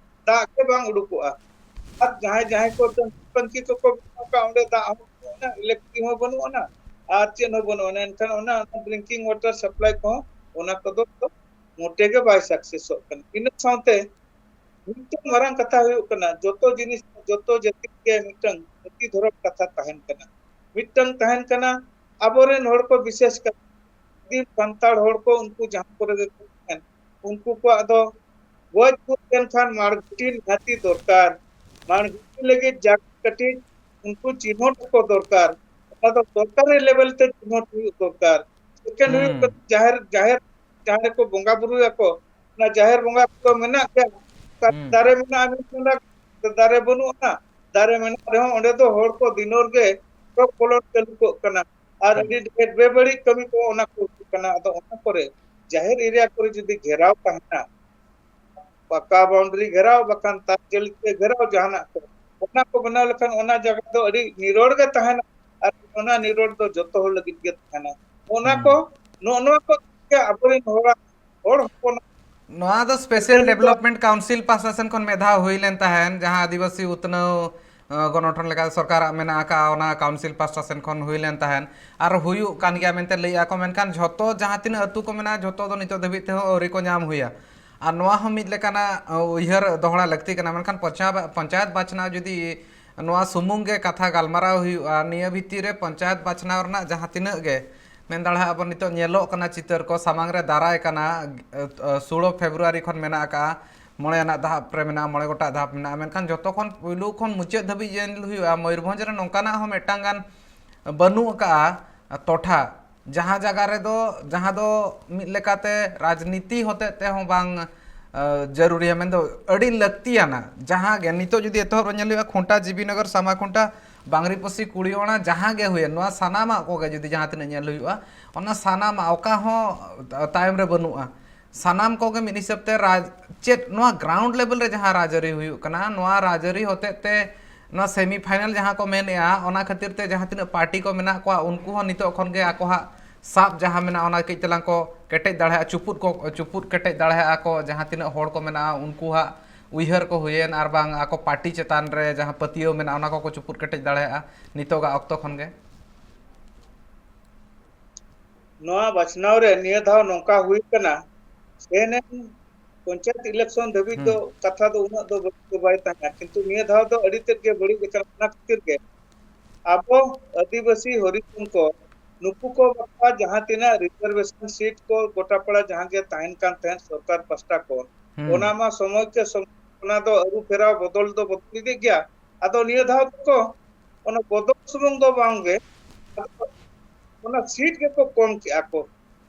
ᱫᱟᱜ ᱜᱮ ᱵᱟᱝ ᱩᱰᱩᱠᱚᱜᱼᱟ᱾ ᱟᱨ ᱡᱟᱦᱟᱸᱭ, ᱡᱟᱦᱟᱸᱭ ᱠᱚ ᱴᱟᱝᱠᱤ, ᱴᱟᱝᱠᱤ ᱠᱚᱠᱚ ᱵᱮᱱᱟᱣ ᱠᱟᱜᱼᱟ, ᱚᱸᱰᱮ ᱫᱟᱜ ᱦᱚᱸ ᱵᱟᱹᱱᱩᱜ ᱟᱱᱟ, electric ᱦᱚᱸ ᱵᱟᱹᱱᱩᱜ ᱟᱱᱟ, ᱟᱨ ᱪᱮᱫ ᱦᱚᱸ ᱵᱟᱹᱱᱩᱜ ᱟᱱᱟ᱾ ᱮᱱᱠᱷᱟᱱ ᱚᱱᱟ, ᱚᱱᱟ drinking water supply ᱠᱚᱦᱚᱸ ᱚᱱᱟ ᱠᱚᱫᱚ ᱢᱚᱴᱮ ᱜᱮ ᱵᱟᱭ successᱚᱜ ᱠᱟᱱᱟ᱾ ᱤᱱᱟᱹ ᱥᱟᱶᱛᱮ ᱢᱤᱫᱴᱟᱝ ᱢᱟᱨᱟᱝ ᱠᱟᱛᱷᱟ ᱦᱩᱭᱩᱜ ᱠᱟᱱᱟ, ᱡᱚᱛᱚ ᱡᱤᱱᱤᱥ, ᱡᱚᱛᱚ ᱡᱟᱹᱛᱤ ᱜᱮ ᱢᱤᱫᱴᱟᱝ ᱡᱟᱹᱛᱤ ᱫᱷᱚᱨᱚᱢ ᱠᱟᱛᱷᱟ ᱛᱟᱦᱮᱱ ᱠᱟᱱᱟ᱾ ᱢᱤᱫᱴᱟᱝ ᱛᱟᱦᱮᱱ ᱠᱟᱱᱟ, ᱟᱵᱚᱨᱮᱱ ᱦᱚᱲ ᱠᱚ, ᱵᱤᱥᱮᱥ ᱠᱟᱛᱮ ᱟᱹᱫᱤᱢ ᱥᱟᱱᱛᱟᱲ ᱦᱚᱲ ᱠᱚ, ᱩᱱᱠᱩ ᱡᱟᱦᱟᱸ ᱠᱚᱨᱮ ᱜᱮ ᱠᱚ ᱛᱟᱦᱮᱱ, ᱩᱱᱠᱩ ᱠᱚᱣᱟᱜ ᱫᱚ ᱜᱚᱡ ᱜᱩᱨ ᱞᱮᱱᱠᱷᱟᱱ ᱢᱟᱲᱜᱷᱟᱹᱴᱤ ᱱᱤᱦᱟᱹᱛᱤ ᱫᱚᱨᱠᱟᱨ᱾ ᱢᱟᱲᱜᱷᱟᱹᱴᱤ ᱞᱟᱹᱜᱤᱫ ᱡᱟᱜᱮ ᱠᱟᱹᱴᱤᱡ ᱩᱱᱠᱩ ᱪᱤᱱᱦᱟᱹ ᱠᱚ ᱫᱚᱨᱠᱟᱨ᱾ ᱚᱱᱟ ᱫᱚ ᱥᱚᱨᱠᱟᱨᱤ ᱞᱮᱵᱮᱞ ᱛᱮ ᱪᱤᱱᱦᱟᱹ ᱦᱩᱭᱩᱜ ᱫᱚᱨᱠᱟᱨ᱾ ᱥᱮᱠᱮᱱᱰ ᱦᱩᱭᱩᱜ ᱠᱟᱱᱟ ᱡᱟᱦᱮᱨ, ᱡᱟᱦᱮᱸ ᱨᱮᱠᱚ ᱵᱚᱸᱜᱟ ᱵᱩᱨᱩᱭᱟᱠᱚ, ᱚᱱᱟ ᱡᱟᱦᱮᱨ ᱵᱚᱸᱜᱟ ᱠᱚᱫᱚ ᱢᱮᱱᱟᱜ ᱜᱮᱭᱟ᱾ ᱦᱩᱸ᱾ ᱫᱟᱨᱮ ᱢᱮᱱᱟᱜᱼᱟ, ᱢᱤᱫ ᱰᱚᱸᱰᱟ ᱫᱟᱨᱮ ᱵᱟᱹᱱᱩᱜᱼᱟ᱾ ᱫᱟᱨᱮ ᱢᱮᱱᱟᱜ ᱨᱮᱦᱚᱸ ᱚᱸᱰᱮ ᱫᱚ ᱦᱚᱲ ᱠᱚ ᱫᱤᱱᱚᱨ ᱜᱮ ᱨᱳᱜᱽ ᱵᱚᱞᱚᱱ ᱪᱟᱹᱞᱩ ᱠᱚᱜ ᱠᱟᱱᱟ᱾ ᱟᱨ ᱦᱩᱸ᱾ ᱟᱹᱰᱤ ᱰᱷᱮᱨ ᱵᱮᱵᱟᱹᱲᱤᱡ ᱠᱟᱹᱢᱤ ᱠᱚ ᱚᱱᱟ ᱠᱚ ᱦᱩᱭᱩᱜ ᱠᱟᱱᱟ᱾ ᱟᱫᱚ ᱚᱱᱟ ᱠᱚᱨᱮ ᱡᱟᱦᱮᱨ ᱮᱨᱤᱭᱟ ᱠᱚᱨᱮ ᱡᱩᱫᱤ ᱜᱷᱮᱨᱟᱣ ᱛᱟᱦᱮᱱᱟ, ᱯᱟᱠᱟ ᱵᱟᱣᱩᱱᱰᱟᱨᱤ ᱜᱷᱮᱨᱟᱣ, ᱵᱟᱠᱷᱟᱱ ᱛᱟᱨ ᱡᱟᱹᱞᱤ ᱛᱮ ᱜᱷᱮᱨᱟᱣ ᱡᱟᱦᱟᱱᱟᱜ ᱠᱚ, ᱚᱱᱟ ᱠᱚ ᱵᱮᱱᱟᱣ ᱞᱮᱠᱷᱟᱱ ᱚᱱᱟ ᱡᱟᱭᱜᱟ ᱫᱚ ᱟᱹᱰᱤ ᱱᱤᱨᱚᱲ ᱜᱮ ᱛᱟᱦᱮᱱᱟ᱾ ᱟᱨ ᱚᱱᱟ ᱱᱤᱨᱚᱲ ᱫᱚ ᱡᱚᱛᱚ ᱦᱚᱲ ᱞᱟᱹᱜᱤᱫ ᱜᱮ ᱛᱟᱦᱮᱱᱟ᱾ ᱚᱱᱟ ᱦᱩᱸ᱾ ᱠᱚ, ᱱᱚᱜᱼᱚ ᱱᱚᱣᱟ ᱠᱚ ᱜᱮ ᱟᱵᱚᱨᱮᱱ ᱦᱚᱲᱟᱜ, ᱦᱚᱲ ᱦᱚᱯᱚᱱᱟᱜ ᱱᱚᱣᱟ ᱫᱚ ᱥᱯᱮᱥᱟᱞ ᱟᱹᱰᱤ ᱫᱚ ᱰᱮᱵᱷᱞᱚᱯᱢᱮᱱᱴ ᱠᱟᱣᱩᱱᱥᱤᱞ ᱯᱟᱦᱴᱟ ᱥᱮᱱ ᱠᱷᱚᱱ ᱢᱤᱫ ᱫᱷᱟᱣ ᱦᱩᱭ ᱞᱮᱱ ᱛᱟᱦᱮᱱ, ᱡᱟᱦᱟᱸ ᱟᱹᱫᱤᱵᱟᱹᱥᱤ ᱩᱛᱱᱟᱹᱣ, ᱟᱸ, ᱜᱚᱱᱚᱴᱷᱚᱱ ᱞᱮᱠᱟ ᱥᱚᱨᱠᱟᱨᱟᱜ ᱢᱮᱱᱟᱜ ᱟᱠᱟᱫ, ᱚᱱᱟ ᱠᱟᱣᱩᱱᱥᱤᱞ ᱯᱟᱦᱴᱟ ᱥᱮᱱ ᱠᱷᱚᱱ ᱦᱩᱭ ᱞᱮᱱ ᱛᱟᱦᱮᱱ᱾ ᱟᱨ ᱦᱩᱭᱩᱜ ᱠᱟᱱ ᱜᱮᱭᱟ ᱢᱮᱱᱛᱮ ᱞᱟᱹᱭᱮᱫᱼᱟ ᱠᱚ, ᱢᱮᱱᱠᱷᱟᱱ ᱡᱷᱚᱛᱚ ᱡᱟᱦᱟᱸ ᱛᱤᱱᱟᱹᱜ ᱟᱹᱛᱩ ᱠᱚ ᱢᱮᱱᱟᱜᱼᱟ, ᱡᱷᱚᱛᱚ ᱫᱚ ᱱᱤᱛᱚᱜ ᱫᱷᱟᱹᱵᱤᱡ ᱛᱮᱦᱚᱸ ᱟᱹᱣᱨᱤ ᱠᱚ ᱧᱟᱢ ᱦᱩᱭᱟ᱾ ᱟᱨ ᱱᱚᱣᱟ ᱦᱚᱸ ᱢᱤᱫ ᱞᱮᱠᱟᱱᱟᱜ, ᱟᱸ, ᱩᱭᱦᱟᱹᱨ ᱫᱚᱦᱲᱟ ᱞᱟᱹᱠᱛᱤ ᱠᱟᱱᱟ, ᱢᱮᱱᱠᱷᱟᱱ ᱯᱚᱧᱪᱟ-, ᱯᱚᱧᱪᱟᱭᱮᱛ ᱵᱟᱪᱷᱱᱟᱣ ᱡᱩᱫᱤ ᱱᱚᱣᱟ ᱥᱩᱢᱩᱝ ᱜᱮ ᱠᱟᱛᱷᱟ ᱜᱟᱞᱢᱟᱨᱟᱣ ᱦᱩᱭᱩᱜᱼᱟ, ᱱᱤᱭᱟᱹ ᱵᱷᱤᱛᱤᱨ ᱨᱮ ᱯᱚᱧᱪᱟᱭᱮᱛ ᱵᱟᱪᱷᱱᱟᱣ ᱨᱮᱱᱟᱜ ᱡᱟᱦᱟᱸ ᱛᱤᱱᱟᱹᱜ ᱜᱮ ᱢᱮᱱ ᱫᱟᱲᱮᱭᱟᱜᱼᱟ ᱵᱚᱱ, ᱱᱤᱛᱚᱜ ᱧᱮᱞᱚᱜ ᱠᱟᱱᱟ ᱪᱤᱛᱟᱹᱨ ᱠᱚ ᱥᱟᱢᱟᱝ ᱨᱮ ᱫᱟᱨᱟᱭ ᱠᱟᱱᱟ, ᱮ, ᱮ, ᱥᱳᱞᱳ ᱯᱷᱮᱵᱽᱨᱩᱣᱟᱨᱤ ᱠᱷᱚᱱ ᱢᱮᱱᱟᱜ ᱟᱠᱟᱫᱼᱟ, ᱢᱚᱬᱮ ᱟᱱᱟᱜ ᱫᱷᱟᱯ ᱨᱮ ᱢᱮᱱᱟᱜᱼᱟ, ᱢᱚᱬᱮ ᱜᱚᱴᱟᱝ ᱫᱷᱟᱯ ᱢᱮᱱᱟᱜᱼᱟ, ᱢᱮᱱᱠᱷᱟᱱ ᱡᱚᱛᱚ ᱠᱷᱚᱱ ᱯᱩᱭᱞᱩ ᱠᱷᱚᱱ ᱢᱩᱪᱟᱹᱫ ᱫᱷᱟᱹᱵᱤᱡ ᱧᱮᱞ ᱦᱩᱭᱩᱜᱼᱟ, ᱢᱚᱭᱩᱨᱵᱷᱚᱸᱡᱽ ᱨᱮ ᱱᱚᱝᱠᱟᱱᱟᱜ ᱦᱚᱸ ᱢᱤᱫᱴᱟᱝ ᱜᱟᱱ ᱵᱟᱹᱱᱩᱜ ᱟᱠᱟᱫᱼᱟ ᱴᱚᱴᱷᱟ, ᱡᱟᱦᱟᱸ ᱡᱟᱭᱜᱟ ᱨᱮᱫᱚ, ᱡᱟᱦᱟᱸ ᱫᱚ ᱢᱤᱫ ᱞᱮᱠᱟᱛᱮ ᱨᱟᱡᱽᱱᱤᱛᱤ ᱦᱚᱛᱮᱡ ᱛᱮᱦᱚᱸ ᱵᱟᱝ, ᱮ, ᱡᱟᱹᱨᱩᱨᱤᱭᱟ, ᱢᱮᱱᱫᱚ ᱟᱹᱰᱤ ᱞᱟᱹᱠᱛᱤᱭᱟᱱᱟ᱾ ᱡᱟᱦᱟᱸ ᱜᱮ ᱱᱤᱛᱚᱜ ᱡᱩᱫᱤ ᱮᱛᱚᱦᱚᱵ ᱨᱮ ᱧᱮᱞ ᱦᱩᱭᱩᱜᱼᱟ, ᱠᱷᱩᱸᱴᱟ, ᱡᱤᱵᱤ ᱱᱚᱜᱚᱨ, ᱥᱟᱢᱟ ᱠᱷᱩᱸᱴᱟ, ᱵᱟᱝᱨᱤᱯᱚᱥᱤ, ᱠᱩᱲᱤ ᱚᱱᱟ ᱡᱟᱦᱟᱸ ᱜᱮ ᱦᱩᱭᱮᱱ, ᱱᱚᱣᱟ ᱥᱟᱱᱟᱢᱟᱜ ᱠᱚᱜᱮ ᱡᱩᱫᱤ ᱡᱟᱦᱟᱸ ᱛᱤᱱᱟᱹᱜ ᱧᱮᱞ ᱦᱩᱭᱩᱜᱼᱟ, ᱚᱱᱟ ᱥᱟᱱᱟᱢᱟᱜ ᱚᱠᱟ ᱦᱚᱸ ᱛᱟᱭᱚᱢ ᱨᱮ ᱵᱟᱹᱱᱩᱜᱼᱟ᱾ ᱥᱟᱱᱟᱢ ᱠᱚᱜᱮ ᱢᱤᱫ ᱦᱤᱥᱟᱹᱵ ᱛᱮ ᱨᱟᱡᱽ, ᱪᱮᱫ ᱱᱚᱣᱟ ᱜᱨᱟᱣᱩᱱᱰ ᱞᱮᱵᱮᱞ ᱨᱮ ᱡᱟᱦᱟᱸ ᱨᱟᱡᱽᱟᱹᱨᱤ ᱦᱩᱭᱩᱜ ᱠᱟᱱᱟ, ᱱᱚᱣᱟ ᱨᱟᱡᱽᱟᱹᱨᱤ ᱦᱚᱛᱮᱡ ᱛᱮ ᱱᱚᱣᱟ ᱥᱮᱢᱤ ᱯᱷᱟᱭᱱᱟᱞ ᱡᱟᱦᱟᱸ ᱠᱚ ᱢᱮᱱᱮᱜᱼᱟ, ᱚᱱᱟ ᱠᱷᱟᱹᱛᱤᱨ ᱛᱮ ᱡᱟᱦᱟᱸ ᱛᱤᱱᱟᱹᱜ ᱯᱟᱨᱴᱤ ᱠᱚ ᱢᱮᱱᱟᱜ ᱠᱚᱣᱟ, ᱩᱱᱠᱩ ᱦᱚᱸ ᱱᱤᱛᱚᱜ ᱠᱷᱚᱱ ᱜᱮ ᱟᱠᱚᱣᱟᱜ ᱥᱟᱵ ᱡᱟᱦᱟᱸ ᱢᱮᱱᱟᱜᱼᱟ, ᱚᱱᱟ ᱠᱟᱹᱡ ᱛᱟᱞᱟᱝ ᱠᱚ ᱠᱮᱴᱮᱡ ᱫᱟᱲᱮᱭᱟᱜᱼᱟ, ᱪᱩᱯᱩᱫ ᱠᱚ, ᱪᱩᱯᱩᱫ ᱠᱮᱴᱮᱡ ᱫᱟᱲᱮᱭᱟᱜᱼᱟ ᱠᱚ, ᱡᱟᱦᱟᱸ ᱛᱤᱱᱟᱹᱜ ᱦᱚᱲ ᱠᱚ ᱢᱮᱱᱟᱜᱼᱟ, ᱩᱱᱠᱩᱣᱟᱜ ᱩᱭᱦᱟᱹᱨ ᱠᱚ ᱦᱩᱭᱮᱱ, ᱟᱨ ᱵᱟᱝ ᱟᱠᱚ ᱯᱟᱨᱴᱤ ᱪᱮᱛᱟᱱ ᱨᱮ ᱡᱟᱦᱟᱸ ᱯᱟᱹᱛᱭᱟᱹᱣ ᱢᱮᱱᱟᱜᱼᱟ, ᱚᱱᱟ ᱠᱚᱠᱚ ᱪᱩᱯᱩᱫ ᱠᱮᱴᱮᱡ ᱫᱟᱲᱮᱭᱟᱜᱼᱟ ᱱᱤᱛᱚᱜᱟᱜ ᱚᱠᱛᱚ ᱠᱷᱚᱱ ᱜᱮ᱾ ᱱᱚᱣᱟ ᱵᱟᱪᱷᱱᱟᱣ ᱨᱮ ᱱᱤᱭᱟᱹ ᱫᱷᱟᱣ ᱱᱚᱝᱠᱟ ᱦᱩᱭ ᱠᱟᱱᱟ, ᱮᱱᱮᱢ ᱯᱚᱧᱪᱟᱭᱮᱛ ᱤᱞᱮᱠᱥᱚᱱ ᱫᱷᱟᱹᱵᱤᱡ ᱫᱚ ᱦᱩᱸ᱾ ᱠᱟᱛᱷᱟ ᱫᱚ ᱩᱱᱟᱹᱜ ᱫᱚ ᱵᱟᱹᱲᱛᱤ ᱫᱚ ᱵᱟᱭ ᱛᱟᱦᱮᱸᱱᱟ, ᱠᱤᱱᱛᱩ ᱱᱤᱭᱟᱹ ᱫᱷᱟᱣ ᱫᱚ ᱟᱹᱰᱤ ᱛᱮᱫ ᱜᱮ ᱵᱟᱹᱲᱤᱡ ᱟᱠᱟᱱᱟ᱾ ᱚᱱᱟ ᱠᱷᱟᱹᱛᱤᱨ ᱜᱮ ᱟᱵᱚ ᱟᱹᱫᱤᱵᱟᱹᱥᱤ ᱦᱚᱨᱤᱡᱚᱱ ᱠᱚ, ᱱᱩᱠᱩ ᱠᱚ ᱵᱟᱠᱷᱨᱟ ᱡᱟᱦᱟᱸ ᱛᱤᱱᱟᱹᱜ ᱨᱤᱡᱟᱨᱵᱷᱮᱥᱚᱱ ᱥᱤᱴ ᱠᱚ ᱜᱚᱴᱟ ᱯᱟᱲᱟ ᱡᱟᱦᱟᱸ ᱜᱮ ᱛᱟᱦᱮᱸᱱ ᱠᱟᱱ ᱛᱟᱦᱮᱸᱫ ᱥᱚᱨᱠᱟᱨ ᱯᱟᱥᱴᱟ ᱠᱷᱚᱱ, ᱦᱩᱸ᱾ ᱚᱱᱟ ᱢᱟ ᱥᱚᱢᱚᱭ ᱠᱮ ᱥᱚᱢᱚᱭ ᱚᱱᱟ ᱫᱚ ᱟᱹᱨᱩ ᱯᱷᱮᱨᱟᱣ ᱵᱚᱫᱚᱞ ᱫᱚ ᱵᱚᱫᱚᱞ ᱤᱫᱤᱜ ᱜᱮᱭᱟ᱾ ᱟᱫᱚ ᱱᱤᱭᱟᱹ ᱫᱷᱟᱣ ᱫᱚᱠᱚ ᱚᱱᱟ ᱵᱚᱫᱚᱞ ᱥᱩᱢᱩᱝ ᱫᱚ ᱵᱟᱝ ᱜᱮ, ᱚᱱᱟ ᱥᱤᱴ ᱜᱮᱠᱚ ᱠᱚᱢ ᱠᱮᱜᱼᱟ ᱠᱚ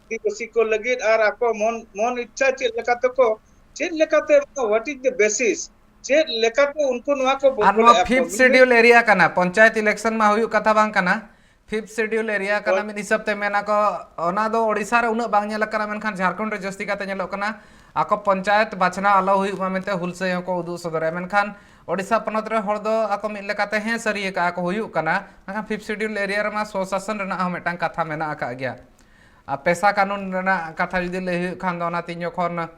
ᱟᱹᱫᱤᱵᱟᱹᱥᱤ ᱠᱚ ᱞᱟᱹᱜᱤᱫ᱾ ᱟᱨ ᱟᱠᱚ ᱢᱚᱱ ᱢᱚᱱ ᱤᱪᱪᱷᱟ ᱪᱮᱫ ᱞᱮᱠᱟ ᱛᱮᱠᱚ, ᱪᱮᱫ ᱞᱮᱠᱟᱛᱮ, what is the basis, ᱪᱮᱫ ᱞᱮᱠᱟᱛᱮ ᱩᱱᱠᱩ ᱱᱚᱣᱟ ᱠᱚ ᱟᱨ ᱱᱚᱣᱟ ᱵᱚᱫᱚᱞᱮᱫᱼᱟ ᱠᱚ? ᱯᱷᱤᱯᱛᱷ ᱢᱤᱫ ᱥᱤᱰᱤᱭᱩᱞ ᱮᱨᱤᱭᱟ ᱠᱟᱱᱟ, ᱯᱚᱧᱪᱟᱭᱮᱛ ᱤᱞᱮᱠᱥᱚᱱ ᱢᱟ ᱦᱩᱭᱩᱜ ᱠᱟᱛᱷᱟ ᱵᱟᱝ ᱠᱟᱱᱟ᱾ ᱯᱷᱤᱯᱛᱷ ᱥᱤᱰᱤᱭᱩᱞ ᱮᱨᱤᱭᱟ ᱠᱟᱱᱟ, ᱢᱤᱫ ᱦᱤᱥᱟᱹᱵ ᱛᱮ ᱢᱮᱱᱟ ᱠᱚ, ᱚᱱᱟ ᱫᱚ ᱳᱰᱤᱥᱟ ᱨᱮ ᱩᱱᱟᱹᱜ ᱵᱟᱝ ᱧᱮᱞ ᱟᱠᱟᱱᱟ, ᱢᱮᱱᱠᱷᱟᱱ ᱡᱷᱟᱲᱠᱷᱚᱸᱰ ᱨᱮ ᱡᱟᱹᱥᱛᱤ ᱠᱟᱛᱮ ᱧᱮᱞᱚᱜ ᱠᱟᱱᱟ, ᱟᱠᱚ ᱯᱚᱧᱪᱟᱭᱮᱛ ᱵᱟᱪᱷᱱᱟᱣ ᱟᱞᱚ ᱦᱩᱭᱩᱜ ᱢᱟ ᱢᱮᱱᱛᱮ ᱦᱩᱞᱥᱟᱹᱭ ᱦᱚᱸᱠᱚ ᱩᱫᱩᱜ ᱥᱚᱫᱚᱨᱮᱫᱼᱟ᱾ ᱢᱮᱱᱠᱷᱟᱱ ᱳᱰᱤᱥᱟ ᱯᱚᱱᱚᱛ ᱨᱮ ᱦᱚᱲ ᱫᱚ ᱟᱠᱚ ᱢᱤᱫ ᱞᱮᱠᱟᱛᱮ ᱦᱮᱸ ᱥᱟᱹᱨᱤ ᱟᱠᱟᱫᱼᱟ ᱠᱚ, ᱦᱩᱭᱩᱜ ᱠᱟᱱᱟ, ᱢᱮᱱᱠᱷᱟᱱ ᱯᱷᱤᱯᱛᱷ ᱥᱤᱰᱤᱭᱩᱞ ᱮᱨᱤᱭᱟ ᱨᱮᱢᱟ ᱥᱚᱥᱟᱥᱚᱱ ᱨᱮᱱᱟᱜ ᱦᱚᱸ ᱢᱤᱫᱴᱟᱝ ᱠᱟᱛᱷᱟ ᱢᱮᱱᱟᱜ ᱟᱠᱟᱫ ᱜᱮᱭᱟ᱾ ᱟᱨ ᱯᱮᱥᱟ ᱠᱟᱹᱱᱩᱱ ᱨᱮᱱᱟᱜ ᱠᱟᱛᱷᱟ ᱡᱩᱫᱤ ᱞᱟᱹᱭ ᱦᱩᱭᱩᱜ ᱠᱷᱟᱱ ᱫᱚ, ᱚᱱᱟ ᱛᱤᱧ ᱡᱚᱠᱷᱚᱱ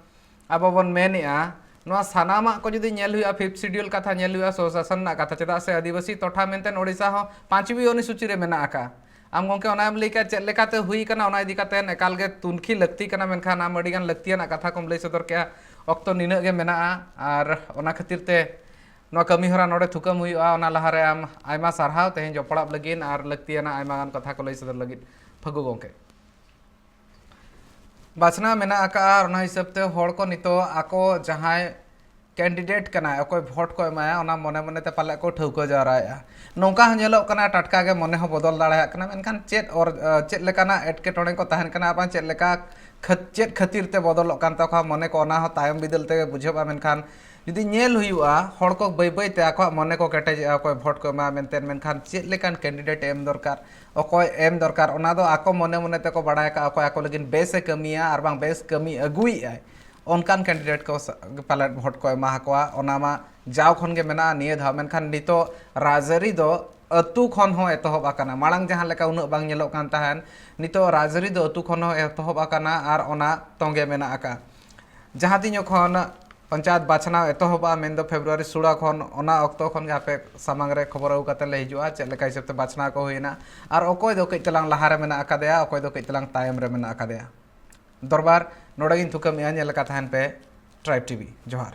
ᱟᱵᱚ ᱵᱚᱱ ᱢᱮᱱᱮᱜᱼᱟ, ᱱᱚᱣᱟ ᱥᱟᱱᱟᱢᱟᱜ ᱠᱚ ᱡᱩᱫᱤ ᱧᱮᱞ ᱦᱩᱭᱩᱜᱼᱟ, ᱯᱷᱤᱯᱛᱷ ᱥᱤᱰᱤᱭᱩᱞ ᱠᱟᱛᱷᱟ ᱧᱮᱞ ᱦᱩᱭᱩᱜᱼᱟ, ᱥᱚᱥᱟᱥᱚᱱ ᱨᱮᱱᱟᱜ ᱠᱟᱛᱷᱟ, ᱪᱮᱫᱟᱜ ᱥᱮ ᱟᱹᱫᱤᱵᱟᱹᱥᱤ ᱴᱚᱴᱷᱟ ᱢᱮᱱᱛᱮ ᱳᱰᱤᱥᱟ ᱦᱚᱸ ᱯᱟᱸᱪᱣᱤ ᱚᱱᱩᱥᱩᱪᱤ ᱨᱮ ᱢᱮᱱᱟᱜ ᱟᱠᱟᱫᱼᱟ᱾ ᱟᱢ ᱜᱚᱢᱠᱮ ᱚᱱᱟᱢ ᱞᱟᱹᱭ ᱠᱮᱫ ᱪᱮᱫ ᱞᱮᱠᱟᱛᱮ ᱦᱩᱭ ᱠᱟᱱᱟ, ᱚᱱᱟ ᱤᱫᱤ ᱠᱟᱛᱮ ᱮᱠᱟᱞ ᱜᱮ ᱛᱩᱱᱠᱷᱤ ᱞᱟᱹᱠᱛᱤ ᱠᱟᱱᱟ, ᱢᱮᱱᱠᱷᱟᱱ ᱟᱢ ᱟᱹᱰᱤᱜᱟᱱ ᱞᱟᱹᱠᱛᱤᱭᱟᱱᱟᱜ ᱠᱟᱛᱷᱟ ᱠᱚᱢ ᱞᱟᱹᱭ ᱥᱚᱫᱚᱨ ᱠᱮᱜᱼᱟ᱾ ᱚᱠᱛᱚ ᱱᱤᱱᱟᱹᱜ ᱜᱮ ᱢᱮᱱᱟᱜᱼᱟ, ᱟᱨ ᱚᱱᱟ ᱠᱷᱟᱹᱛᱤᱨ ᱛᱮ ᱱᱚᱣᱟ ᱠᱟᱹᱢᱤ ᱦᱚᱨᱟ ᱱᱚᱰᱮ ᱛᱷᱩᱠᱟᱹᱢ ᱦᱩᱭᱩᱜᱼᱟ᱾ ᱚᱱᱟ ᱞᱟᱦᱟᱨᱮ ᱟᱢ ᱟᱭᱢᱟ ᱥᱟᱨᱦᱟᱣ ᱛᱮᱦᱮᱧ ᱡᱚᱯᱲᱟᱣ ᱞᱟᱹᱜᱤᱫ ᱟᱨ ᱞᱟᱹᱠᱛᱤᱭᱟᱱᱟᱜ ᱟᱭᱢᱟ ᱜᱟᱱ ᱠᱟᱛᱷᱟ ᱠᱚ ᱞᱟᱹᱭ ᱥᱚᱫᱚᱨ ᱞᱟᱹᱜᱤᱫ, ᱯᱷᱟᱹᱜᱩ ᱜᱚᱢᱠᱮ᱾ ᱵᱟᱪᱷᱱᱟᱣ ᱢᱮᱱᱟᱜ ᱟᱠᱟᱫᱼᱟ, ᱟᱨ ᱚᱱᱟ ᱦᱤᱥᱟᱹᱵ ᱛᱮ ᱦᱚᱲ ᱠᱚ ᱱᱤᱛᱚᱜ ᱟᱠᱚ ᱡᱟᱦᱟᱸᱭ ᱠᱮᱱᱰᱤᱰᱮᱴ ᱠᱟᱱᱟᱭ, ᱚᱠᱚᱭ ᱵᱷᱳᱴ ᱠᱚ ᱮᱢᱟᱭᱟ, ᱚᱱᱟ ᱢᱚᱱᱮ ᱢᱚᱱᱮ ᱛᱮ ᱯᱟᱞᱮ ᱠᱚ ᱴᱷᱟᱹᱣᱠᱟᱹ ᱡᱟᱣᱨᱟᱭᱮᱫᱼᱟ᱾ ᱱᱚᱝᱠᱟ ᱦᱚᱸ ᱧᱮᱞᱚᱜ ᱠᱟᱱᱟ, ᱴᱟᱴᱠᱟ ᱜᱮ ᱢᱚᱱᱮ ᱦᱚᱸ ᱵᱚᱫᱚᱞ ᱫᱟᱲᱮᱭᱟᱜ ᱠᱟᱱᱟ, ᱢᱮᱱᱠᱷᱟᱱ ᱪᱮᱫ ᱚᱨ-, ᱪᱮᱫ ᱞᱮᱠᱟᱱᱟᱜ ᱮᱴᱠᱮᱴᱚᱬᱮ ᱠᱚ ᱛᱟᱦᱮᱱ ᱠᱟᱱᱟ, ᱟᱨ ᱵᱟᱝ ᱪᱮᱫ ᱞᱮᱠᱟ ᱠᱷᱟᱹᱛ-, ᱪᱮᱫ ᱠᱷᱟᱹᱛᱤᱨ ᱛᱮ ᱵᱚᱫᱚᱞᱚᱜ ᱠᱟᱱ ᱛᱟᱠᱚᱣᱟ ᱢᱚᱱᱮ ᱠᱚ, ᱚᱱᱟ ᱦᱚᱸ ᱛᱟᱭᱚᱢ ᱵᱤᱫᱟᱹᱞ ᱛᱮᱜᱮ ᱵᱩᱡᱷᱟᱹᱜᱼᱟ᱾ ᱢᱮᱱᱠᱷᱟᱱ ᱡᱩᱫᱤ ᱧᱮᱞ ᱦᱩᱭᱩᱜᱼᱟ, ᱦᱚᱲ ᱠᱚ ᱵᱟᱹᱭ ᱵᱟᱹᱭ ᱛᱮ ᱟᱠᱚᱣᱟᱜ ᱢᱚᱱᱮ ᱠᱚ ᱠᱮᱴᱮᱡᱮᱜᱼᱟ, ᱚᱠᱚᱭ ᱵᱷᱳᱴ ᱠᱚ ᱮᱢᱟ ᱢᱮᱱᱛᱮ, ᱢᱮᱱᱠᱷᱟᱱ ᱪᱮᱫ ᱞᱮᱠᱟᱱ ᱠᱮᱱᱰᱤᱰᱮᱴ ᱮᱢ ᱫᱚᱨᱠᱟᱨ, ᱚᱠᱚᱭ ᱮᱢ ᱫᱚᱨᱠᱟᱨ, ᱚᱱᱟ ᱫᱚ ᱟᱠᱚ ᱢᱚᱱᱮ ᱢᱚᱱᱮ ᱛᱮᱠᱚ ᱵᱟᱲᱟᱭ ᱟᱠᱟᱫᱼᱟ, ᱚᱠᱚᱭ ᱟᱠᱚ ᱞᱟᱹᱜᱤᱫ ᱵᱮᱥᱮ ᱠᱟᱹᱢᱤᱭᱟ ᱟᱨ ᱵᱟᱝ ᱵᱮᱥ ᱠᱟᱹᱢᱤ ᱟᱹᱜᱩᱭᱮᱫᱼᱟᱭ, ᱚᱱᱠᱟᱱ ᱠᱮᱱᱰᱤᱰᱮᱴ ᱠᱚ ᱥᱟ-, ᱯᱟᱞᱮᱫ ᱵᱷᱳᱴ ᱠᱚ ᱮᱢᱟ ᱟᱠᱚᱣᱟ᱾ ᱚᱱᱟ ᱢᱟ ᱡᱟᱣ ᱠᱷᱚᱱ ᱜᱮ ᱢᱮᱱᱟᱜᱼᱟ, ᱱᱤᱭᱟᱹ ᱫᱷᱟᱣ᱾ ᱢᱮᱱᱠᱷᱟᱱ ᱱᱤᱛᱚᱜ ᱨᱟᱡᱽᱟᱹᱨᱤ ᱫᱚ ᱟᱹᱛᱩ ᱠᱷᱚᱱ ᱦᱚᱸ ᱮᱛᱚᱦᱚᱵ ᱟᱠᱟᱱᱟ᱾ ᱢᱟᱲᱟᱝ ᱡᱟᱦᱟᱸ ᱞᱮᱠᱟ ᱩᱱᱟᱹᱜ ᱵᱟᱝ ᱧᱮᱞᱚᱜ ᱠᱟᱱ ᱛᱟᱦᱮᱸᱱ, ᱱᱤᱛᱚᱜ ᱨᱟᱡᱽᱟᱹᱨᱤ ᱫᱚ ᱟᱹᱛᱩ ᱠᱷᱚᱱ ᱦᱚᱸ ᱮᱛᱚᱦᱚᱵ ᱟᱠᱟᱱᱟ ᱟᱨ ᱚᱱᱟ ᱛᱚᱸᱜᱮ ᱢᱮᱱᱟᱜ ᱟᱠᱟᱫᱼᱟ᱾ ᱡᱟᱦᱟᱸ ᱛᱤᱱ ᱡᱚᱠᱷᱚᱱ ᱯᱚᱧᱪᱟᱭᱮᱛ ᱵᱟᱪᱷᱱᱟᱣ ᱮᱛᱚᱦᱚᱵᱚᱜᱼᱟ, ᱢᱮᱱᱫᱚ ᱯᱷᱮᱵᱽᱨᱩᱣᱟᱨᱤ ᱥᱳᱞᱳ ᱠᱷᱚᱱ, ᱚᱱᱟ ᱚᱠᱛᱚ ᱠᱷᱚᱱ ᱜᱮ ᱟᱯᱮ ᱥᱟᱢᱟᱝ ᱨᱮ ᱠᱷᱚᱵᱚᱨ ᱟᱹᱜᱩ ᱠᱟᱛᱮ ᱞᱮ ᱦᱤᱡᱩᱜᱼᱟ, ᱪᱮᱫ ᱞᱮᱠᱟ ᱦᱤᱥᱟᱹᱵ ᱛᱮ ᱵᱟᱪᱷᱱᱟᱣ ᱠᱚ ᱦᱩᱭᱮᱱᱟ ᱟᱨ ᱚᱠᱚᱭ ᱫᱚ ᱠᱟᱹᱡ ᱛᱟᱞᱟᱝ ᱞᱟᱦᱟ ᱨᱮ ᱢᱮᱱᱟᱜ ᱟᱠᱟᱫᱮᱭᱟ, ᱚᱠᱚᱭ ᱫᱚ ᱠᱟᱹᱡ ᱛᱟᱞᱟᱝ ᱛᱟᱭᱚᱢ ᱨᱮ ᱢᱮᱱᱟᱜ ᱟᱠᱟᱫᱮᱭᱟ᱾ ᱫᱚᱨᱵᱟᱨ ᱱᱚᱰᱮ ᱜᱤᱧ ᱛᱷᱩᱠᱟᱹᱢᱮᱜᱼᱟ᱾ ᱧᱮᱞ ᱟᱠᱟᱫ ᱛᱟᱦᱮᱱ ᱯᱮ ᱴᱨᱟᱭᱤᱵᱽ ᱴᱤᱵᱷᱤ᱾ ᱡᱚᱦᱟᱨ᱾